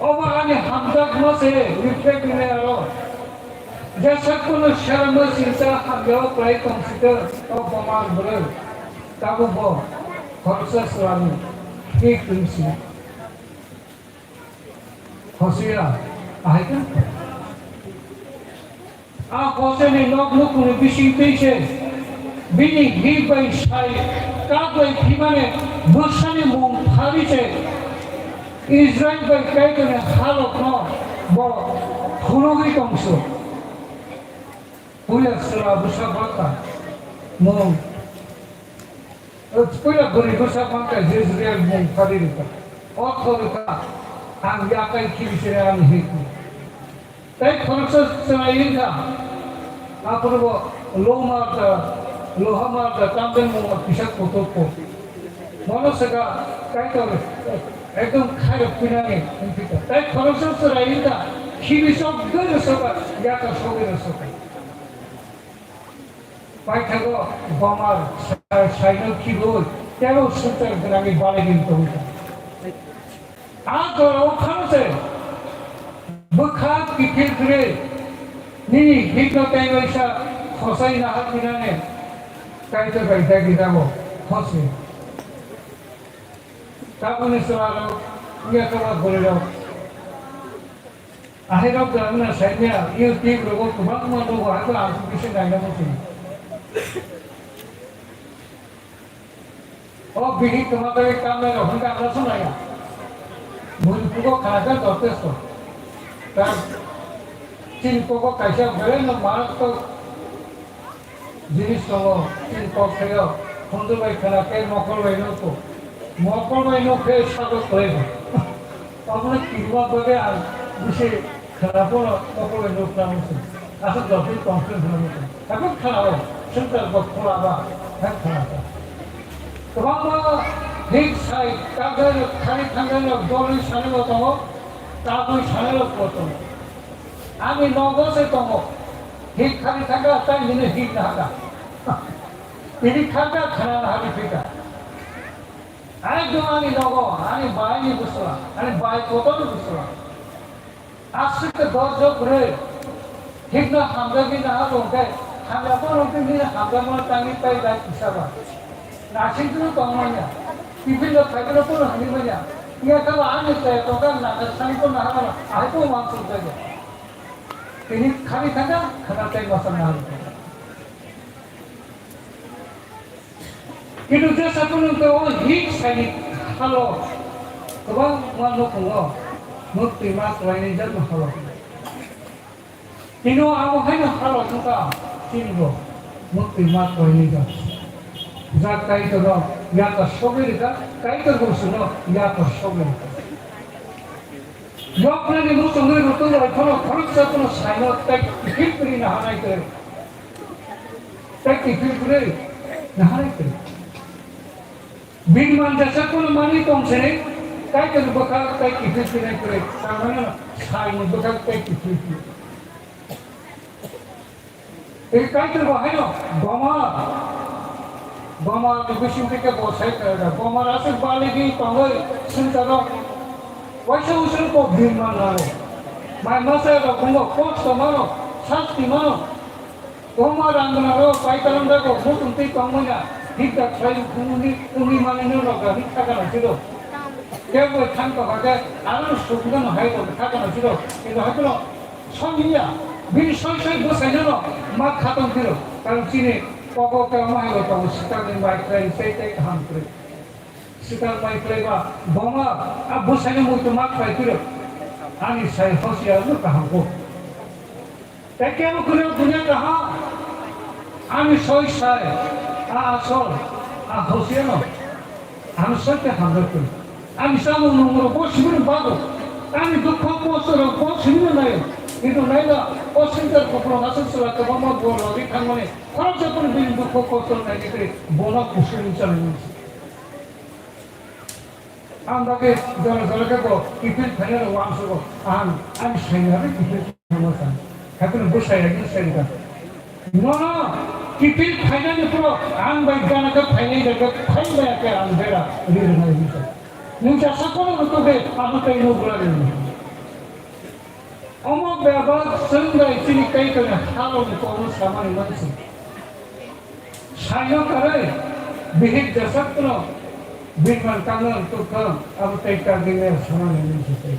Obo ani hamjakma se reflect wngnai aro. Jesa kunu serangma silsa hamjao kwlai tong sitwng, o Gomar bwrwi. Tabuk bo khoroksa swrangni thik wng si. Hosea, ahai khe. A Hoseani nok nukhungni bising twi se bini hik bai sai kak bai thwimani bwsani mung pharwi se Israil bai Kaitorni halokno bo phunugwi tongsu. Puila chwla bwsa bangkha mung. Puila bwrwi bwsa bangkha Jezreel mung pharwi rwkha. Ortho rwkha, ang yakai khibisire ani hik. Tei khoroksa chwrai wngkha, aphuru bo loha marda, loha marda tamjak mungno kisa kutuk kuk. Mono swkha Kaitor ekdom khairok pinani wngkha. Tei khoroksa chwrai wngkha, khibi sok gwi rw soka, yaka sogwi rw soka. Paithago Gomar sa-, saino khibui tebo swngchar gwnangni balai ring tongwi tong. A jorao phano se bwkha kiphil kwrwi nini hikno tei waisa khosai naharphinani Kaitor bai dagi dago hose. Tabukni chwlarok wngya kwma bwrwirok. Ahai rok da wngna saimya, YouTube rogo kwbangma nogo, haikhe ang kisa naina muchung. O bihik kwma bai kamnai rok hwnka ang swnglaiya. Bui pugo khana khe jotesto. Ta chini pogo kaisa belai no marak to. Jinis tongo, chini kok thaio, khunju bai khwna tei mokol bai nukho. Mokol bai nukhe sago kwlaibo. Omono kirima bagwi ang bisi khwna phano mokol bai nukna muchung. Aswk jotoi tongphuru hwnwi muchung. Haikhe khwnao, swngchar bo khulaba, hai khwnakha. Kwbangma hik sai, takhai rok, khari thangnai rok, dolwi sanai bo tongo, tabwi sanai rok bo tongo. Ani nogo se tongo. Hik khani thangkha, tei hino hik nahakha. Tini khakha, khana nahagwi thwikha. Ekdom ani nogo, ani baini bwsla, ani bai kotorni bwsla. Aswk khe dor jok kwrwi. Hikno hamjagwi nahago hwnkhe, hamya bono hwnkhe nini hamjakmano tangwi tei bai kisa ba. Naisingtwino tongmanya. Tiphil rok phaiphano bono hwnwi manya. Phiya khe bo ani chaya tongkha, nangkha sani bono nahagano, ahai bo uansuk jagwi. Tini khani thangkha, khana tei masa nahagwi thangkha. Kintu jesa phano hwnkhe o hik saini halo kwbangma nukhungo mwktwi ma kwlaini jakno halo. Tini o abo haino halo wngkha chini bo mwktwi ma kwlaini jak. Jak Kaitorno yakar sogwi rwkha, Kaitor bo chwngno yakar sogwi rwkha. Yoknani muchungwi rwtwi bai phano khoroksa phano saino tei kiphil kwrwi naharnai kwrwi. Tei kiphil kwrwi naharnai kwrwi. Bini man jesa phano manwi tong sini, Kaitorni bwkhak tei kiphil kwrwi kwrwi. Tangmani saini bwkhak tei kiphil kwrwi. Tei Kaitor bo haino Gomar, Gomar ni bising twi khe bo sai khe da. Gomar aswk baligi tongwi swngcharo waisa usuk bo bini man nango. Mai masa rok wngbo kosto mano, sasti mano. Gomar rang gwnang rok pai kalam da bo muchung twi tongmani hikda khlai wngwi, wngwi manwi no rok da hik kha gana siro. Kebo thang tokha khe aro sukgwno hai rok kha gana siro. Kintu hai kheno Song hiya, bini soi soi bwsaino no ma khatong phiro. Karon chini kogo kwbangma hai bo tongo, swkangni mai khlai sai tei kaham kwrwi. Swkang mai khlai ba boma a bwsaino muitu ma khlai phiro. Ani sai Hosiya no kaham kho. Tei kebo kwrwi dunya kaham. Ani soi sai, a asol, a Hosiano, ano soi tei hamjak twi. Ani samung nungmung rok bo sibini bago. Ani dukho kosto rok bo sibini naio. Kintu naila o swngchar kupulung aswk chwla kwbangma bo logwi thangmani khoroksa phano bini dukho kosto naidi kwrwi bono kusuri wngcharwi mano. Ang bagwi jora jora khe bo kiphil phainani uansukgo, ang ani saimani kiphil phaima sa. Haikhe bwsai hai khe sai kha. Nono kiphil phainani phuru ang bai gana khe phainai da khe phainai khe ang bera ri rwnai hinwi sa. Nwng jasa kono rwtugwi ano tei nukla rwnai. Omo bebak chwng bai chini Kaitorni halokni kokno samani mansi. Saino kwrwi bihik jasakno birman kangnang tukha abo tei kagwi maya samani mansi tei.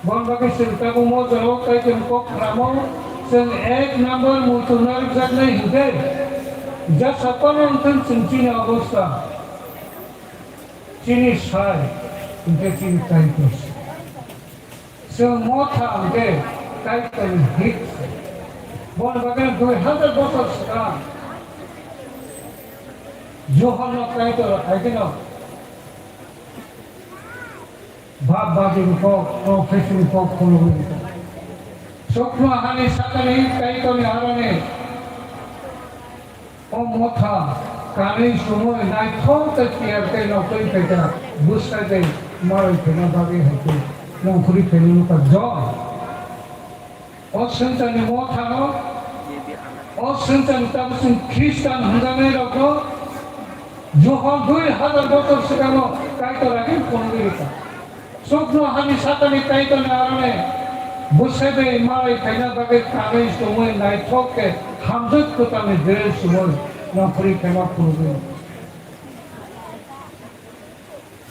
Bon bagwi chwng tabukmo jorao Kaitorni kok khnamo chwng ek number muitu narwkjaknai hinkhe jasa kono wngthang chwng chini obostha, chini sai hinkhe chini Kaitor. Chwng motha hwnkhe Kaitorni hit. Boni bagwi dui hazar bosor swkang Johonno Kaitor hai kheno bap bajini kok, prophesyni kok phunugwi rwkha. Chuknohani sakani Kaitorni aroni O motha kanwi chumui naithok khe tiyar tei nokthoi khaijak bwsai bai malai phaina bagwi hai khe nongkhorwi phainai nukha John. O swngcharni mothano, o swngcharni tabuk chwng Khristan hwnjaknairokno Johon dui hazar bosor swkango Kaitor agini phunugwi rwkha. Chuknohani sakani Kaitorni aroni bwsai bai malai phaina bagwi kanwi chumui naithok khe hamjwk kwtalni dress chumui nongkhorwi phaima phunugwi.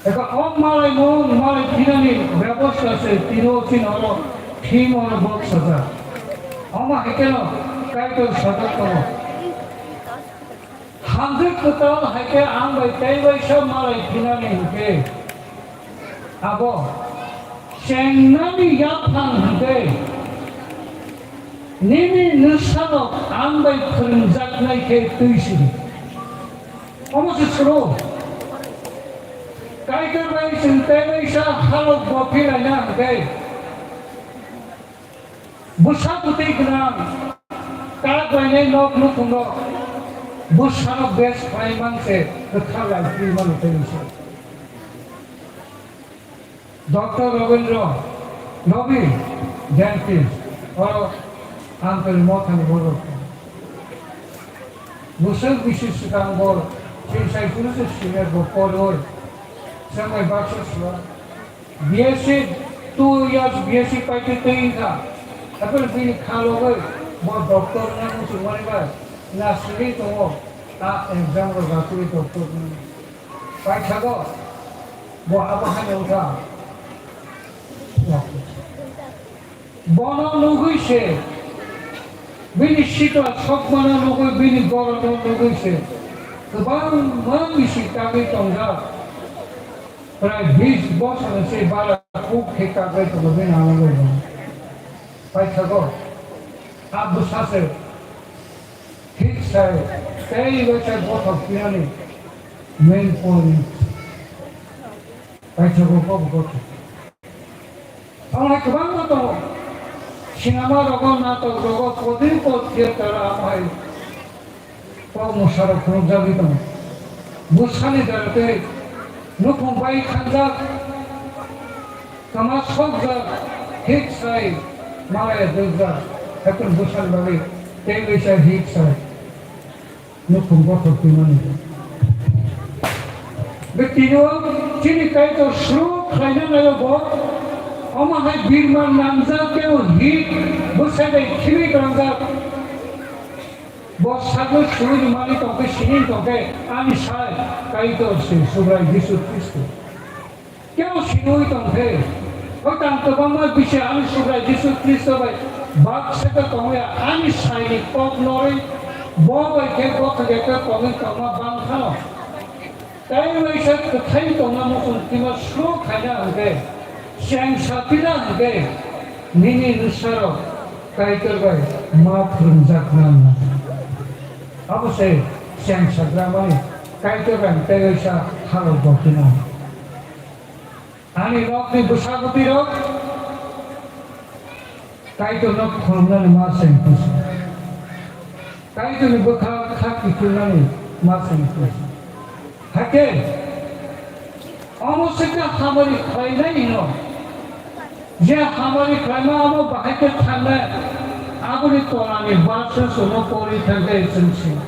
Eka o malaimung malai phinani bebosta se tino chini oro thim oro bok sajak. Omo hai kheno Kaitor sajak tongo. Hamjwk kwtal hai khe ang bai tei waisa malai phinani hinkhe, abo chengnani yaphang hinkhe, nini nwsarok ang bai phwrwngjaknai khe twi sidi. Omo se suru. Kaitor bai chwng tei waisa halok bo philaina hinkhe, Bwsa bwtwi gwnang, kak lainai nok nukhungo bwsano bes khlai man se kwthar lai phi mano tei se. Doctor Robindra Ravi dentist, oro Anthony Mothani borok. Bwswk bisi swkang bo sini sai phuru se senior bo porwi, chwng bai baksa sua. B S C two years B S C paitwi twi wngkha. Haphano bini kha logwi bo doctor wngna muchungmani bai nasingwi tongo, a exam rok ratwi doctor wngmani. Paithago bo abo hai wngkha. Bono nugwi se, bini sikla sokmano nugwi, bini gorono nugwi se kwbangma bisi tangwi tongjak. Prai bis bosor se bara kuk khe kaklai tongo bini amolni. Paithago, a bwsa se thik sai tei bai sai bothop pinani main point. Paithago kok bothop. Omo hai kwbangma tongo. Sinama rogo, natok rogo, kotwi kot theater amo hai. Kok mwsarok phunukjagwi tongo. Bwsani dara tei nukhung bai khanjak, kwma sokjak, hik sai, malaya dwkjak, haikhe bwsani bagwi tei waisa hik sai. Nukhung bothor twimani. Bwtwino chini Kaitor sro khlaina naio bo. Omo hai birman namjak tei o hit bwsai bai khibwi gwnangjak. Bo sagwi suri rwmani tongkhe, sini tongkhe ani sai Kaitor se Subrai Jisu Khristo. Kebo siniwi tongkhe, hoi tang kwbangma bisi ani Subrai Jisu Khristo bai bak saka tongya ani saini kok norwi bo bai khe bothok ekta tongwi tongma bang phano. Tei waisa kwthai tongna muchung twima sro khaina hwnkhe, chengsa pina hwnkhe, nini nwsarok Kaitor bai ma phwrwngjakna hwnna. Abo se chengsagra mani Kaitor bai tei waisa halok bo phina. Ani nokni bwsa bwtwi rok Kaitorno khulumnani ma cheng kusu. Kaitorni bwkha kha kiphilnani ma cheng kusu. Hakhe Omo se khe hamari khlainai hino. Je hamari khlaima amo bahai khe thangnai, aboni tolani verses uno pori thangkhe chwng sino.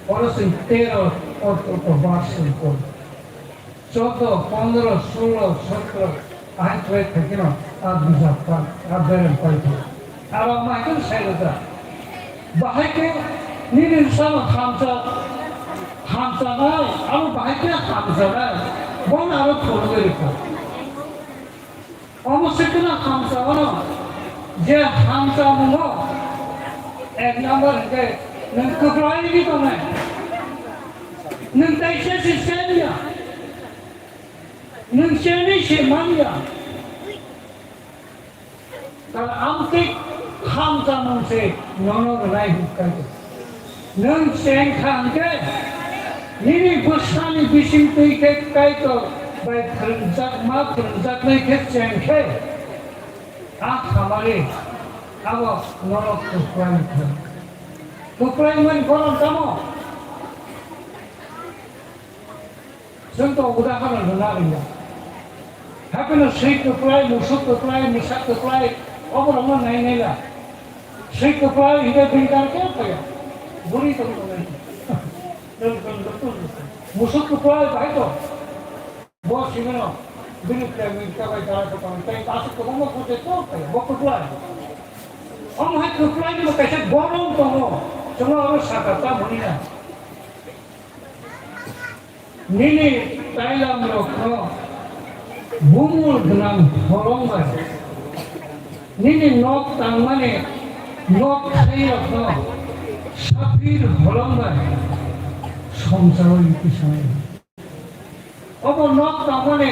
Oro chwng tero, o, o, o verse chwng pori. Chordo, pondro, sulo, sotro, ahai khlai khaikhe no, a bijap pai, a berem pai khe. Aro ma khe sai rwja. Bahai khe nini salo hamsa, hamsanai, aro bahai khe hamsanai, bono aro phunugwi rwkha. Omo se kheno hamsa ono, je hamsa mungo, ek number hwnkhe nwng kwplai ni tongnai. Nwng taisa se chengya. Nwng chengwi se manya. Kal amtwi hamjamung se nono rwnai hwnkhe. Nwng cheng kha hwnkhe, nini bwsani bising twi khe Kaitor bai phrwngjak, ma phrwngjaknai khe cheng khe, a hamari abo nono kwplai kha. Kwplai mani bono tamo? Chwng to udahoron rwna rwya. Hapheno swi kwplai, musuk kwplai, mwsa kwplai, oborokno nai naila. Swi kwplai hwnkhe bini kar khe phaiya. Bwrwi tong tongnai. Musuk kwplai bahai to. Bo swimano bini premika bai dara kwtang tei aswk kwbangma kose to phaiya. Bo kwplai. Omo hai kwplai ni bo kaisa borom tongo. Chwngno oro sakha ta mwnwi na. Nini tailam rokno bumul gwnang holong bai, nini nok tangmani nok thai rokno saphir holong bai somsaui tisai. Obo nok tangmani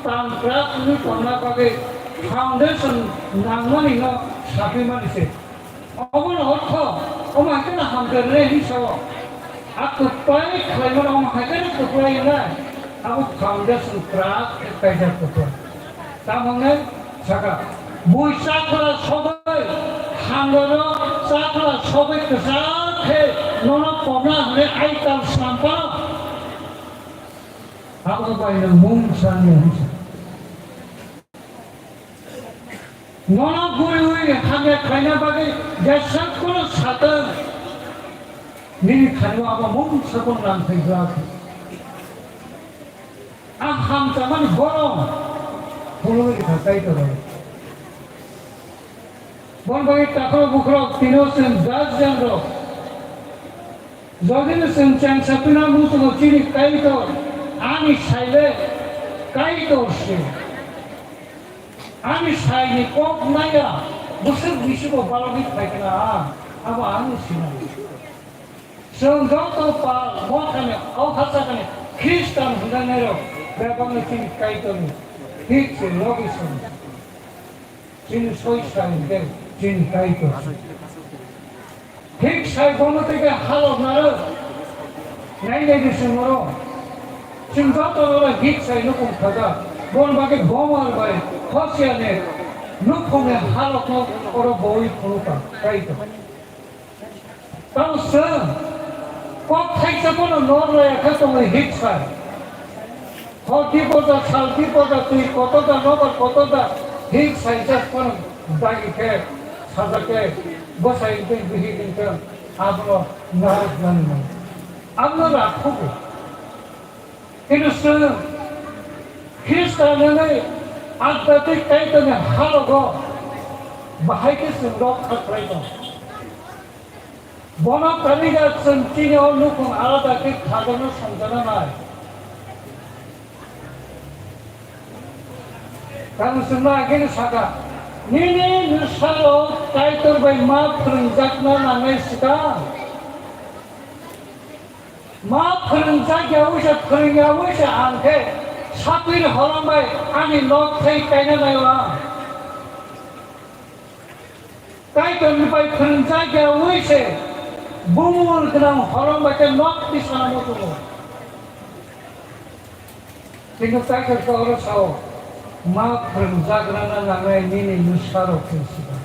tangkrak wngwi tongna bagwi foundation nangmani no saphimani se. Obono ortho, omo hai kheno hamkrai rwnai hinwi sao. A kwplai khlaimano omo hai kheno kwplai wngnai. Abo foundation kwrak khe kaijak kwplai. Tamo wngnai sakha, bui chakhwla sogwi, hangaro chakhwla sogwi kwchak khe nono pomna hwnwi aital swnam phano. Abo bai nwng mung sani hinwi sa. Nono guriui hamya khlaina bagwi jesa kono satwng, nini thani abo mungsa kono nang thai glak. A hamchamani borom phunugwi rwkha Kaitor bai. Bon bagwi takhuk bukhuk tino chwng guardian rok. Jodi no chwng chengsa pina muchungo chini Kaitor, ani sai le Kaitor se. Ani sai ni kok naya, bwswk bisi bo balogwi phai kana, abo ani sinai. Chwng joto pal, mothani, o hachakani, Khristan hwnjaknairok, bebakni chini Kaitorni, hik se logi song. Chini soi sai hwnkhe chini Kaitor. Hik sai bono tei khe halok narwk. Nai nai di chwng oro. Chwng joto oro hik sai nukhung khajak. Bon bagwi Gomor bai Hosiani nukhungni halokno oro bowui phunukha Kaitor. Tamo chwng kok thaisa phano nor laiya khe tongwi hik sai. Hor diporda, sal diporda, twi kotorda, nobar kotorda, hik saijak phano dagi khe, sajak khe, bwsai wngkhe, bihik wngkhe, abono narwknani nang. Abono rakhugo. Kintu chwng Khristan wngwi adhyatmik Kaitorni halogo bahai khe chwng rok kha khlai tong. Bono kariga chwng chini o nukhung alada khe khajakno songchana nai. Karon chwngno agini saka, nini nwsalo Kaitor bai ma phwrwngjakna nangnai swkang. Ma phwrwngjak ya wisa, phwrwng ya wisa ang khe sapir holong bai ani nok thai kaina nai o ang. Kaitorni bai phwrwngjak ya wise, bumul gwnang holong bai khe nok tisana muchungo. Kintu Kaitor khe oro sao, ma phwrwngjagrana nangnai nini nwsarok khe swkang.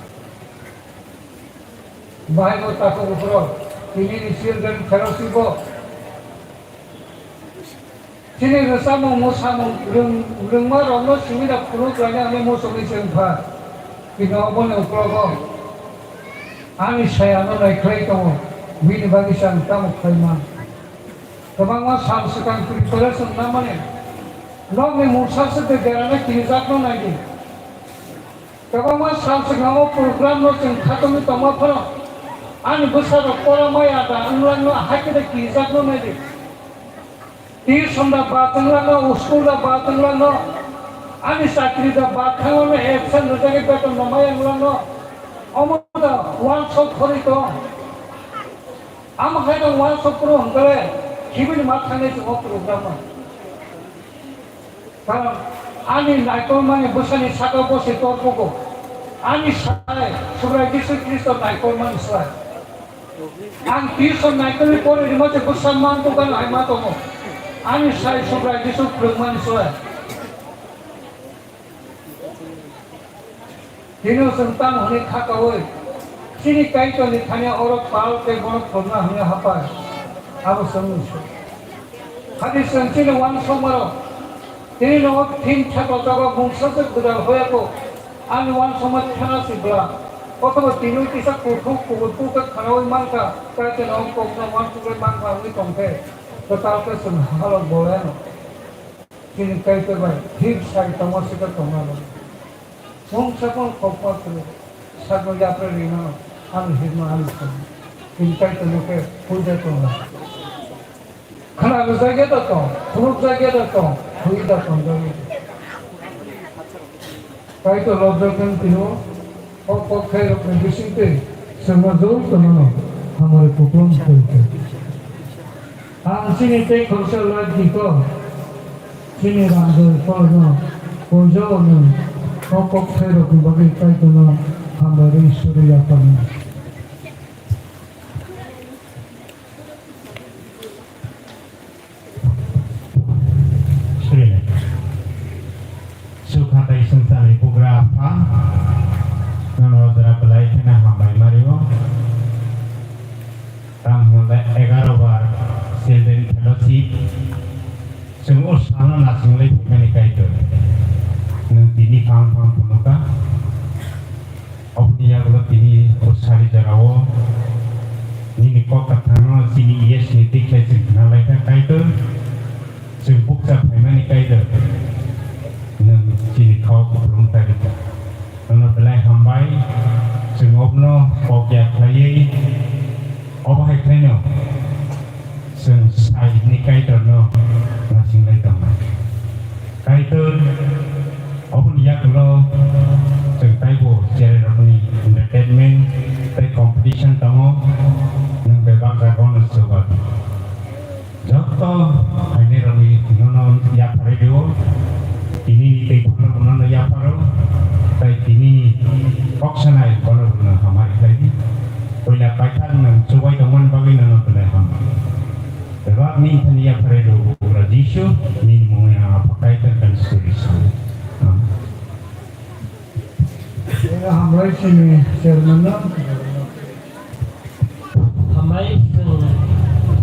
Bahai bo takhuk bukhurok, tini ni children fellowship o. Chini rwchapmung mwsamung rwng-, rwngma rokno simi da phunuk laina hwnwi muchungwi chwng pha. Kino oboni uklogo ani sayano naikhlai tongo, bini bagwi chwng tamo khlai man. Kwbangma sal swkang preparation namani nokni mungsa swkang derana kirijakno naidi. Kwbangma sal swkang o program no chwng khatungwi tongma phano ani bwsa rok pora maya da wnglang no hai khe da kirijakno naidi. Tuition da ba tonglang no, school da ba tonglang no, ani chakri da ba thanglang no, absent rwjagwi beton no maya wnglang no. Omo da uansuk khorwi tong. Amo hai da uansuk phuru hwnkhe le khibini ma thangnai chwng o program no. Karon ani naikolmani bwsani saka bose torpugo. Ani sai Subrai Jisu Khristo naikolmani sai. Ang tuition naikolni pore rima se bwsa man dukano hai ma tongo. Ani sai Subrai Jisu phwrwngmani sai. Tini chwng tamo hwnwi kha kaui chini Kaitorni thani oro pal tei bono khorna hwnwi hapai. Abo chwng nungsu. Hati chwng chini uansukmarok tini nogo thim thakla jago mungsa se gwdal hoyako ani uansukma khana si bla. Othoba tini kisa kuthuk kubur kuthuk khanaui mankha, Kaitorno kokno uansugwi mankha wngwi tongkhe, kwtal khe chwng halok bolano. Chini Kaitor bai thik sai tongma sika tongma rok. Mungsa phano kokma kwrwi sakno yapra rina ano himma ano song. Chini Kaitor no khe puja tongma. Khana rwjak ya da tong, phunuk jak ya da tong, thwi da tong jagwi. Kaitor lobjak nang tino. O kok khairokni bisingtwi chwngno jotono hamari kuplung khairokha. Ang chini tei khoroksa lagiko chini rangchak Paulno puijao nwng o kok khairokni bagwi Kaitorno hambai rwi suri yapharnai. Suri. Sukha tei swngcharni bugra apha, nono jora belai kheno hambai mario. Tamo hwnle egaro bar Children Fellowship, chwng o salno nasinglai phaimani Kaitor. Nwng tini phang phang phunukha. Oboni yagulo tini o sari jorao nini kok kwthangno chini yes ni twi khe chwng khna lai kha, Kaitor, chwng bukcha phaimani Kaitor, nwng chini khao kupulung ta rikha. Nono belai hambai, chwng obono kok ya khlaiwi, obo hai khlaino. Chwng sai hwnwi Kaitorno nasinglai tongnai. Kaitor, oboni yagulo chwng taibo chererokni entertainment tei competition tongo, nwng bebak jagao no chubago. Joto phainairokni nono yapharwi rwo. Tini ni tei phano bono no yapharo, tei tini ni kok sanai bono bono hamari khlai di. Puila paithak nwng chubai tongmani bagwi nono belai hambai. Bebak ni thani yapharo Bubagra Jisu ni mungwi ang apha Kaitor kan suri sa. Amen. Hambai chini chairman no. Hambai chwng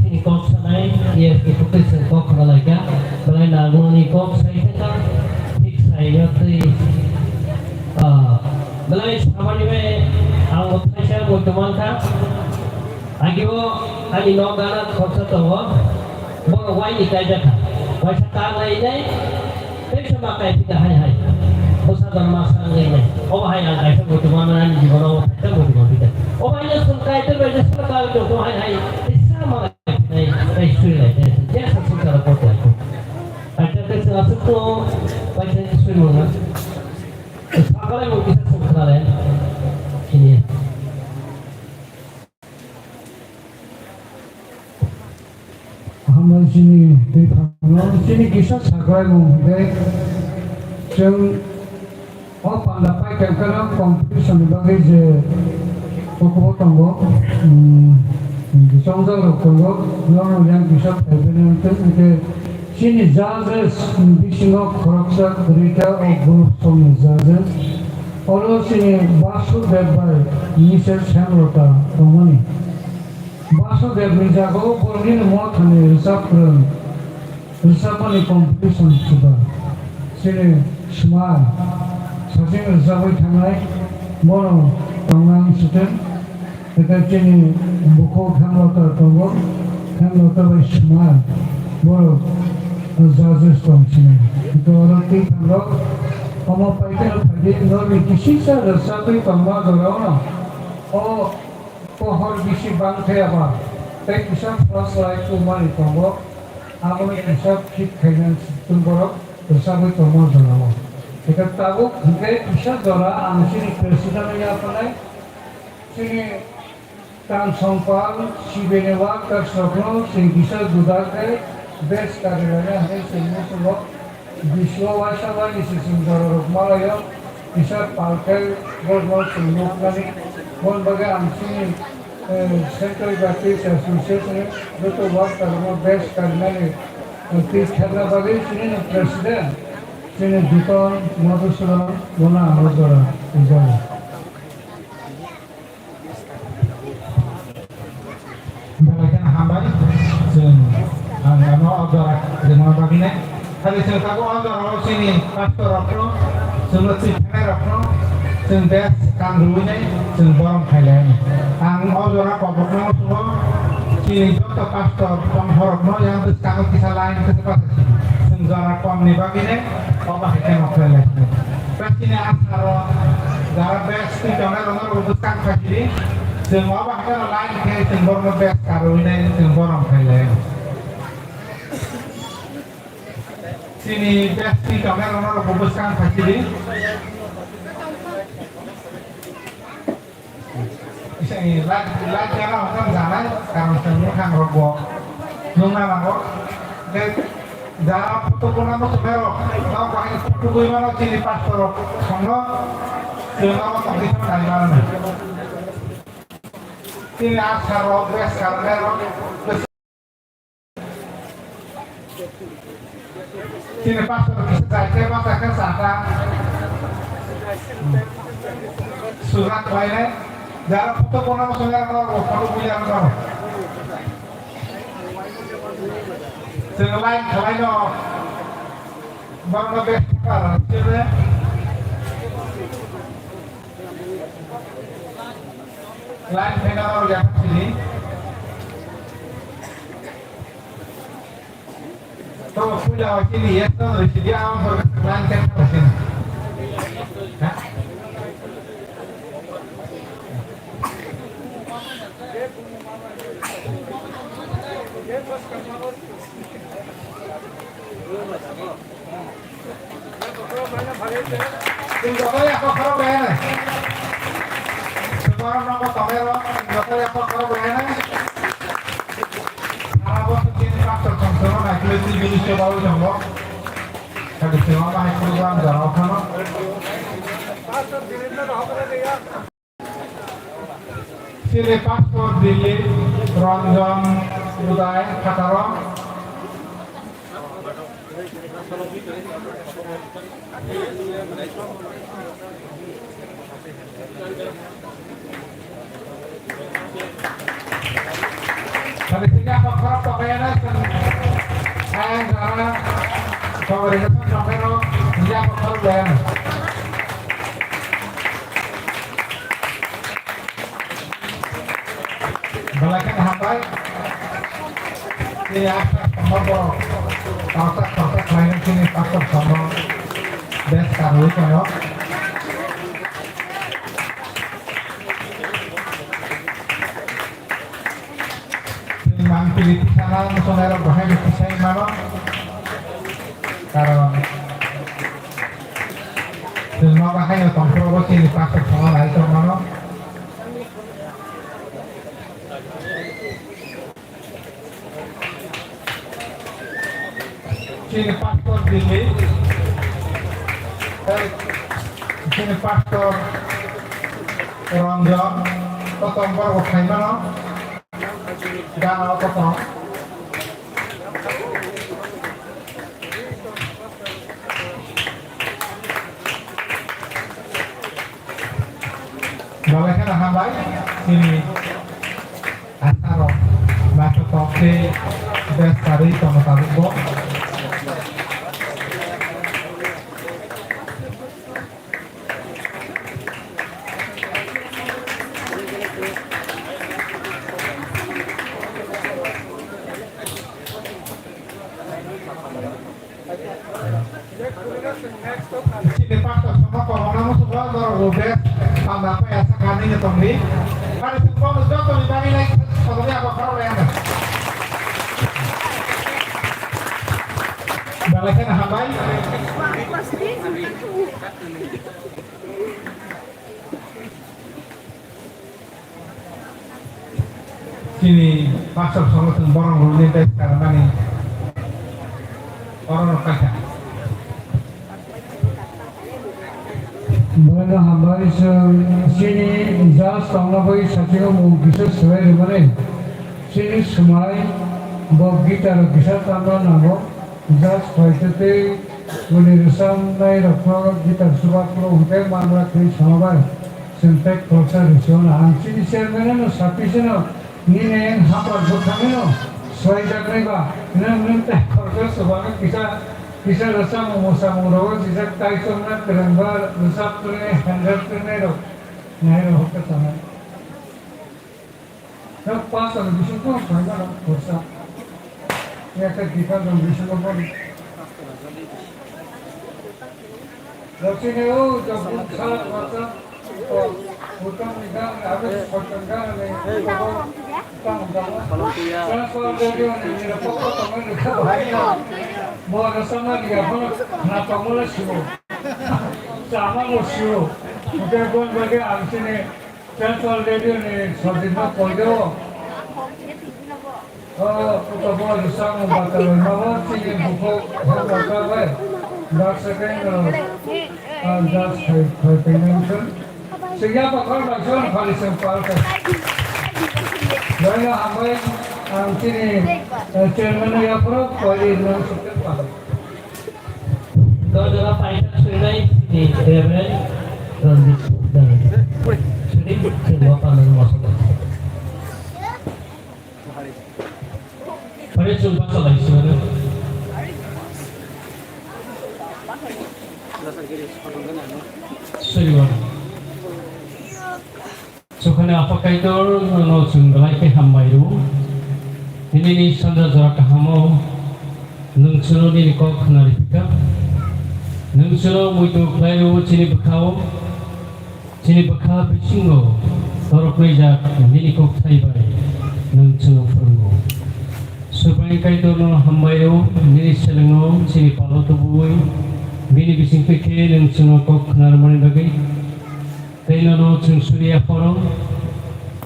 chini kok sanai, yes, ni kwtwi chwng kok khna lai kha. Belai nangmani kok sai kha, thik sai no twi, ah, belai samani bai ang bo thaisa bo tongmang kha. Agi bo ani nok gana khoroksa tongo. Borok waini kaijak kha. Waisa ta nai nai, tei se ma kai phi kha hai hai. Bwsa jan ma sa nai nai. Obo hai ang kaisa muitu ma nani jibono obo thaisa muitu ma phi kha. Obo hai no chwng Kaitor bai je sima kai tong tong hai hai. Tei sa ma kai phi nai, tei sui lai nai. Je sa sung kara kot lai ko. Kaisa tei sa sung ko, kaisa sui mo na. Sa kalai mo kisa sung kara lai. Sini. Hambai chini twi phano chini kisa sakraimung hwnkhe chwng o panda paikha kheno competition ni bagwi je kokobo tongo, um, chongjak rok tongo, norok yang kisa phaiphino hwnkhe, hwnkhe chini judges ni bisingo khoroksa kwrwi khe o group songni judges. Oro chini Basudev bai Mister Semlota tongmani. Basudev ni jagao borokni mothani rwchap kwrwng Rwchapmani competition chuba. Chini sma saching rwchapwi thangnai, bono tongnang swtwng. Eke chini bukhuk Hemlota tongo, Hemlota bai sma borok judges tong chini. Eke oro twi thango, omo paikhe phaidi norni kisisa rwchapwi tongma jorao no. O pohor bisi bangkhe aba, tei kisa flashlight tubumani tongo, abono kisa fit khainani swtwng borok rwchapwi tongma jorao. Eke tabuk hwnkhe kisa jora ang chini president-no yapharnai, chini Kansongpal, sibini workers rokno chwng kisa juda khe best kari laina hwnwi chwng muchungo. Bisio waisa waisa se chwng jorarok malaio, kisa palkhai borokno chwng nukmani. Boni bagwi ang chini, eh, Central Baptist Association ni joto worker rokno best karinani, eh, twi kherna bagwi chini president, chini Jitol Madhusudan bono ang o jora rijao. Belai kheno hambai, chwng ang ano o jora rimani bagwino. Hali chwng tabuk o jora o chini pastor rokno, chwngno twi phainai rokno, chwng best kang rwinai, chwng borom khailai. Ang o jora kokrokno chwngno chini joto pastor tongthok rokno yang bwskango kisa line kisa bachai sidi. Chwng jora komni bagwino obo hai kheno khlai lai. Bwskangni asaro jara best twi tongnai rokno rw bwskang phai sidi. Chwng obo hai kheno line khe chwng borokno best karwi nai chwng borom khailai. Chini best twi tongnai rokno rw bwskang phai sidi. Isai light, light jana hwnkhai janai, karon chwng mwkhang rok bo nungna nango. Tei jara photo kuna muchungnai rok, nok bahai photo tugwi mano chini pastor rok thangno, chwng abo tongwi thang nai mano. Chini asar rok, best karnai rok, Chini pastor kisa jai khe bachai khe chakha. Sujak khlainai. Jara photo bono songya no bo photo buya no. Chwng line khlai no. Borno best para chwng. Line khe no ya chini. To puila o chini yes no risi dia ang hor kan kan sini. Ha? Chwng joto yakhok khorok bai anai. Chwng borok nogo tongwi rw, chwng joto yakhok khorok bai anai. Sara bosor chini pastor tong chwngno naikolwi twi bini chobawi tongo. Kali chwng omo hai khulugwi ang jora o phano. Chini pastor Dilip Ranjan Budai Khataro. Kali tiga pokok pokoknya kan. Ayang sana. Pemerintah sampai no. Tiga pokok bayar. Belai khe hambai. Chini asar tongma borok. Torsa torsa khlainai chini pastor tongma. Best karwi tongo. Chini mangpili tisana muchungnai rok bahai no tisai mano. Karon chwng nogo haino tongphuru bo chini pastor tongma nai tongmano. Chini pastor Dilip, tei chini pastor Ranjan, kotom borok bo phaimano, gana o kotom. Belai kheno hambai, chini asarok naithotok khe best karwi tongo tabukbo. Chini pastor sama korona musugo norok bo best panda paya sakani ni tongdi. Hari sing bono joto ni bagwi lai sabani abo khorok lai ano. Belai kheno hambai. Chini pastor songwthwng borok rokni tei saramani oro rok kaisa. Bueno, hambai chwng chini judge tongna bagwi sachi o mung kisa swlai rwmani. Chini swmai bo guitar rok kisa tamna nango. Judge khlaitwi tei boni rwchapnai rokno guitar chubaphuru hwnkhe manra twi sama bai chwng tei khoroksa rwchapno ang chini chairman no sapisano nini hapar bwkhangno swlaijaknai ba nwng nwng tei khoroksa chubano kisa kisa rwchapmung mwsamung rogo sijak tei chongna kwrwngba rwchaptwrwngni handle twngnai rok nai rok hokhe tongwi. Nok pastor ni bising tong khlai mano khorsa. Ya khe dikha dong bising tong. Rosine o jabun sa wasa. O utang ni gang abe khortang gang ni. Tang tang. Transfer de dio ni ni pokok tong ni kha. Mo na sama ni ya phono na tong mo la sibo. Sama mo sibo. Udah bon bagi ang sini. Central Radio ni Sojitno koido. O, kutobo rwchapmung batalwi mabo chini bukhuk hor bacha bai. Baksa khe no, ah, das khai, khai tengmung khe. Singya bakhor baksa no khali seng pal khe. Joino hambai ang chini, eh, chairman no yaphuru koi nang sukhe pal. Dojora paithak swinai ni Reverend Ranjit Dai. Sini sini apa nama maksudnya? Pada jumpa salah isi mana? Sini mana? Sukhani Apha Kaitor, nono chwng belai khe hambai rw. Nini sanja jora kahamo nwng chwngno nini kok khna riphi kha. Nwng chwngno muitu khlai rw chini bwkhao, chini bwkha bisingo torok rijak nini kok thai bai nwng chwngno phwrwngo. Subraiyung Kaitorno hambai rw, nini selengno chini palo tubui, bini bising twi khe nwng chwngno kok khna rwmani bagwi. Tei nono chwng suriya phoro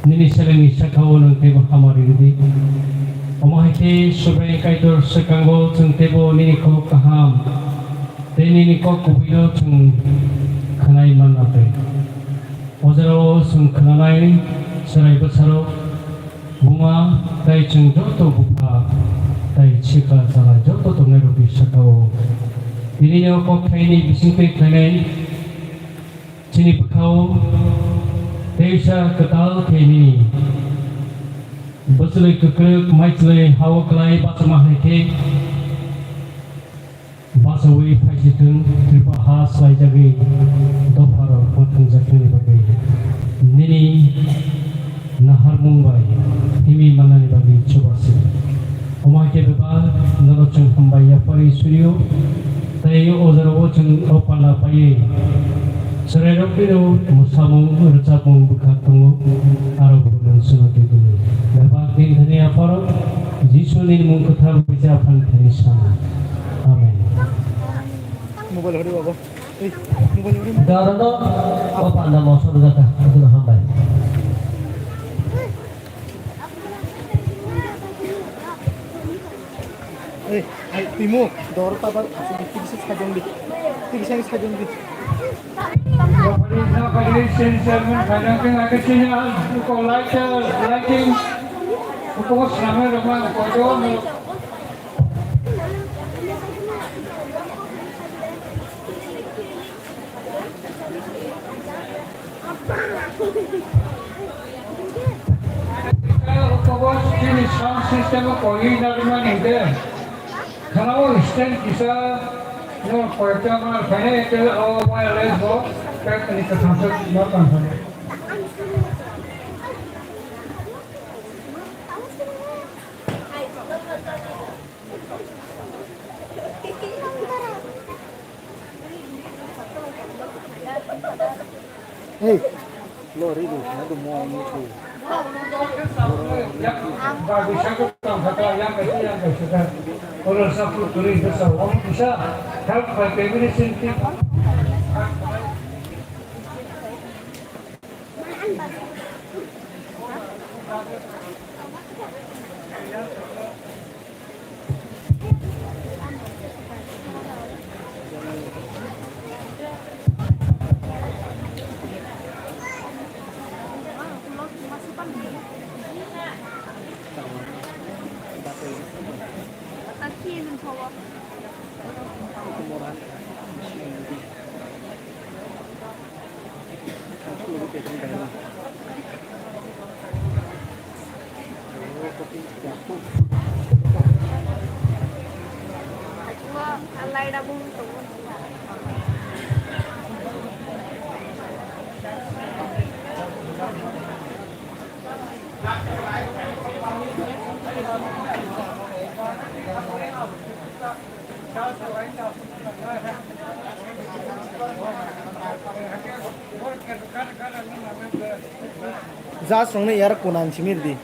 nini selengni saka-o nwng teibo hamari rwdi. Omo hai khe Subraiyung Kaitor swkango chwng teibo nini kok kaham tei nini kok kubuino chwng khwnai manna tei. O jora-o chwng khwnanai chwrai bwsarok, buma tei chwng joto bupha tei sikla chala joto tongnairokni saka-o tinino kok thaini bisingtwi khlainai. Chini bwkhao teisa kwtal khe nini bwchlwi kwkrwk maichlwi hao klai bachama hai khe bachaui phaisithwng, Tripura ha swlaijagwi dopharok mwthangjaknani bagwi nini naharmung bai himwi mannani bagwi chubachu. Omo hai khe bebak nono chwng hambai yapharwi suriyo, tei o jorao chwng o panda paiwi chwrairoknino mwsamung rwchapmung bwkha tongo, aro bo nwng chwngno twi tongo. Bebak din thani yapharok Jisuni mung kwthar bai aphani thani sana. Amen. Mobile hori babo. Ei, mobile hori. Dorono o panda mosok jaka, aduno hambai. Ei, ai, timo, dor taba, asli tiki sik sajong di. Tiki sik sajong di. Nobody, nobody, sini chairman, kajang keng ake sini, ah, buko light, lighting, buko selama rumah, buko doang. Sound system o koi na rwmani hwnkhe khana o stand kisa no koyekta ma khaina eke o wireless bo khe tini kwthang se ma tang thani. Hey. Lo ri du, na du mo mo tu. Ba bi sa ko tang kha ta, yang kai yang kai sa ta. Oro sa pu tu ri sa sa, om tu sa. Help by feminism team. Just rwngno yar kunan simi rwdi.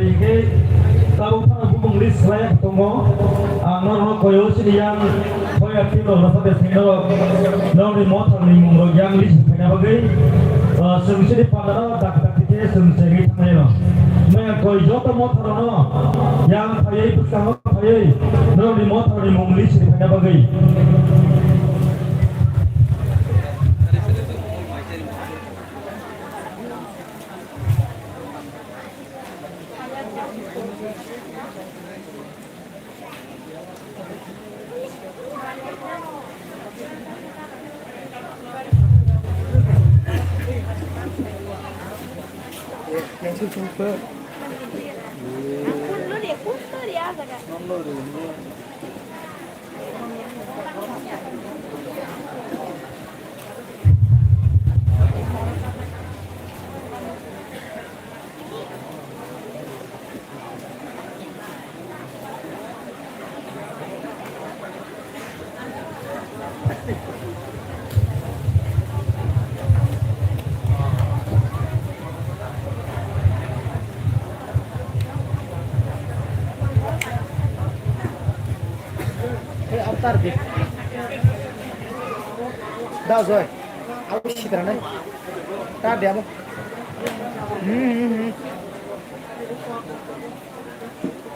Phai khe tabuk phano bumung list khlai tongo. Ang norokno koyo chini yang Hoya team rok rwchapya thai norok, norokni motharni mung rok yang list khaina bagwi, ah, chwng chini panda no dak dak khe chwng chengwi thangnai no. Maya koi joto mothar rokno yang phaiwi bwskango phaiwi norokni motharni mung list khaina bagwi. Hey, avatar di. Da, Joy. Aku sih terang, eh. Tadi apa? Hmm, hmm, hmm.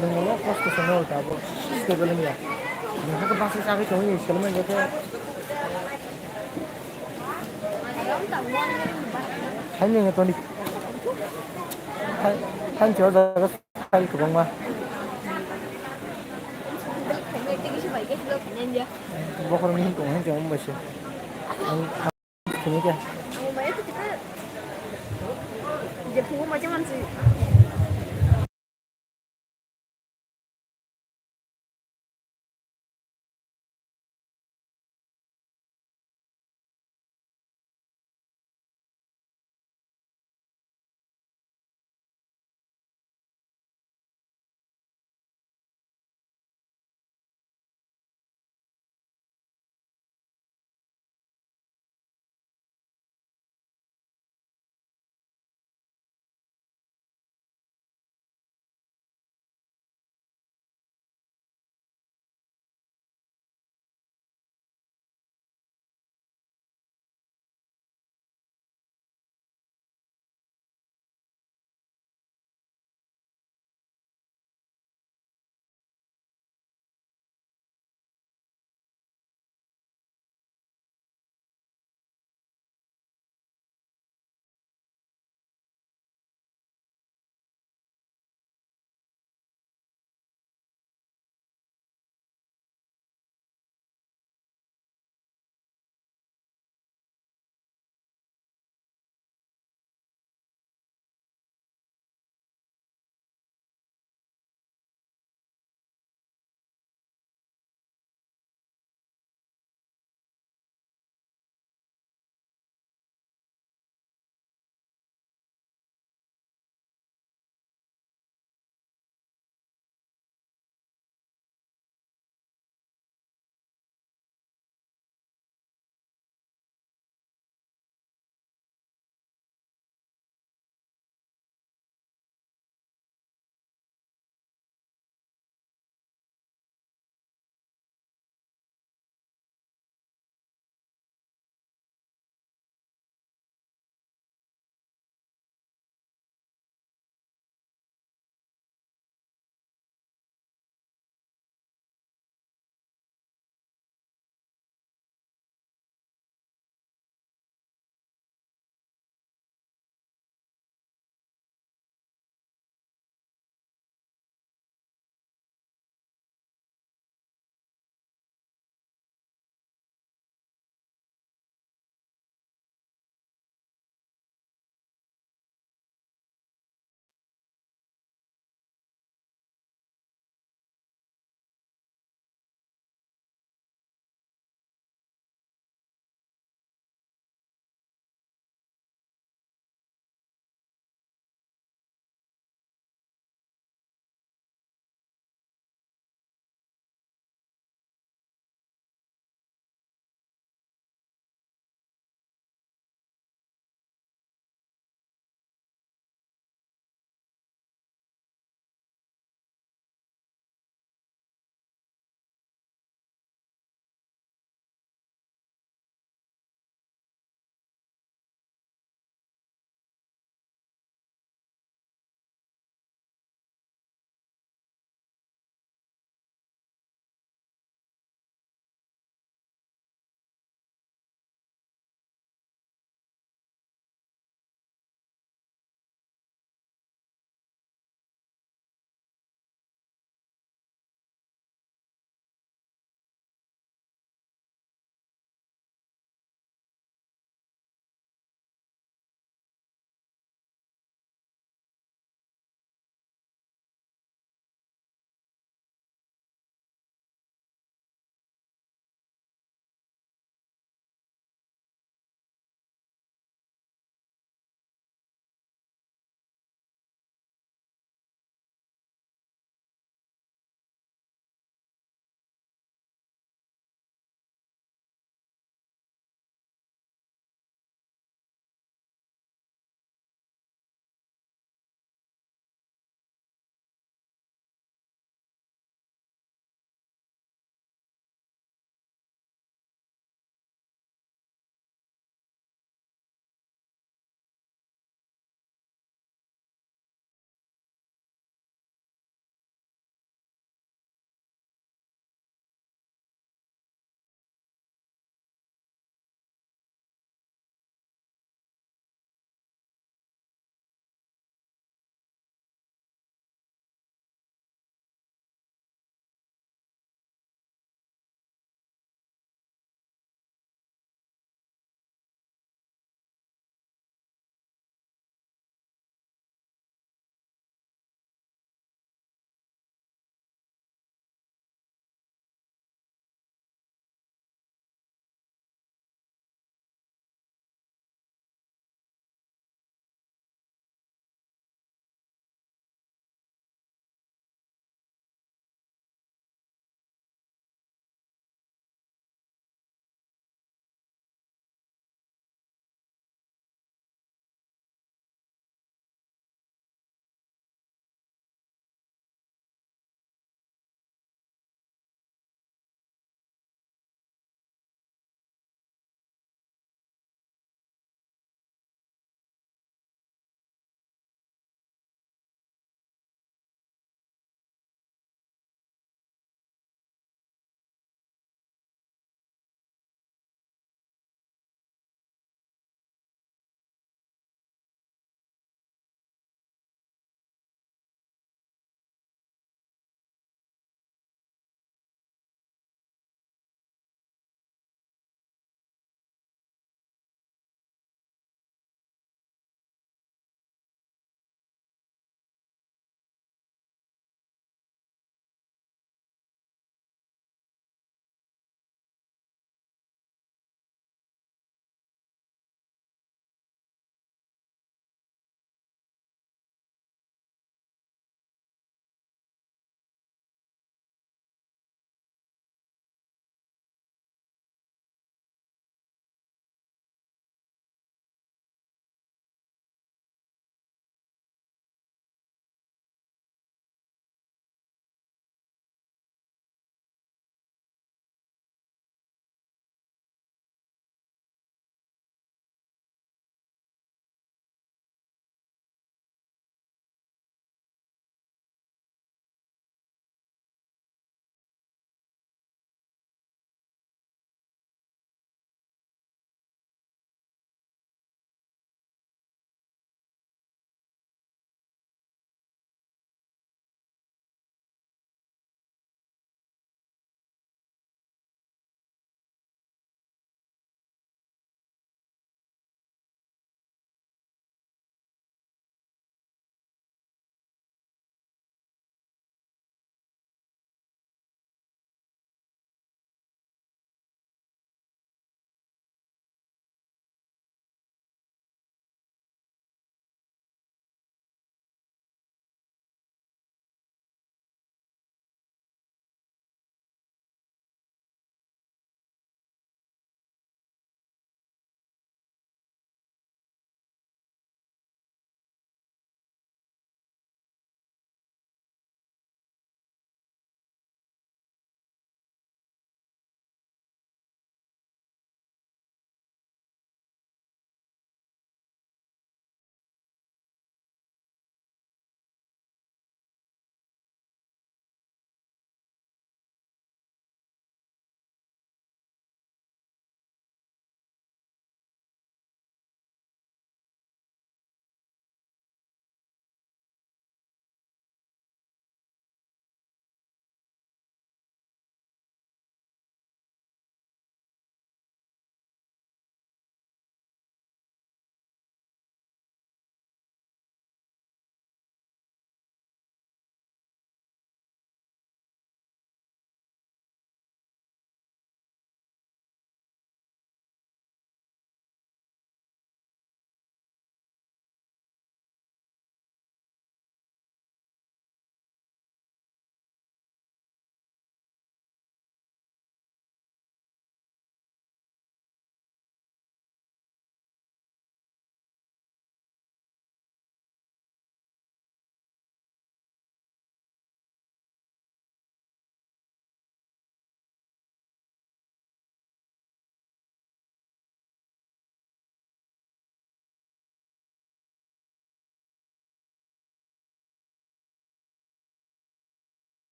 Nwng omo kosto se no ta bo. Stable wngya. Nwng khe basa chagwi tongwi ni seleng wngkhe. Hai nwng toni. Hai, hai se o jaga file kwbangma. Bokhorok ni tong hai se omo bai se. Ang, ang sini khe.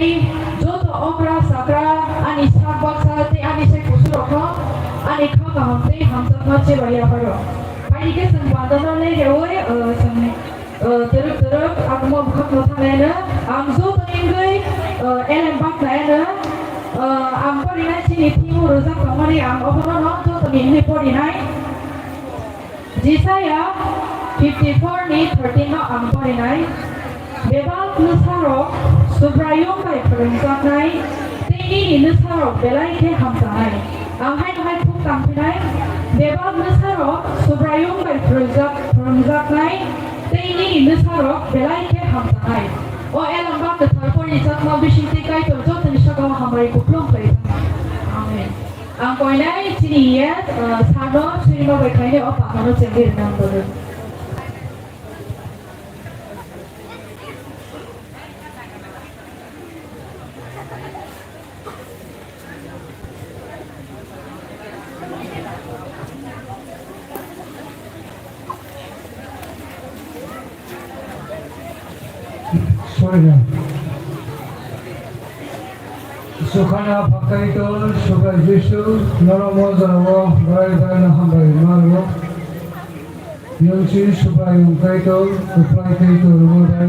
Joto okra chakra ani sak baksa tei ani sai kusurokno ani kha kaham tei hamjakma chebaiya pharo. Phaidi khe chwng bandano lereui, o, chwng, o, twrwk twrwk agmo bwkhakno thanglaino. Ang joto wngwi, o, elem baknaiano, o, ang porinai chini thimo rwjak tongmani ang obono no jotoni wngwi porinai. Jisaya fifty-four ni thirteen no ang porinai, "Bebak nwsarok Subraiyung bai phwrwngjaknai, tei nini nwsarok belai khe hamchanai." Ang haino hai thum tangphinai, "Bebak nwsarok Subraiyung bai phwrwngjak-, phwrwngjaknai, tei nini nwsarok belai khe hamchanai." O elem bak kwthar porijakma bisingtwi Kaitor jotoni sakao hambai kupulung khlai thangna. Amen. Ang koinai chini yet, uh, sano chwrwima bai khainai o pahano chengwi rwnang bodo. Sorry, no. Sukhana Pakaitor, Subrai Jisu, norok mojao, barai barai no hambai maro. Yongsi Subrai Yong Kaitor, Uplai Kaitor, Uplai.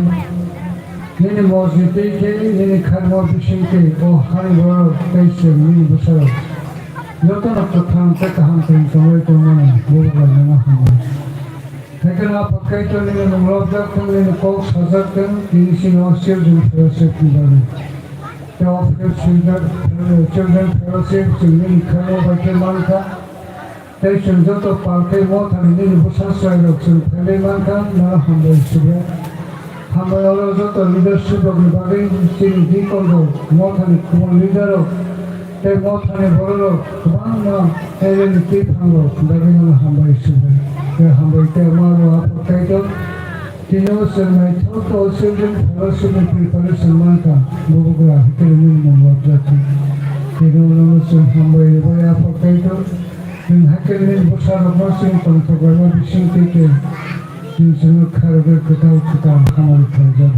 Nini mosni tei khe, nini kharmo bising tei, o hani borok tei se nini bwsarok. Jotono kwthang tei kaham tong tongwi tongmani, bobo bai nono hambai. Haikhe no Apha Kaitor nini mung lobjak thung, nini kok sajak thung, tini sini o Children Fellowship ni bagwi. Tei o Children, Children Fellowship chwng nini khaio bai khe mankha. Tei chwng joto pal tei mothani nini bwsa chwrairok chwng phailai mankha, nono hambai Subrai. Hambai oro joto leadership rokni bagwi chini deacon rok, mothani kubun leader rok, tei mothani bororok kwbangma eleni twiphang rok bagwi nono hambai Subrai. Tei hambai tei ma rok Apha Kaitor, tini o chwng naithok o Children Fellowship ni preparation mankha, bubagra hakhe nini mung lobjak khe. Tini o nono chwng hambai rwbai Apha Kaitor, nwng hakhe nini bwsarokno chini tongthok laima bising twi khe. Chwng chwngno kharwi kwtal kwtal hamari khlaijak.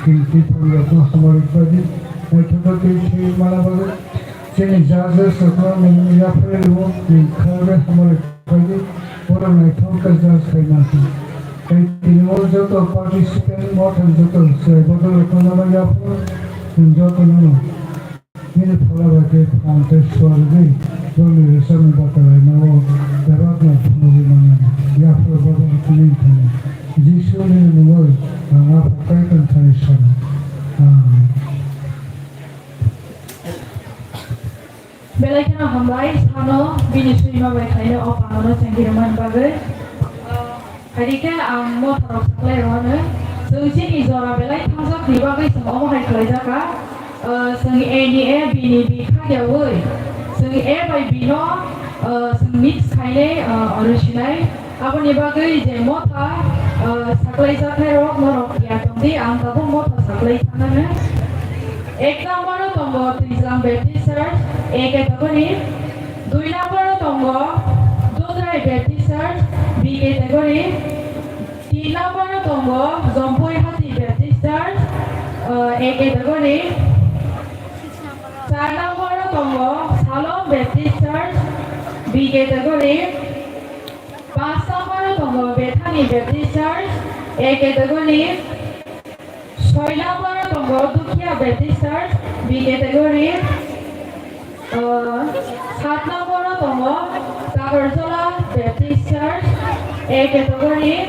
Chwng twiphang rokno hamari khlaidi, naithogo twi thwi mana bagwi. Chini judges rokno nwng yapharwi rwo, chwng kharwi hamari khlaidi, borok naithok khe judge khai mankha. Tei tini o joto participant, mothani joto chwrai bodol rokno nono yaphar, chwng jotono no. Nini phola bai khe phan tei suarwi, borokni rwchapni bata lainao bebakno phunugwi mannani yaphar bobo tini thani. Jisu nini mungwi ang Apha Kaitor thani sano. Amen. Belai kheno hambai sano bini swima bai khaino o pangano chengkirmani bagwi. Phaidi khe ang motharok saklai rwno, chwng chini jora belai thangjak ni bagwi chwng omo hai khlaijak kha. Ah, chwng A ni A, B ni B kha yaui. Chwng A bai B no, ah, chwng mix khainai, ah, oro sinai. Aboni bagwi je motha, ah, saklai jaknai rok norok ya tongdi, ang tabuk motha saklai thangnano. Ek number o tongo Twijlang Baptist Church, A category. Dui number o tongo Dudrai Baptist Church, B category. Tin number o tongo Jompui Hati Baptist Church, uh, A category. Char number o tongo Salom Baptist Church, B category. Panch number o tongo Bethany Baptist Church, A category. Soi number o tongo Dukhiya Baptist Church, B category. Uh, sat number o tongo Takarjala Baptist Church, A category.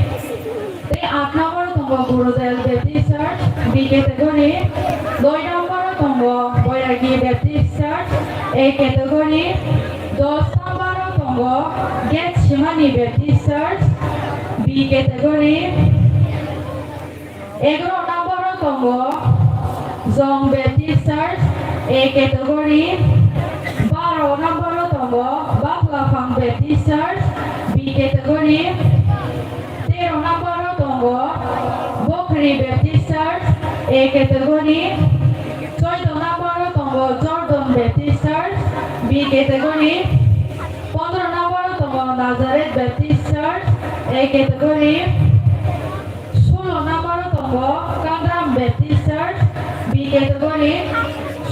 Tei aat number o tongo Gurudel Baptist Church, B category. Noi number o tongo Boiragi Baptist Church, A category. Dos number o tongo Get Simani Baptist Church, B category. Egaroh number o tongo Jong Baptist Church, A category. Baro number o tongo Baklafang Baptist Church, B category. Tero number o tongo Bokhri Baptist Church, A category. Choido number o tongo Jordan Baptist Church, B category. Pondro number o tongo Nazareth Baptist Church, A category. Sulo number o tongo Kangram Baptist Church, B category.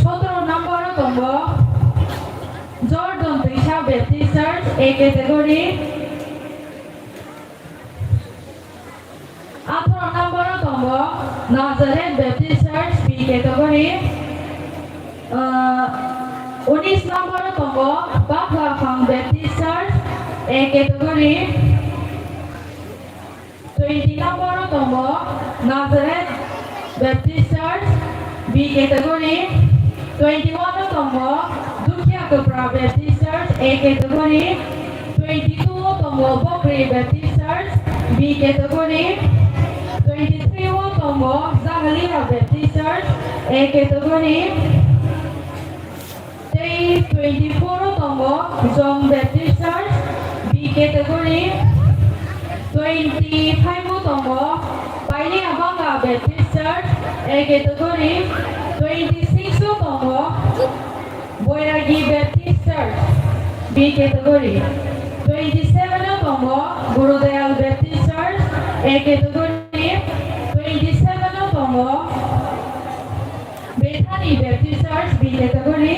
Sotoro number o tongo Jordan Twisa Baptist Church, A category. Atharo number o tongo Nazareth Baptist Church, B category. Ah, unis number o tongo Bakhla Phang Baptist Church, A category. Twenty number o tongo Nazareth Baptist Church, B category. Twenty-one o tongo Dukhiya Kwpra Baptist Church, A category. Twenty-two o tongo Bokri Baptist Church, B category. Twenty-three o tongo Jagalia Baptist Church, A category. Tei twenty-four o tongo Jong Baptist Church, B category. Twenty-five o tongo Paini Abanga Baptist Church, A category. Twenty-six o tongo Boiragi Baptist Church, B category. Twenty-seven o tongo Gurudayal Baptist Church, A category. Twenty-seven o tongo Bethany Baptist Church, B category.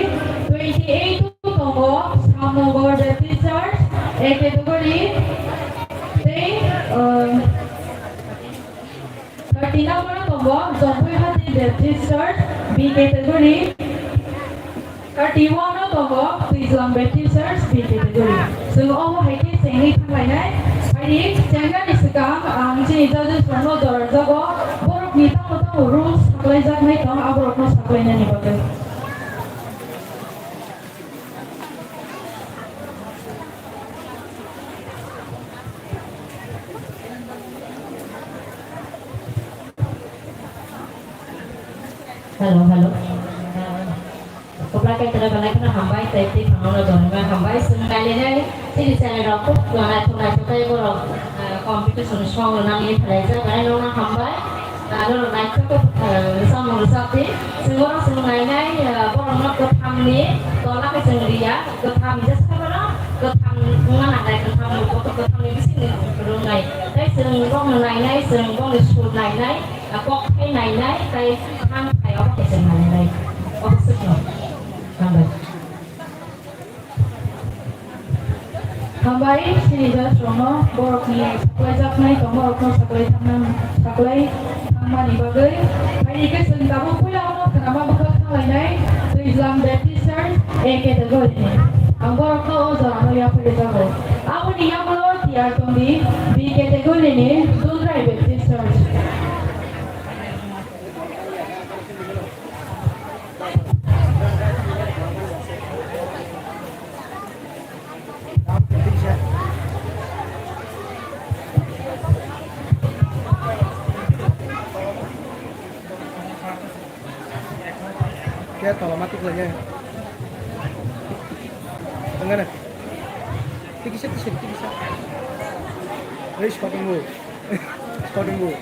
Twenty-eight o tongo Shyamnagar Baptist Church, A category. Tei, um, thirty number o tongo Jompuihati Baptist Church, B category. Thirty-one o tongo Twijlang Baptist Church, B category. Chwng omo hai khe chengwi thanglainai. Hai chengani swkang ang chini judges rokno jora jago. Borokni tamo tamo rules saklaijaknai tong, aborokno saklainani bagwi. Hello, hello. Kopla kaitor belai kheno hambai, tei twi phangno joinma hambai. Chwng kailainai chini channel rok khub naithok naithok khe borok, ah, competition song rwnani thalaijak, belai nokno hambai. Ah, norok naithok khe, ah, samung rwchapdi. Chwng oro chwng nainai, ah, borokno kwthamni tola khe chwng riya, kwtham jesa borok kwtham wngna nangnai, kwtham kotor kwthamni bisingni rwngnai. Tei chwng bokno nainai, chwng bokni sur nainai. Kok thai nainai tei thang thai obo khe chwng nainai. Obo swkno. Hambai. Hambai, chini judge rokno, borokni saklaijaknai tongma rokno saklai thangna, saklai thangmani bagwi. Phaidi khe chwng tabuk puila ono khnama bwkhak thanglainai Twijlang Baptist Church A category ni. Ang borokno o jorano yapharwi jago. Aboni yagulo tiyar tongdi B category ni Dundrai Baptist Church. Kaya tola mati kaya. Tengah na. Tikisa, tikisa, tikisa. Hei, shooting mo. Shooting mo.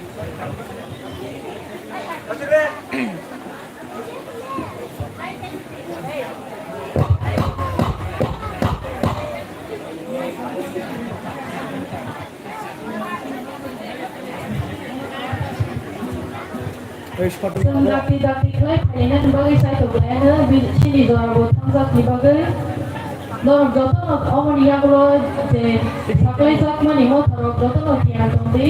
Chwng dakti dakti khlai phainaini bagwi chaithok laiyano, bi-, chini jorabo thangjak ni bagwi. Norok jotono omoni yagulo je saklaijakmani motharok jotono tiyar tongdi.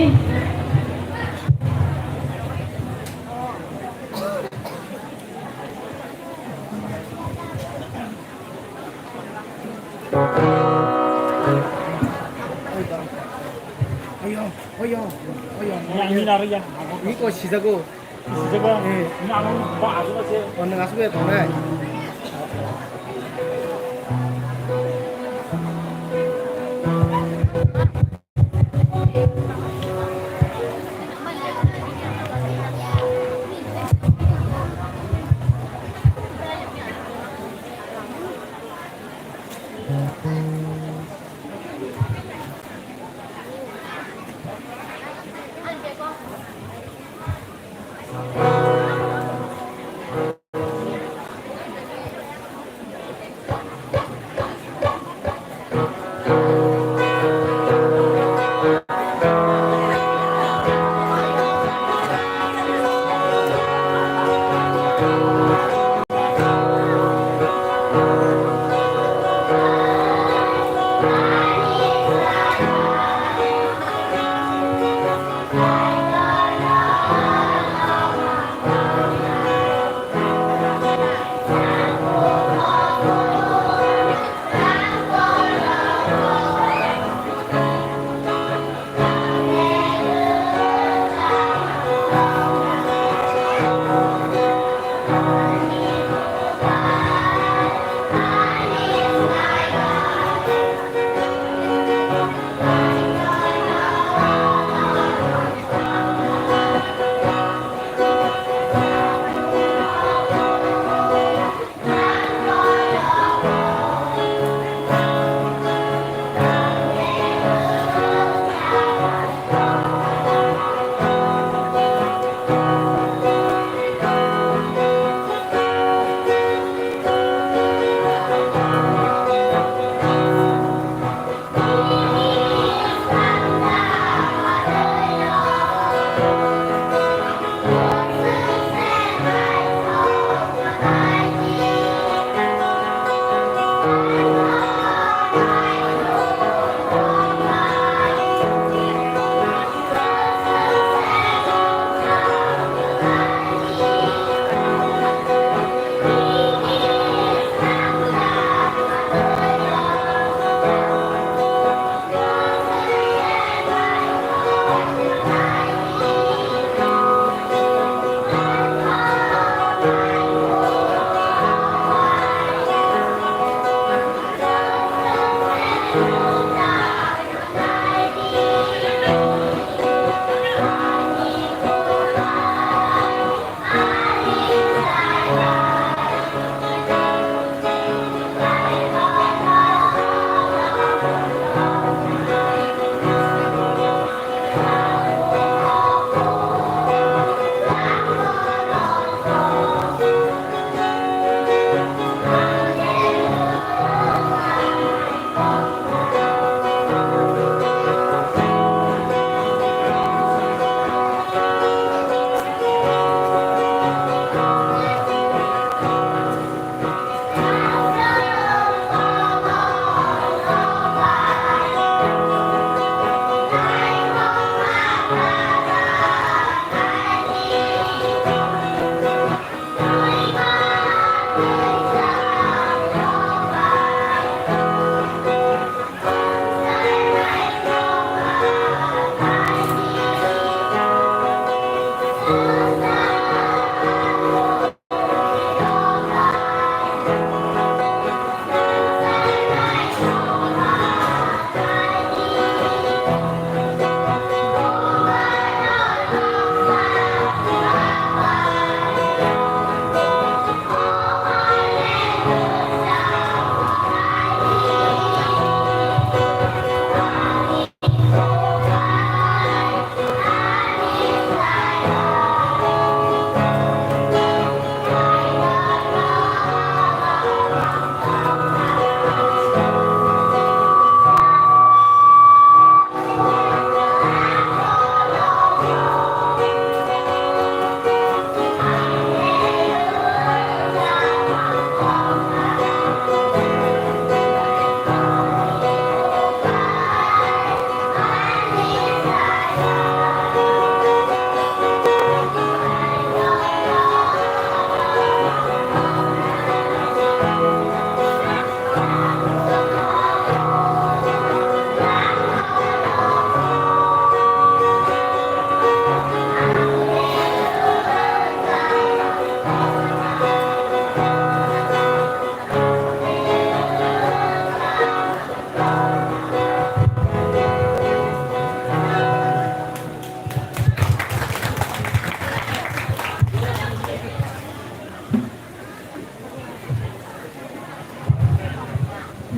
Ayo, ayo, ayo. Yang ini lari yang. Ini kok sijago? Sijago. Eh. Ini anu, Pak, asuh aja. Oh, nang asuh ya, Pak, eh?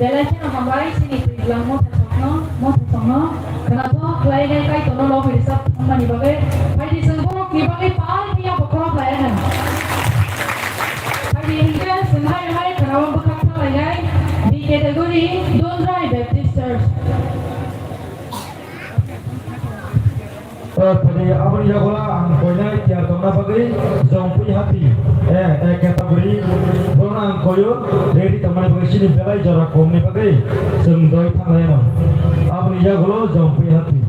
Belai kheno hambai chini twijlang mothasongno, mothasongno khwnathok khlainai Kaitorno lobwi rwchap thangmani bagwi. Phaidi chwng borokni bagwi pal phiya bokhorok khlai anw. Phaidi hinkhe chwng hai hai khwnao bwkhak thanglainai B category Dondrai Baptist Church. O, tini aboni yagola ang koinai tiyar tongna bagwi Jongpui Hati, eh, eh, category, bono ang koyo, ready tongmani bagwi chini belai jora komni bagwi chwng doi thanglaino. Aboni yagulo Jongpui Hati.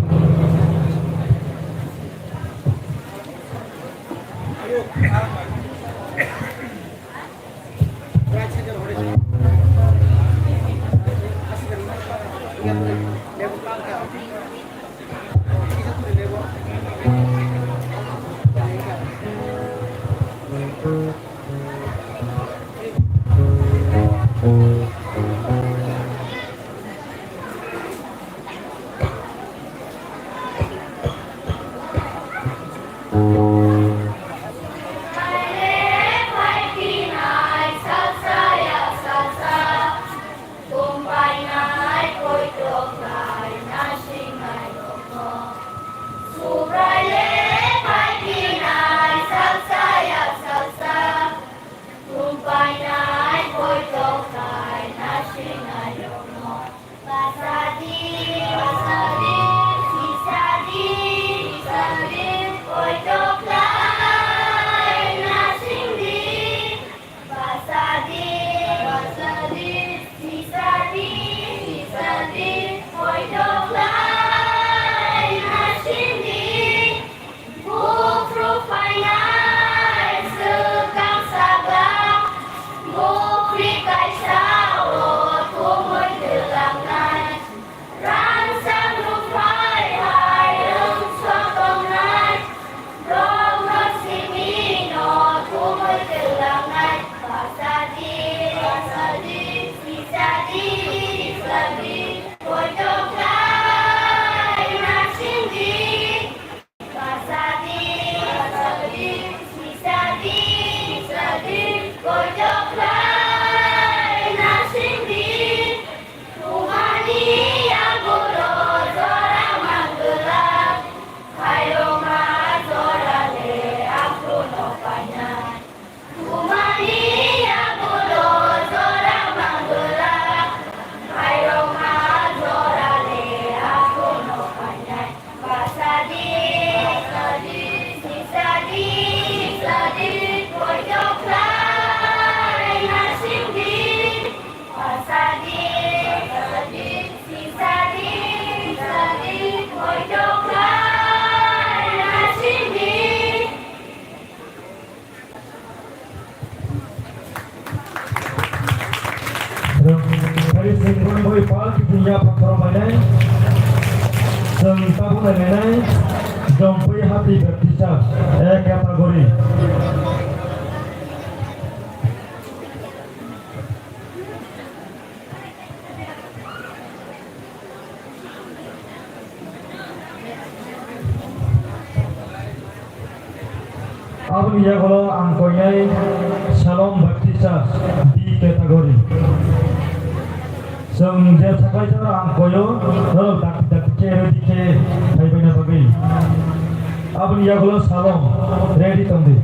Singkon boi pal kiting ya phathar mainai. Chwng tabuk nai mainai. Jompui Hati Baptist Church, A category. Aboni yagulo ang koinai Shalom Baptist Church, B category. Chwng je saklai jora ang koyo, norok dakti dakti khe ready khe phaibaina bagwi. Aboni yagulo Shalom, ready tongdi.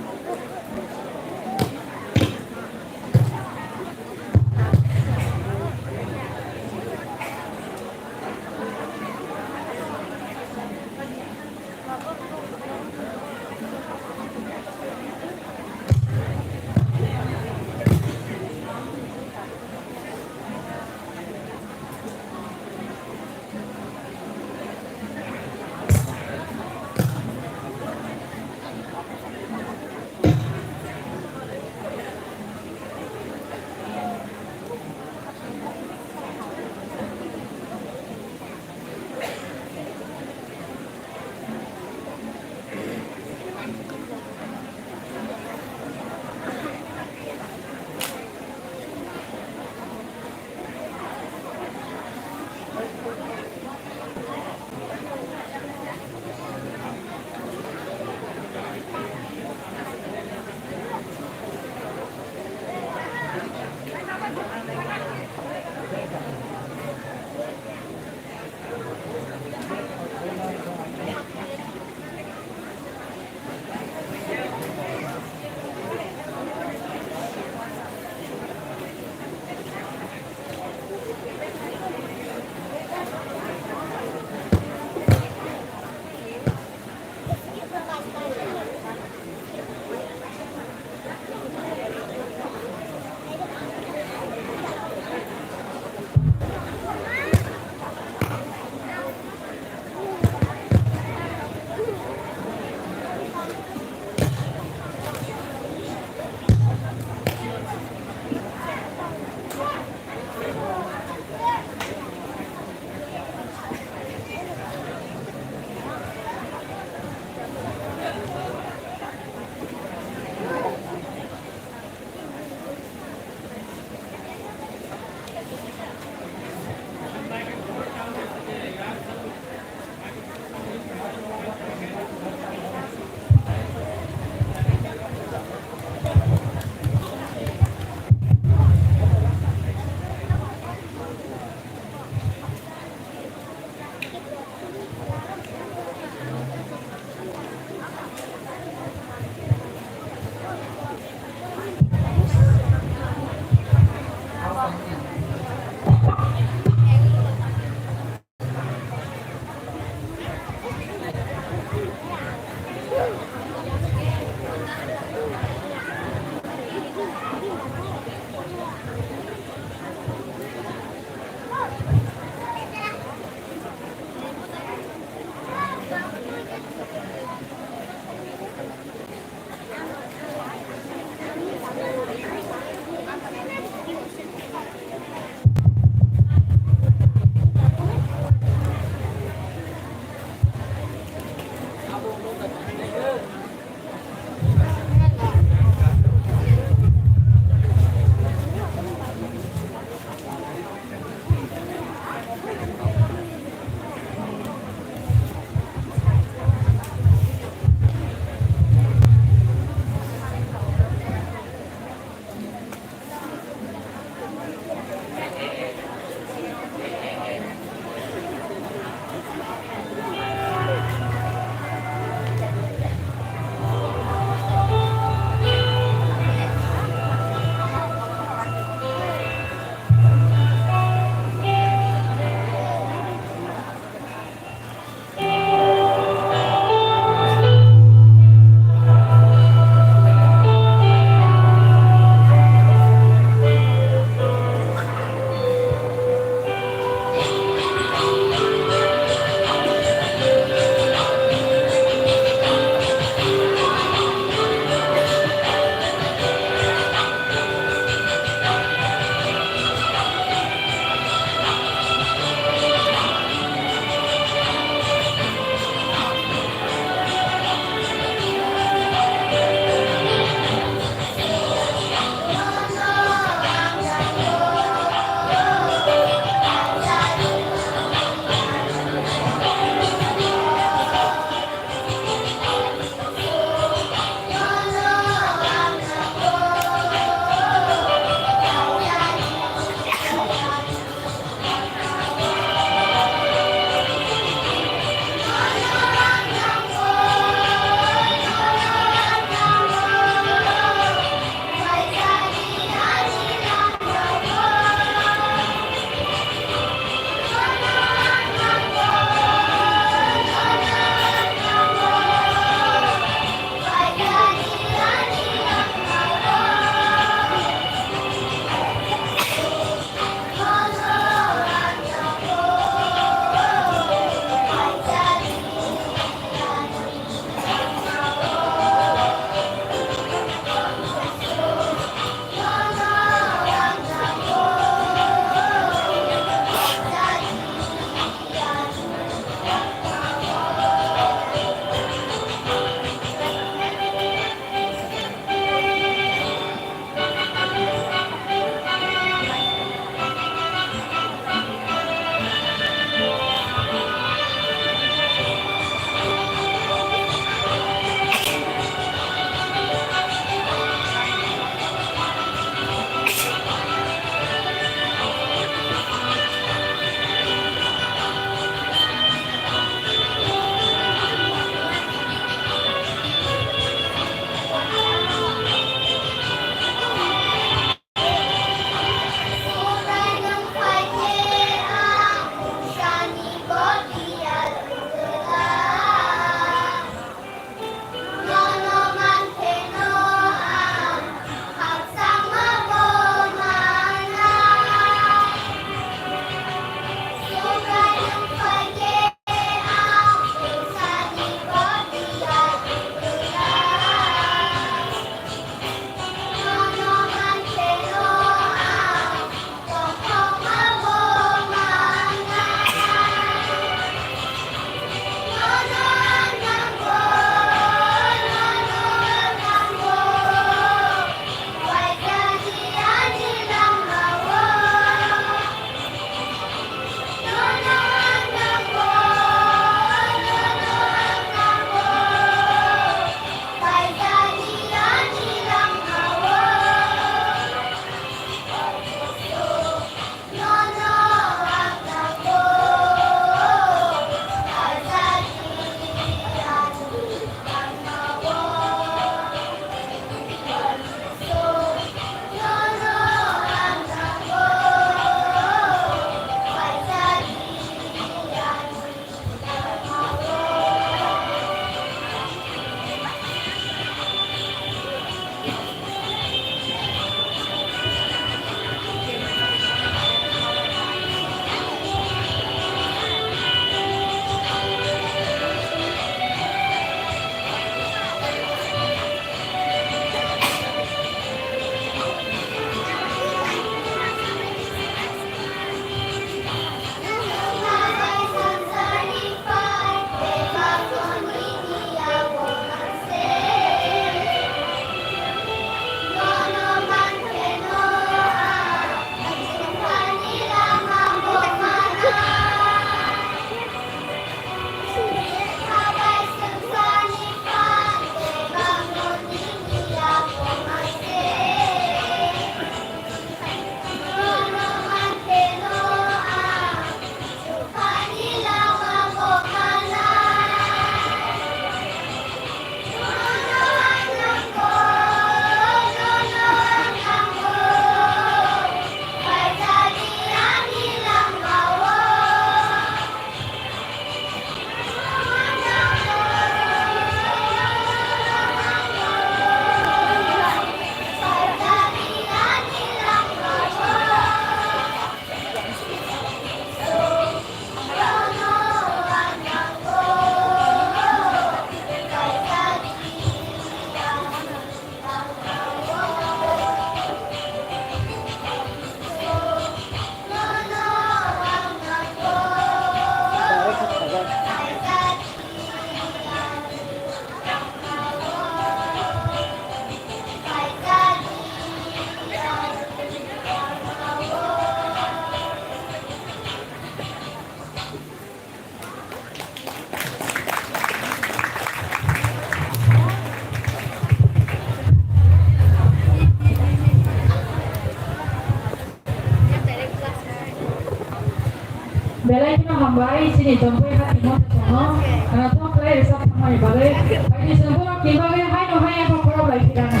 Bai chini tongthai hati motha tongno, khwnathok khlai rwchap thangmani bagwi, phaidi chwng borok ni bagwi haino hai yapha khorok lai phirano.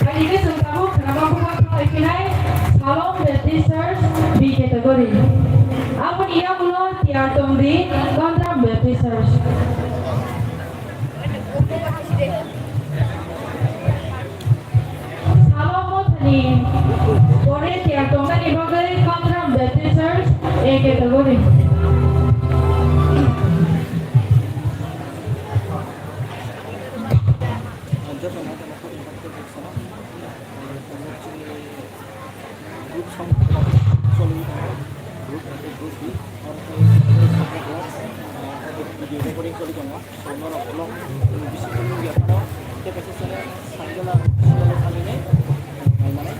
Phaidi khe chwng tabuk khwnama bukhuk thang lai phinai Salom Baptist Church B category. Aboni yagulo tiyar tongdi Kondram Baptist Church. Salo mothani pore tiyar tongnani bagwi Kondram Baptist Church A category. Group song choli tongo, group A, group B, aro khe video recording choli tongo. So norok vlog bisi khe nukya phano tei kaisa channel Sanjala Official o thangwi nai naimani.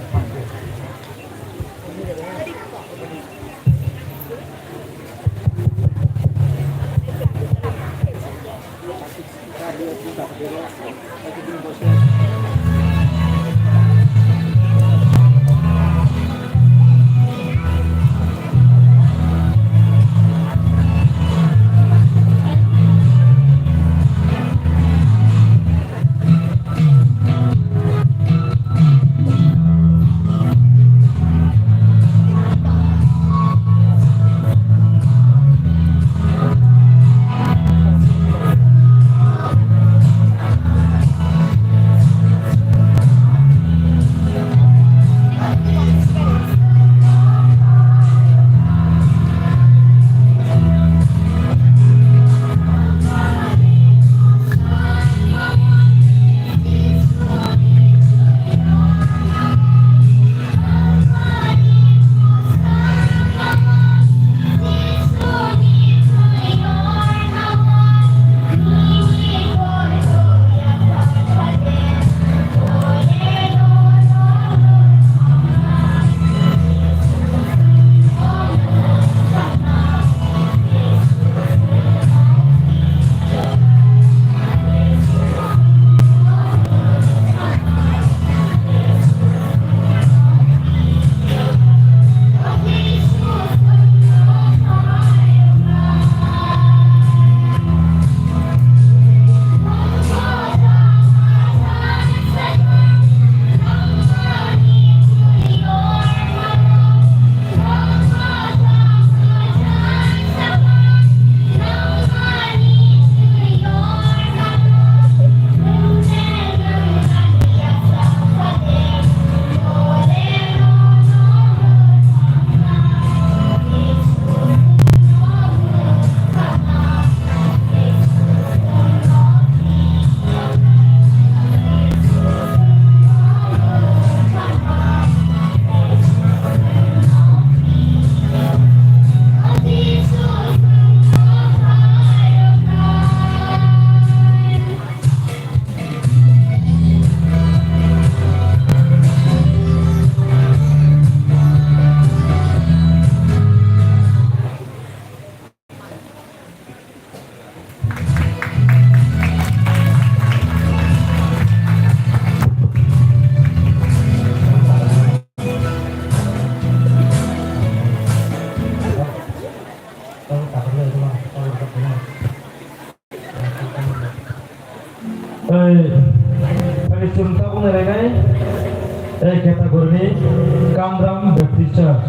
Ei, phai chwng tabuk nai lainai, ei category ni Kamram Baptist Church.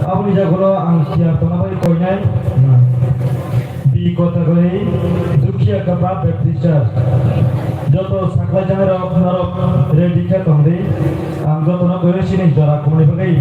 Aboni jaga o ang tiyar tongna bai koinai. B category Dukhiya Kapa Baptist Church. Joto saklai jani rok norok ready khe tong di. Ang joto no koinai sini jora kumani bagwi.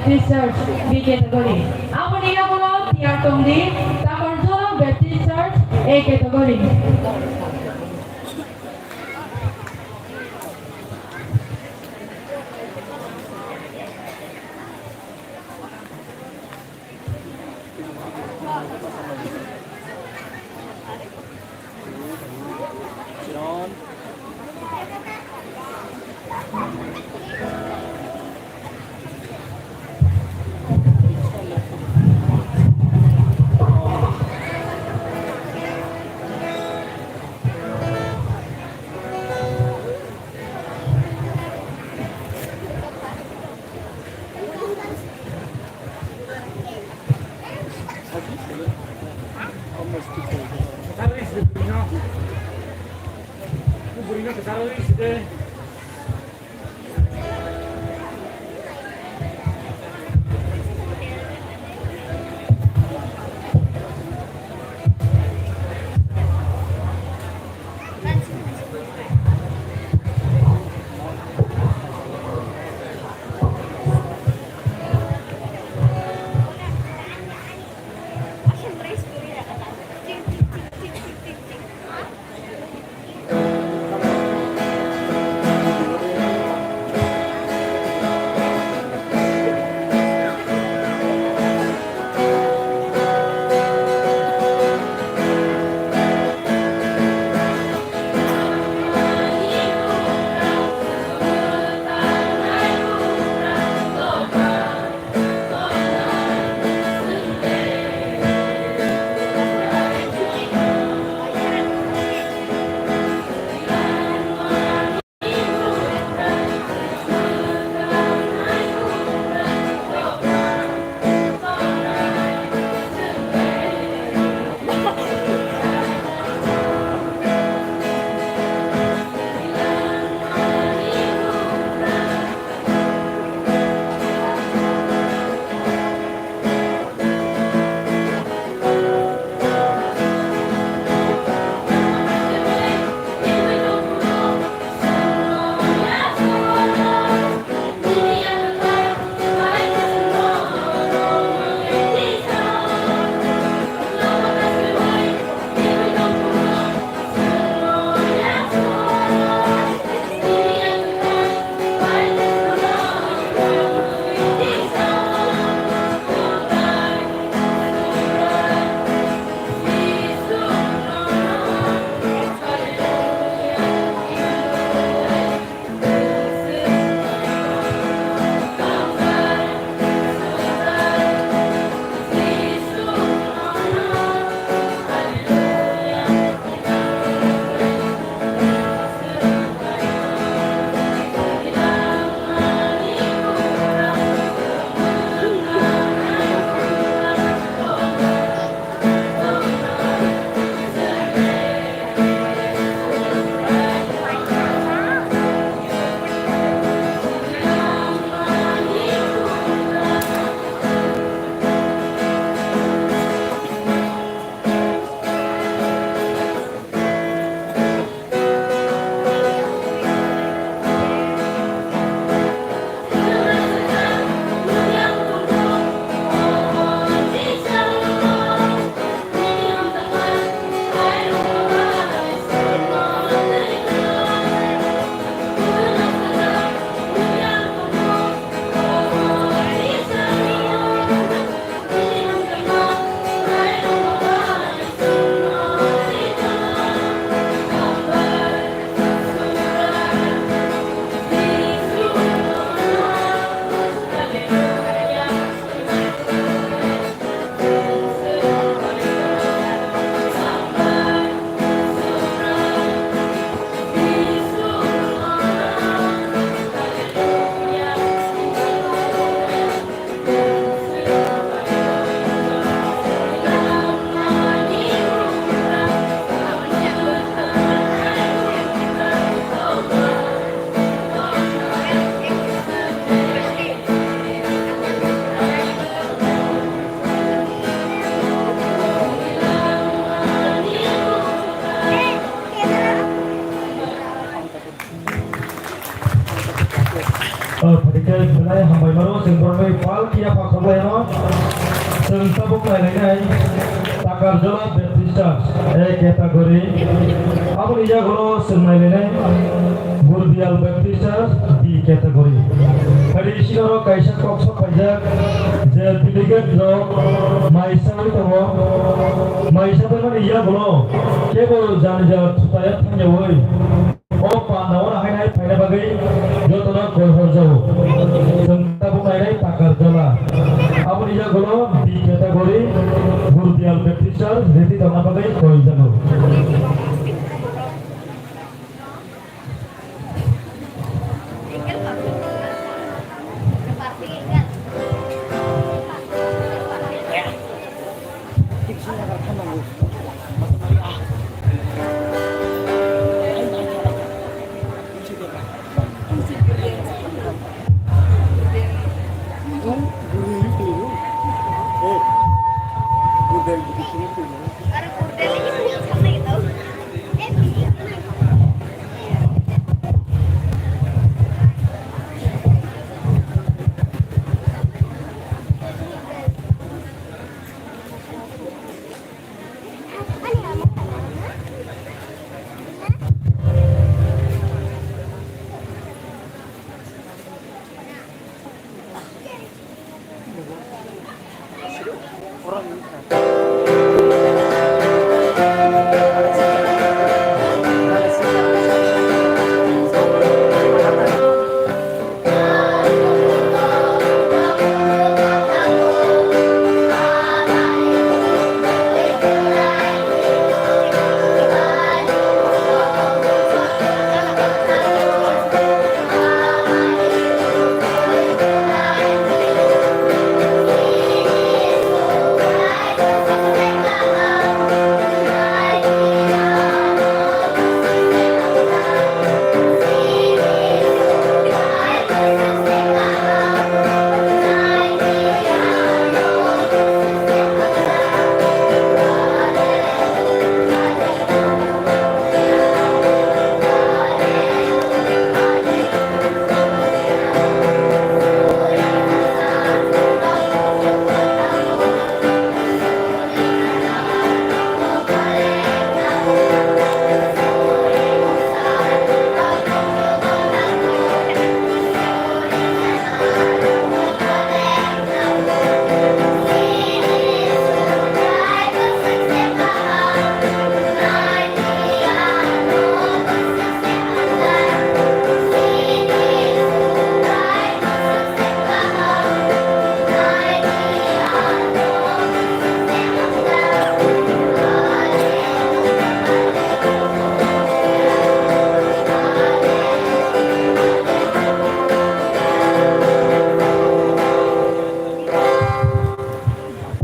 Baptist Church, B category. Aboni yagulo tiyar tongdi, Takarjala Baptist Church, A category. Yapha khabaino chwng tabuk nailainai Takarjala Baptist Church A category. Aboni yagulo chwng nailainai Gurdial Baptist Church B category. Phai di sini oro kaisa kok sok paijak je delegate rok mai sawi tongo. Mai sawi mani yagulo kebo jani jat thutaya thangyawi. O panda oro hainai phaina bagwi jotono koi horjago. Chwng tabuk nainai Takarjala. Aboni yagulo B category Gurdial Baptist Church ready tongna bagwi koi jago.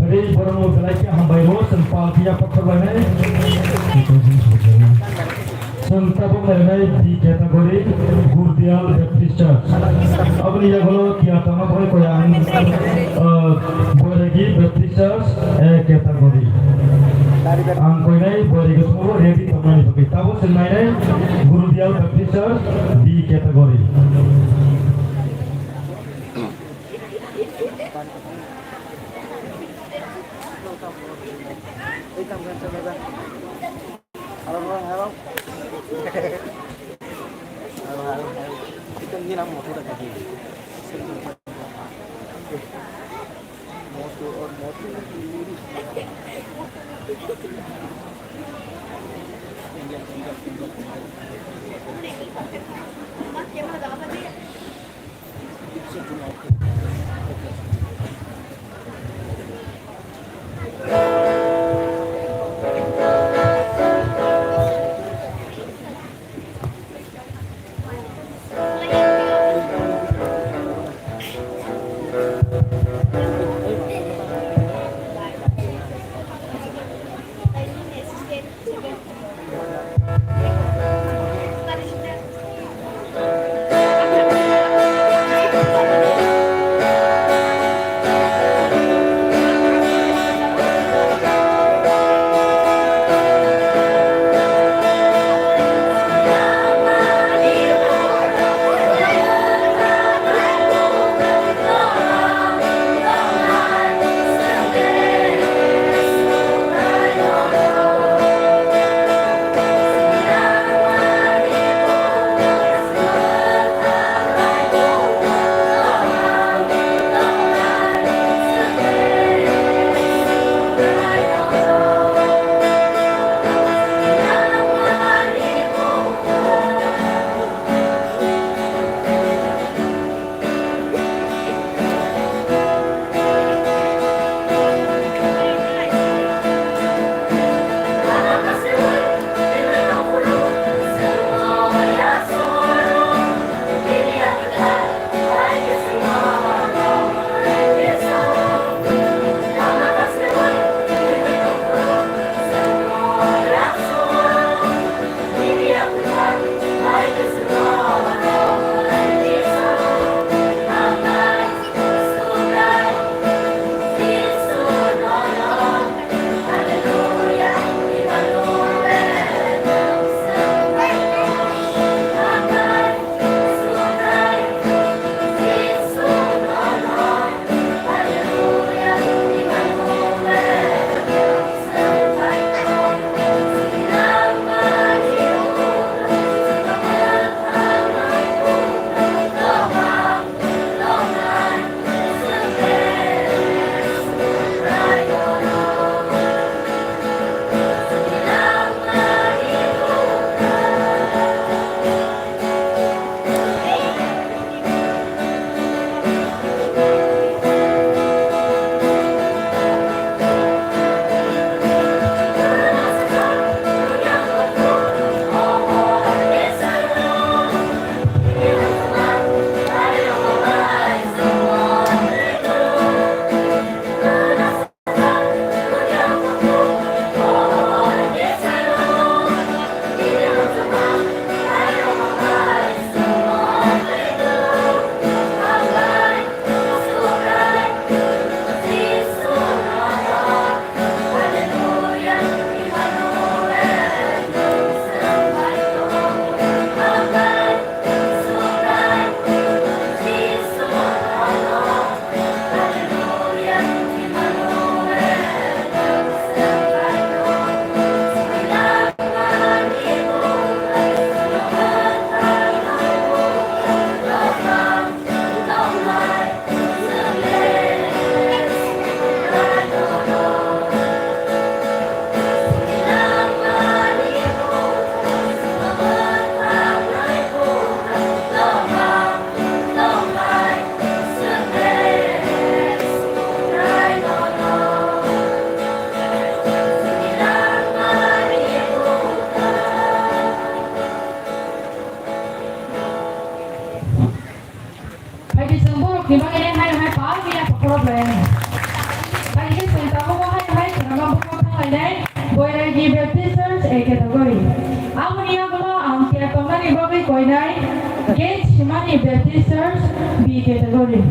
Phai di borokno belai khe hambai rwo, chwng pal phiya pathor lainai. Chwng tabuk nainai B category, Gurdial Baptist Church. Aboni yagulo kiya tongma bai koi ang, uh, Boiragi Baptist Church A category. Ang koinai Boiragi thumbo ready tongmani bagwi. Tabuk chwng nainai Gurdial Baptist Church B category. Baptist Church A category. Aboni yagulo ang tiya tongnani bagwi koinai gate simani Baptist Church B category.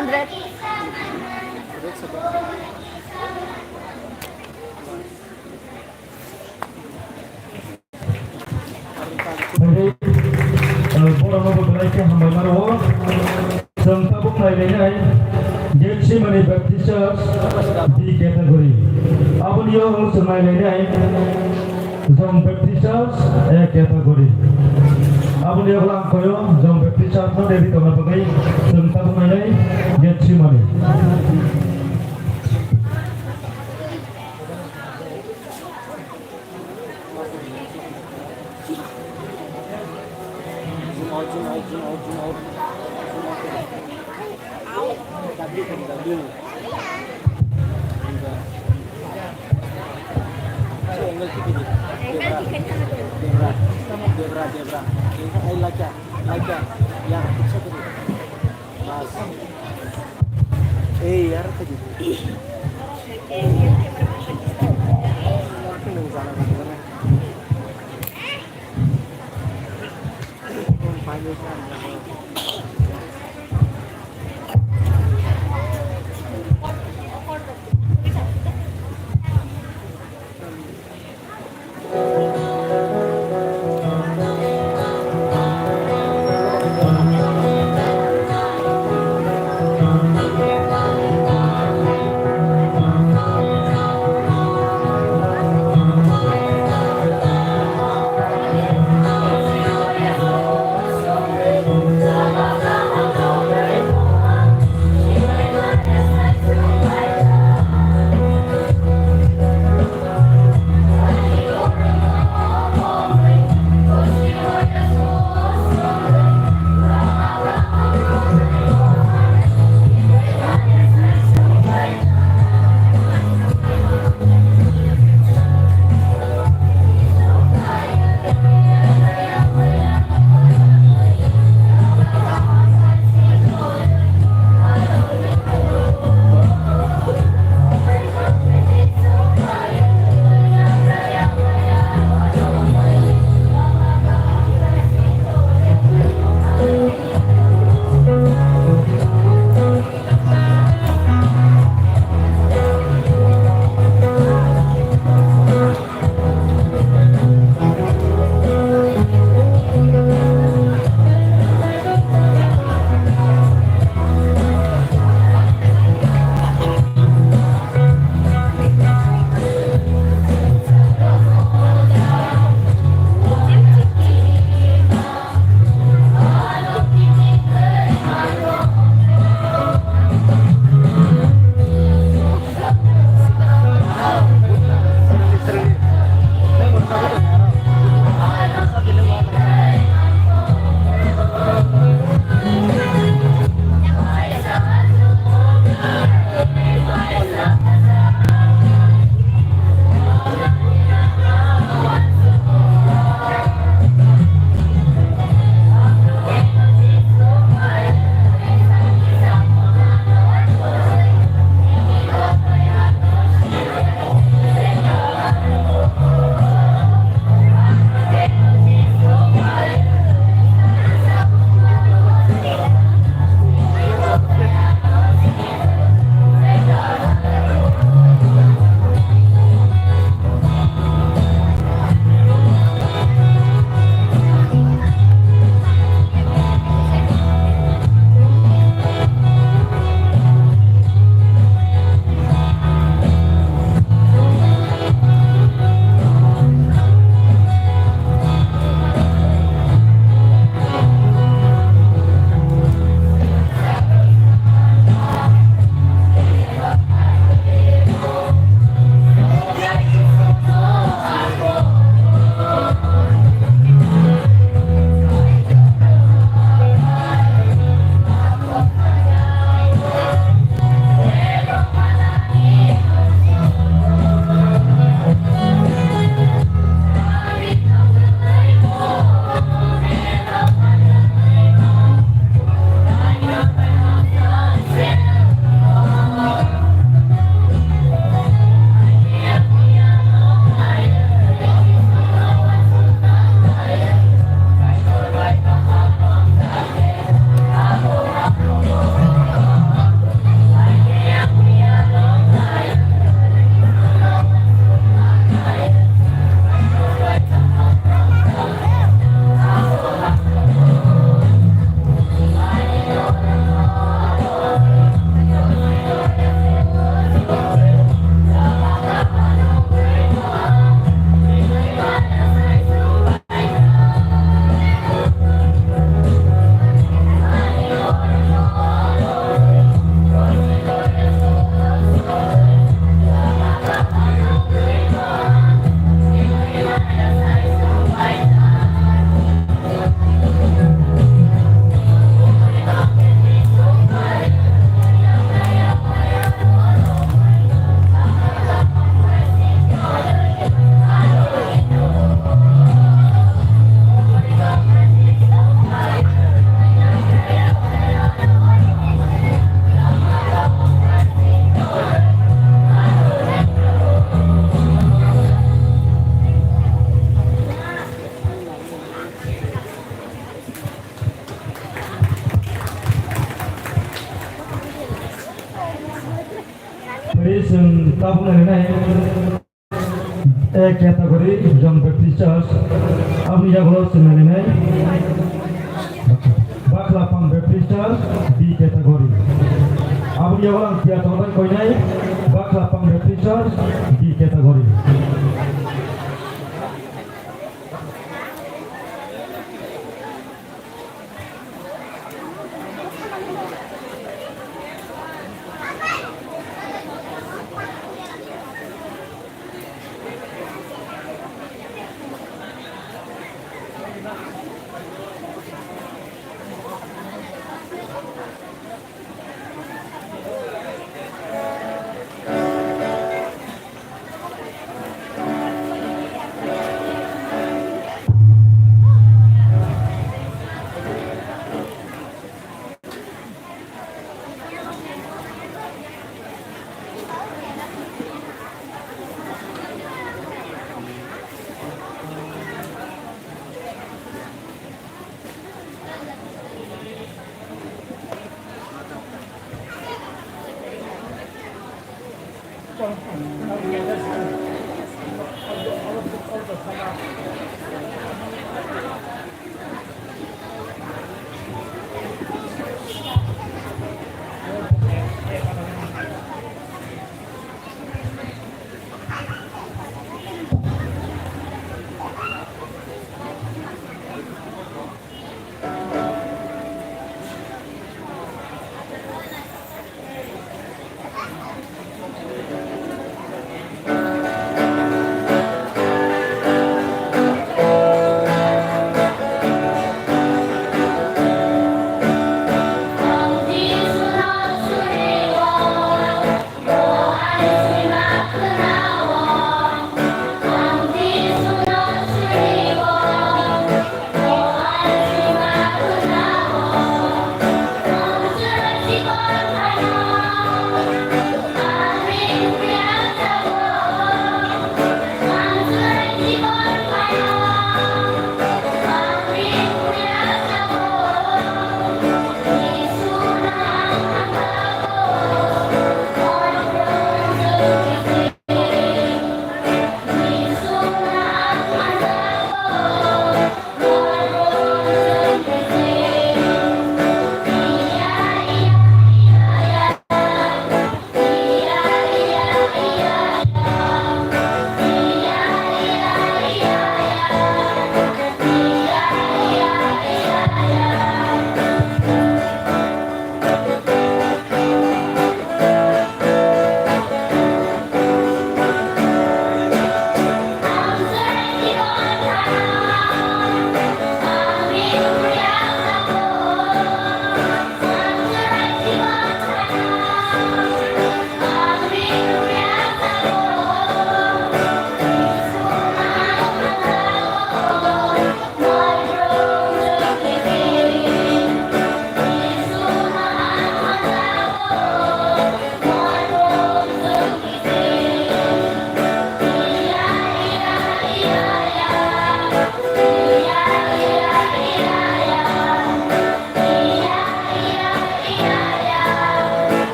Hundred. Borokno bo belai khe hambai mano. Chwng tabuk nailainai Getsemani Baptist Church B category. Aboni yago chwng nailainai John Baptist Church A category. Aboni yago ang koyo John Baptist Church no ready tongna bagwi chwng tabuk nainai Getsemani. Zoom out, zoom out, zoom out, zoom out. Zoom out. W, W. Angle thik di. Debra. Debra. Debra, debra. Ai, like, like. Ya, thik sa di. Bas. Ei, yar, thik di. Chwng tabuk nainai A category Young Baptist Church, aboni yagulo chwng nainai Baklapang Baptist Church B category. Aboni yagulo ang tiyar tongthai koinai Baklapang Baptist Church B category.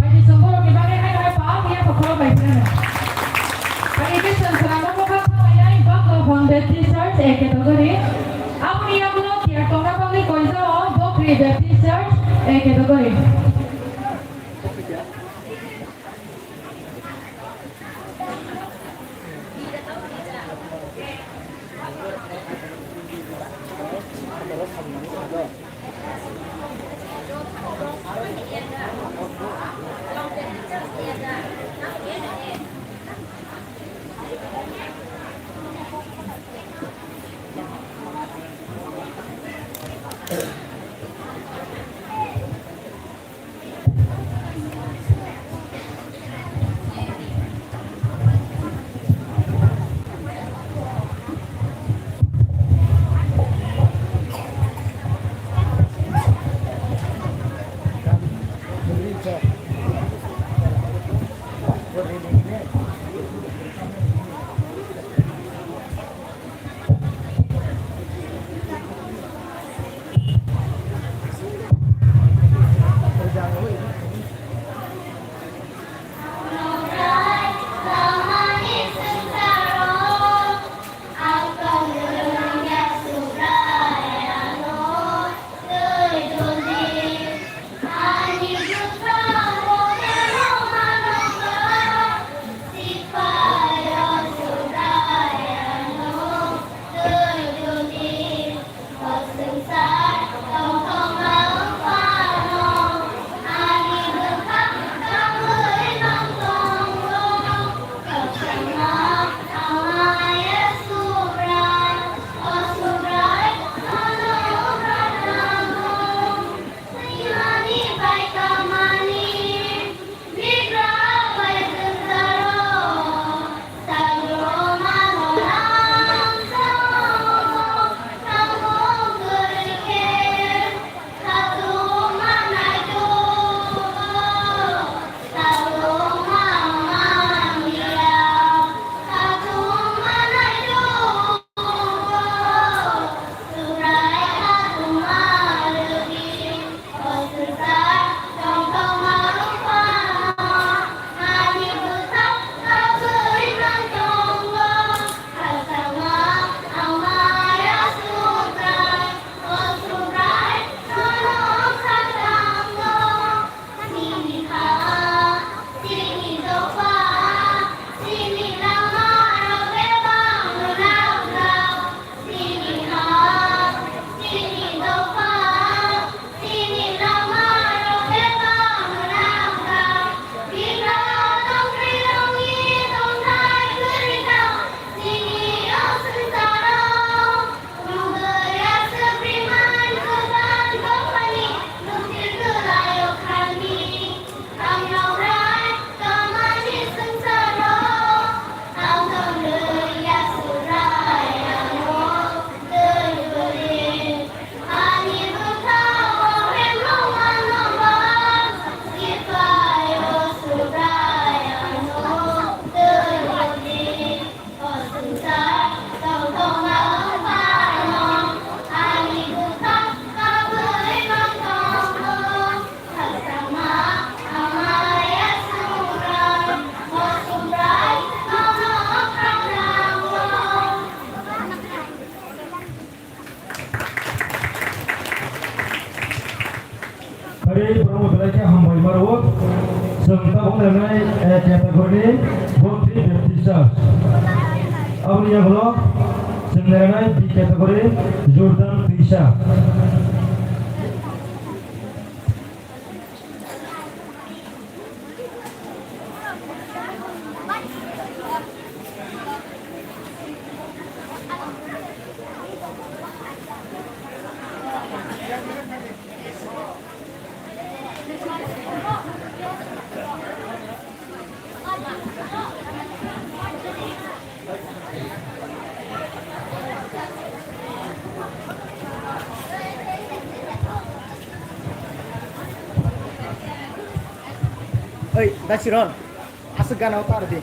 Phaidi chwng borokni bagwi hai hai pal ya kok khorok bai phano. Phaidi khe chwng khwlangma bokha kha lainai Baklapang Baptist Church A category. Aboni yagulo tiyar tongna bagwi koijao Bokri Baptist Church A category. Category, Bhakti Baptist Church. Aboni yagulo chwng nainai B category, Jordan Twisa. Oi, Dasiron, aswk gana o tar di.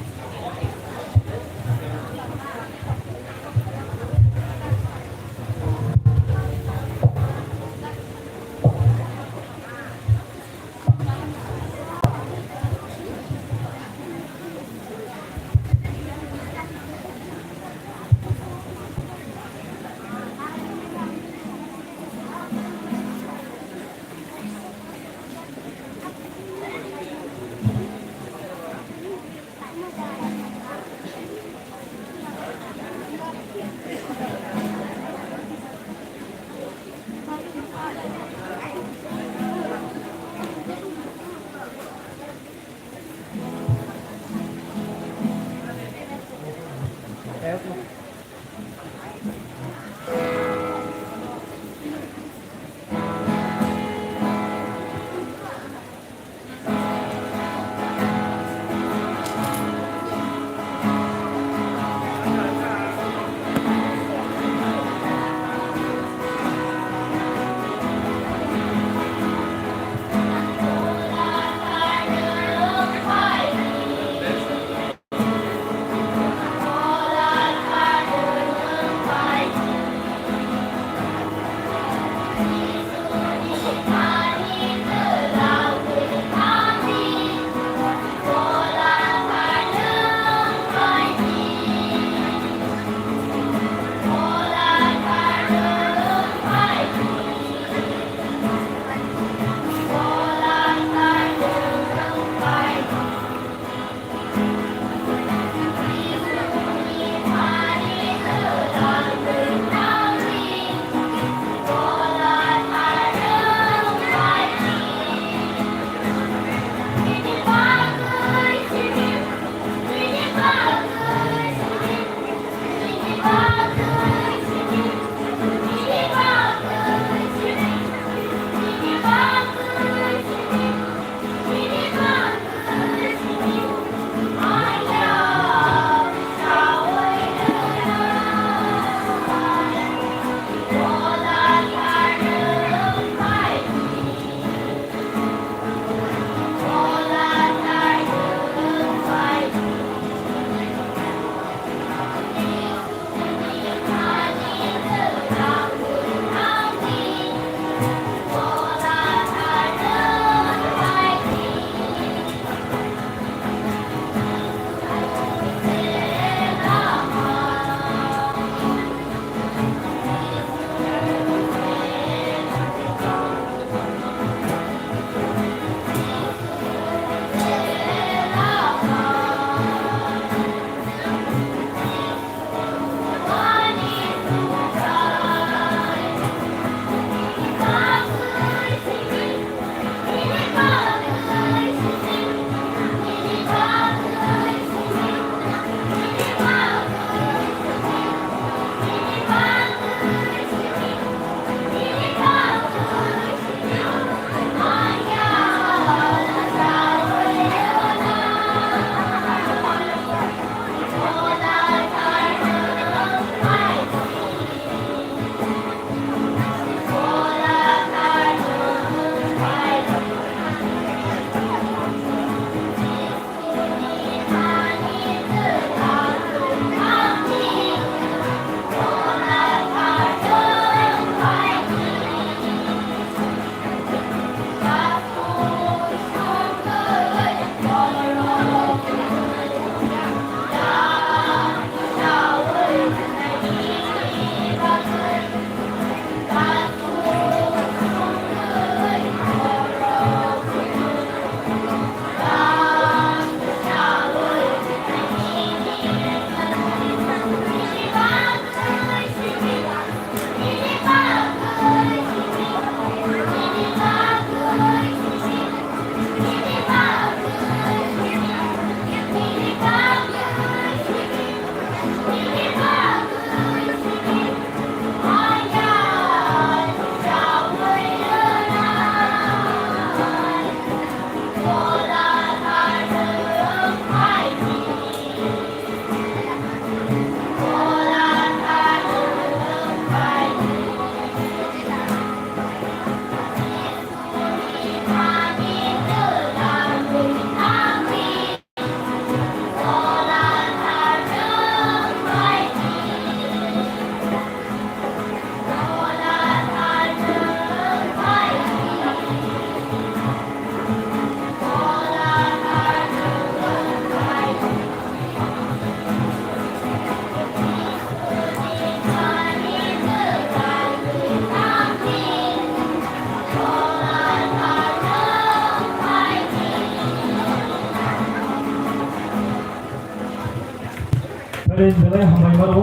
Belai belai hambai mano,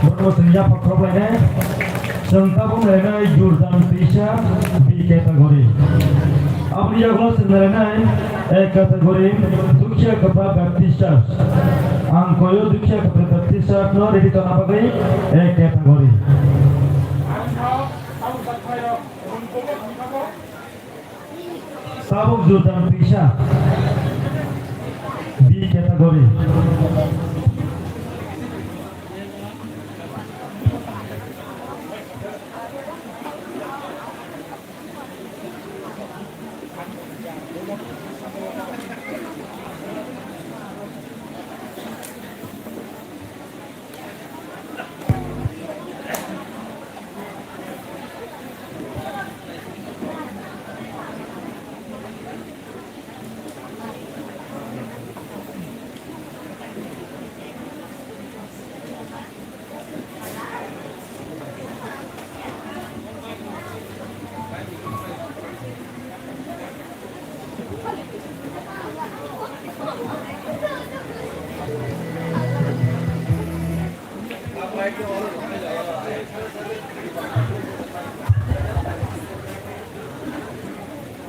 borokno chwng yapha khorok lainai. Chwng tabuk nainai Jordan Teisa B category. Aboni yagulo chwng nainai A category Dukhiya Kwpha Baptist Church. Ang koyo Dukhiya Kwpha Baptist Church no ready tongna bagwi A category. Tabuk Jordan Teisa B category.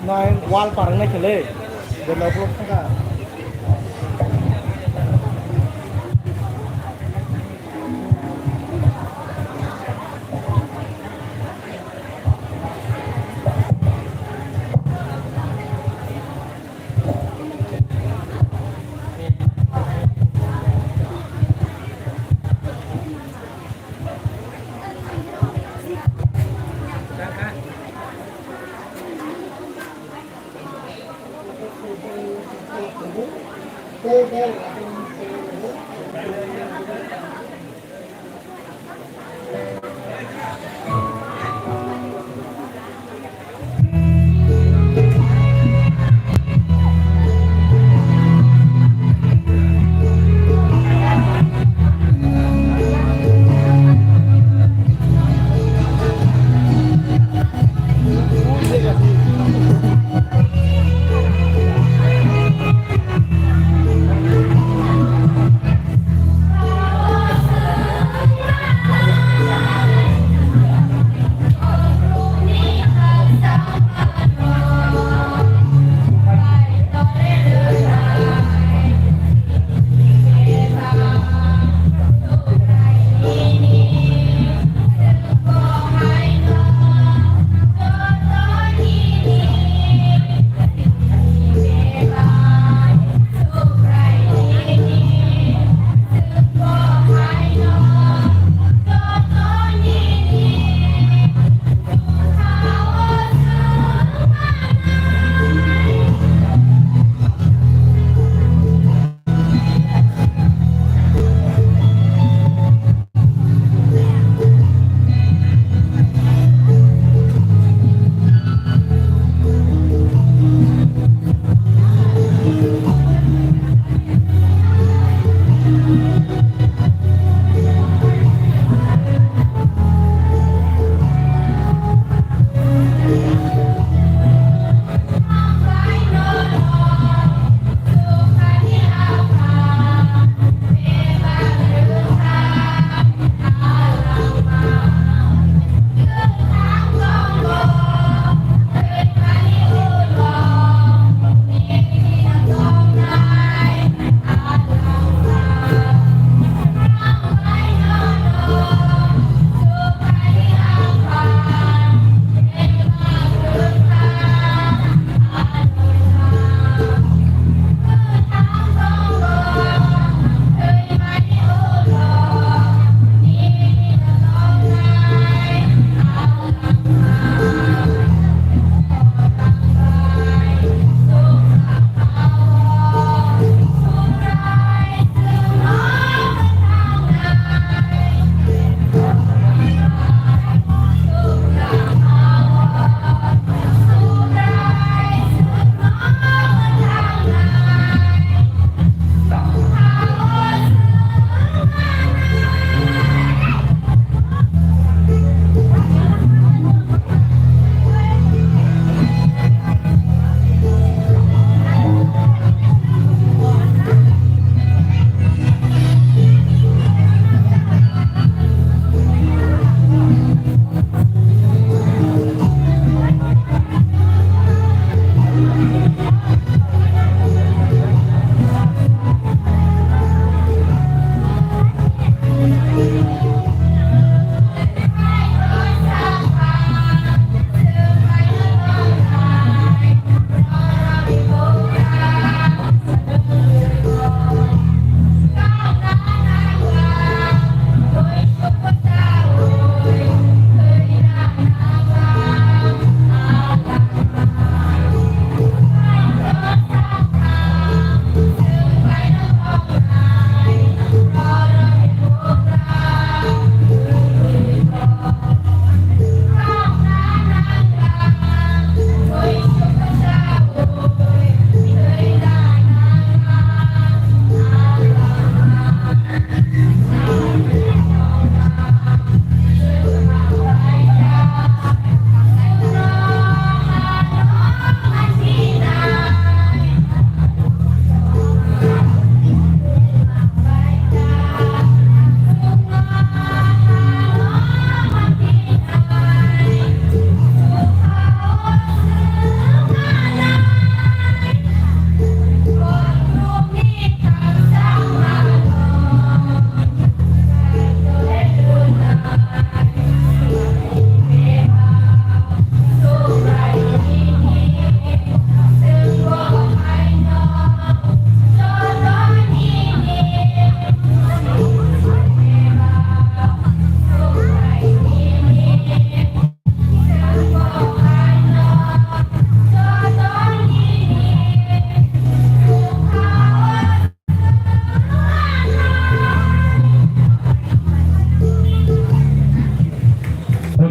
Nai wall parang nai khe le, benda ukulok thangkha.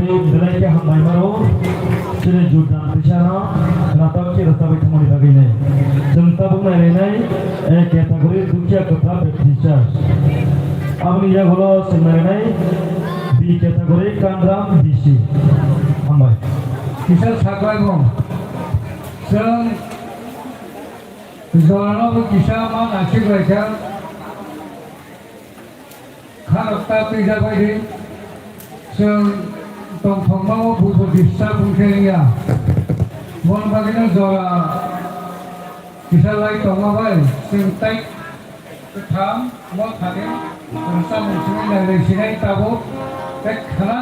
Tini belai khe hambai mano, chini Jordan teacher no natok khe rwchapwi thangmani bagwi nai. Chwng tabuk nailainai A category Dukhiya Kwthar Baptist Church. Aboni yagulo chwng nailainai B category Kanram D C. Hambai. Kisa saklai bo. Chwng jorano bo kisa ma nasik lai kha. Kharok ta twijak bai di, chwng tongthokma o bujo disturb wngkhe wngya. Bon bagwino jora kisa lai tongma bai chwng tai kwtham mo thani chwng chamung simi nailai sinai tabuk tei khna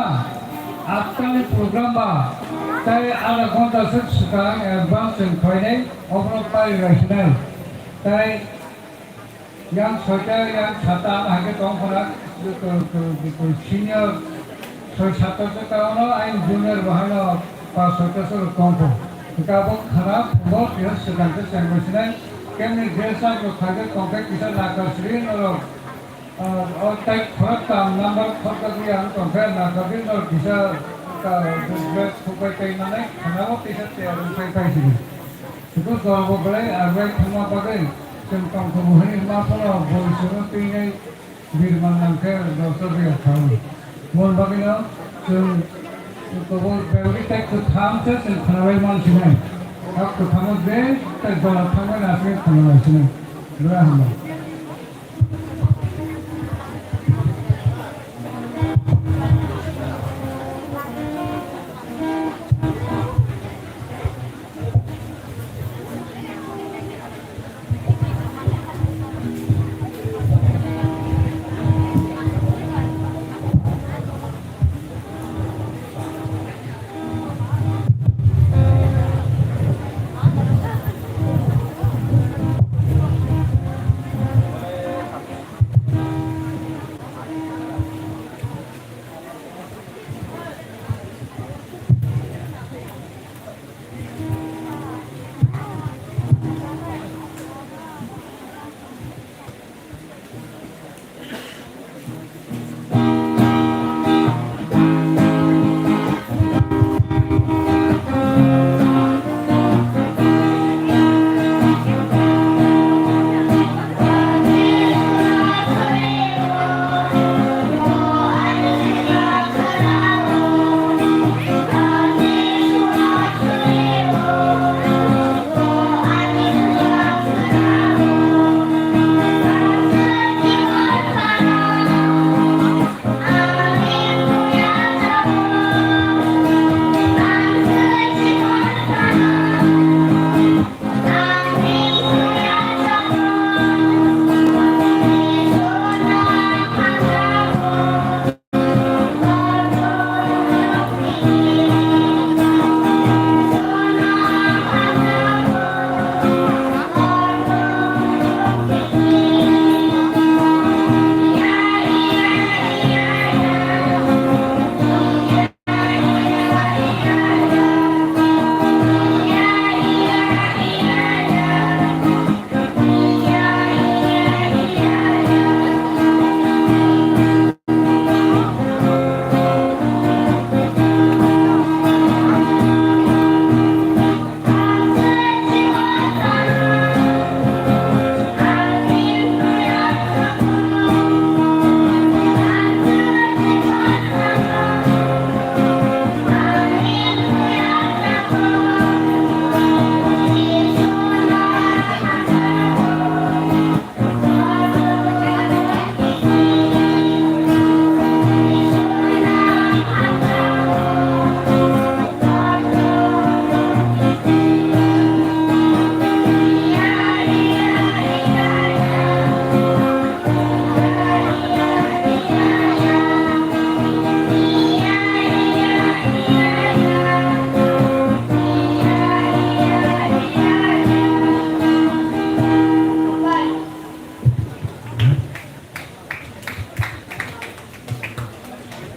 atta ni program ba tai adha ghonta swk swkang advance chwng khlainai oborok pai lai sinai tai Yang soita, yang sata, ang hai khe tong phano, senior soi sata se tongno, ayang junior bo haino pas soita se tong pho. Hingke abo khana phungo, tino swkang khe chengbai sinai, kemni dress up rok kha khe tong khe kisa nakar sri norok, ah, o tai khorok tam number khorok tagwi ang tong khe nakar sri norok kisa, ah, dress khukbai tei manai khana o kisa tiyar wngpai pai sini. Siko jorbo belai arwai thangma bagwi chwng tongthok hwnwi ma phano boi chwngno twinai birman nangkhe dosa biya thang. Mon bagwino chwng kobor belwi tei kwtham se chwng khwnalai mansinai. A kwthamo je tei jora thangmani aswk khwnalaisinai. Belai hambai.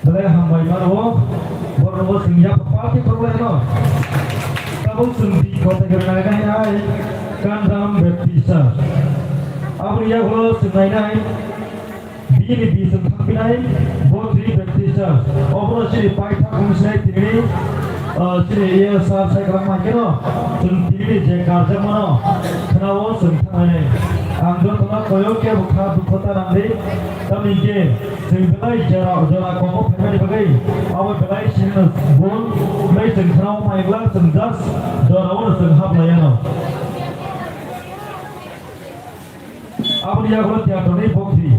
Belai hambai mano, borokno chwng yapha party khoroknai no. Tabuk chwng di kothai kwrwng nai nai hai Kandam Baptist Church. Aboni yagulo chwng nainai bini di chwng thangphinai Botri Baptist Church. Obono chini paithak wngsinai tinini, ah, chini iya sir sai kwlangma khe no chwng tinini je karjakmano khwnao chwng thangnainai. Ang jotono koyok kebo kha dukho ta nangdi. Tamni je chwng belai jora, jora komo phaimani bagwi abo belai sinino bun, belai chwng khwnao maigla chwng just jora-o chwng haplaiano. Aboni yagulo theater ni bokti.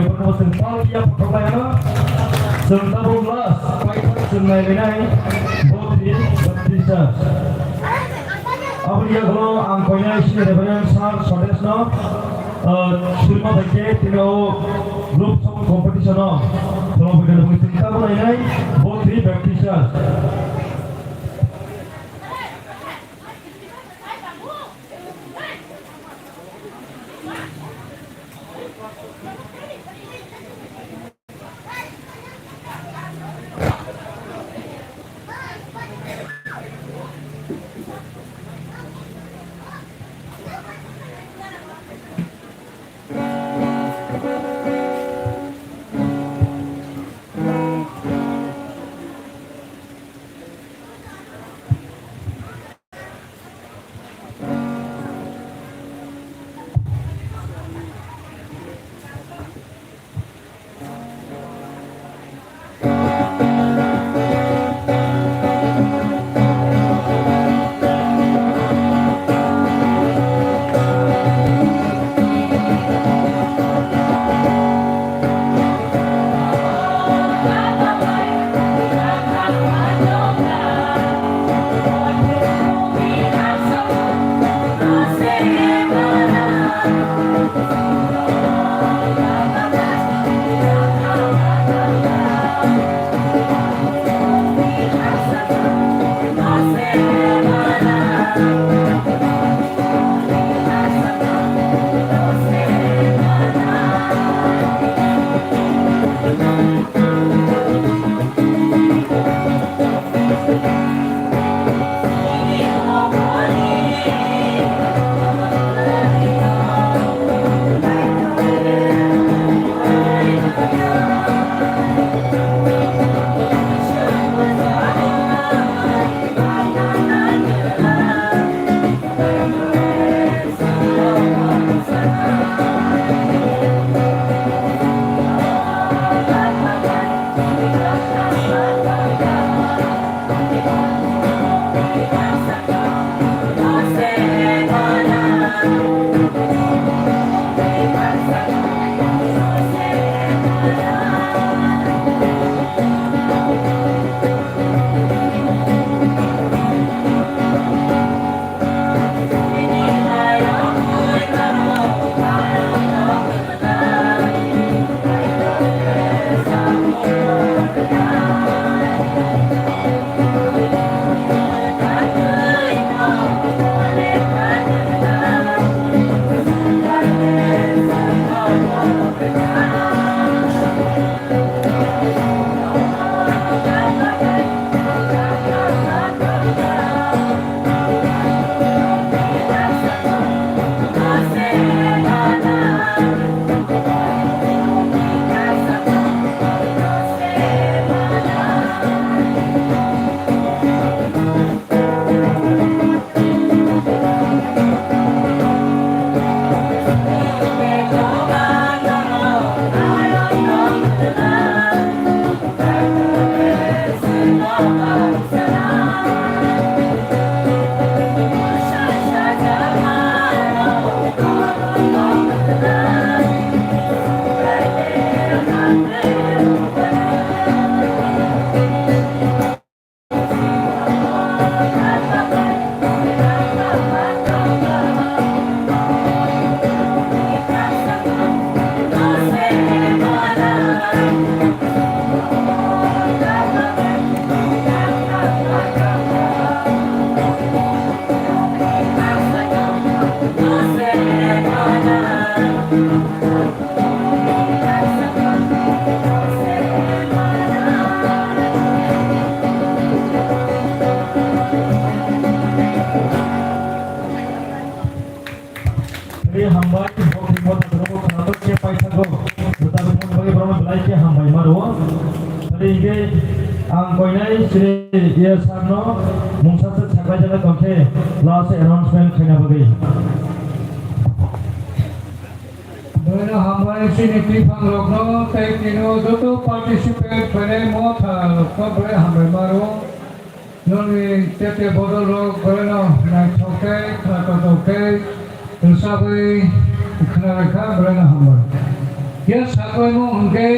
Bono chwng pal phiya photok lai ano. Chwng tabuk last paithak chwng nai lainai bo thwi baptisa. Aboni yagulo ang koinai sini Reverend Sir Sodesno, ah, sirma bai khe tini o group song competition o khulum bai khe chwng tabuk nainai bo thwi baptisa. Tei hambai, bo khe bo takhorok khwnathok khe paithago. Bwtharwi thangna bagwi borokno belai khe hambai ma rwo. Tei hwnkhe ang koinai sini E S R no mungsa se saklai jagwi tongkhe last announcement khaina bagwi. Boino hambai sini twiphang rokno tei tino joto participate khlainai motha rokno belai hambai ma rwo. Nokni tete bodol rok boino naithok tei khwnathok tei rwchapwi khwna rwkha boino hambai. Saklaimung hwnkhe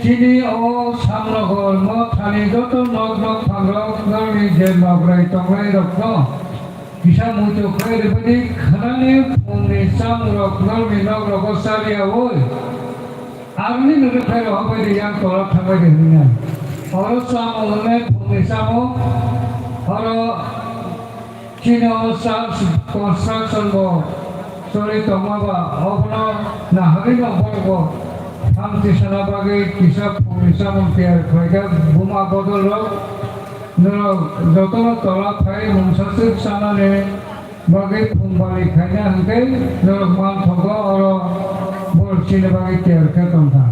chini o Samnogor mothani joto nok nok phangrok norni je nograi tongnairokno kisa muitu khlai rwbaidi khwnani phungni chamungrok norni nokrogo chariyaui aroni nugwi phairok habaidi yang tola thangbaidi hwnwi nai. Oro chamung hwnwi phungni chamung, oro Chini o church construction bo choli tongma ba, obono naharino borokbo phan tisana bagwi kisa phungni chamung tiyar khlaikha. Buma bodolrok, norok jotono tola phai mungsa swk chanani bagwi phung bali khaina hwnkhe norok manthogo, oro borok chini bagwi tiyar khe tongkha.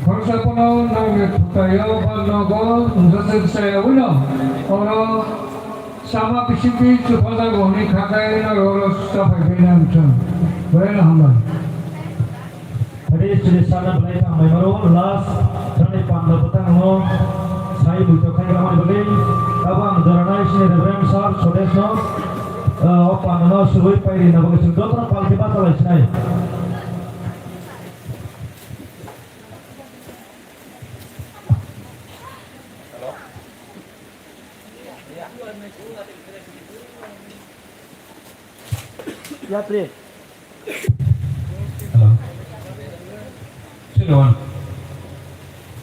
Khoroksa phano norokni thutaio ba nogo mungsa swk chayawino oro Sama bisingtwi chuphajago hwnwi kha khe norok oro chaphai phaina wngthung. Belai no hambai. Phadi chini sana belai tang mai maro last jani panda bwtang no sai buito khai ramani bagwi. Abo ang joranai sini Reverend Sir Sodesno, eh, o panda no subui pairi na bagwi chwng jotono palki ma chalai sinai. Yatri. Hello. Chilon.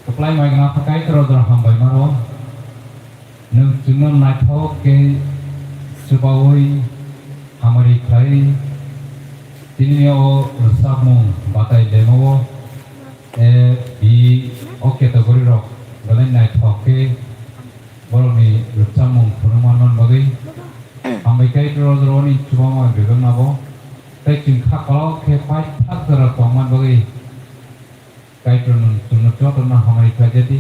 Kwplai mai gana phakai toro jora hambai maro. Nwng chwngno naithok khe chubaui hamari khlai. Tini o rwchapmung batai lemo o, eh, bi o category rok belai naithok khe borokni rwchapmung phunukna man bagwi. Hambai khe rw-, rwni chubamung bebak nabo. Tei chwng kha kolok khe paithak jora tongman bagwi Kaitor nwng chwngno jotono hamari khlaijadi.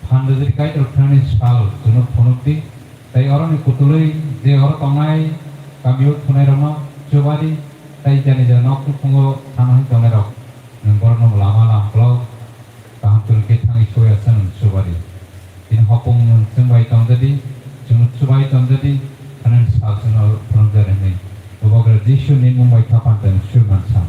Phan rwjadi Kaitor khlainani sal chwngno phunukdi. Tei oroni kutulwi je oro tongnai kamio thunairokno chubadi. Tei jani jani nok nukhungo thana hwn tongnairok nwng borokno lama lamkolok kaham kwrwng khe thangwi soya chwng chubadi. Bini hopung nwng chwng bai tongjadi, chwng chubai tongjadi, hwnwi sal chwngno phunukjadi hwnwi. Bubagra Jisuni mung bai kha phan tei sui mansa.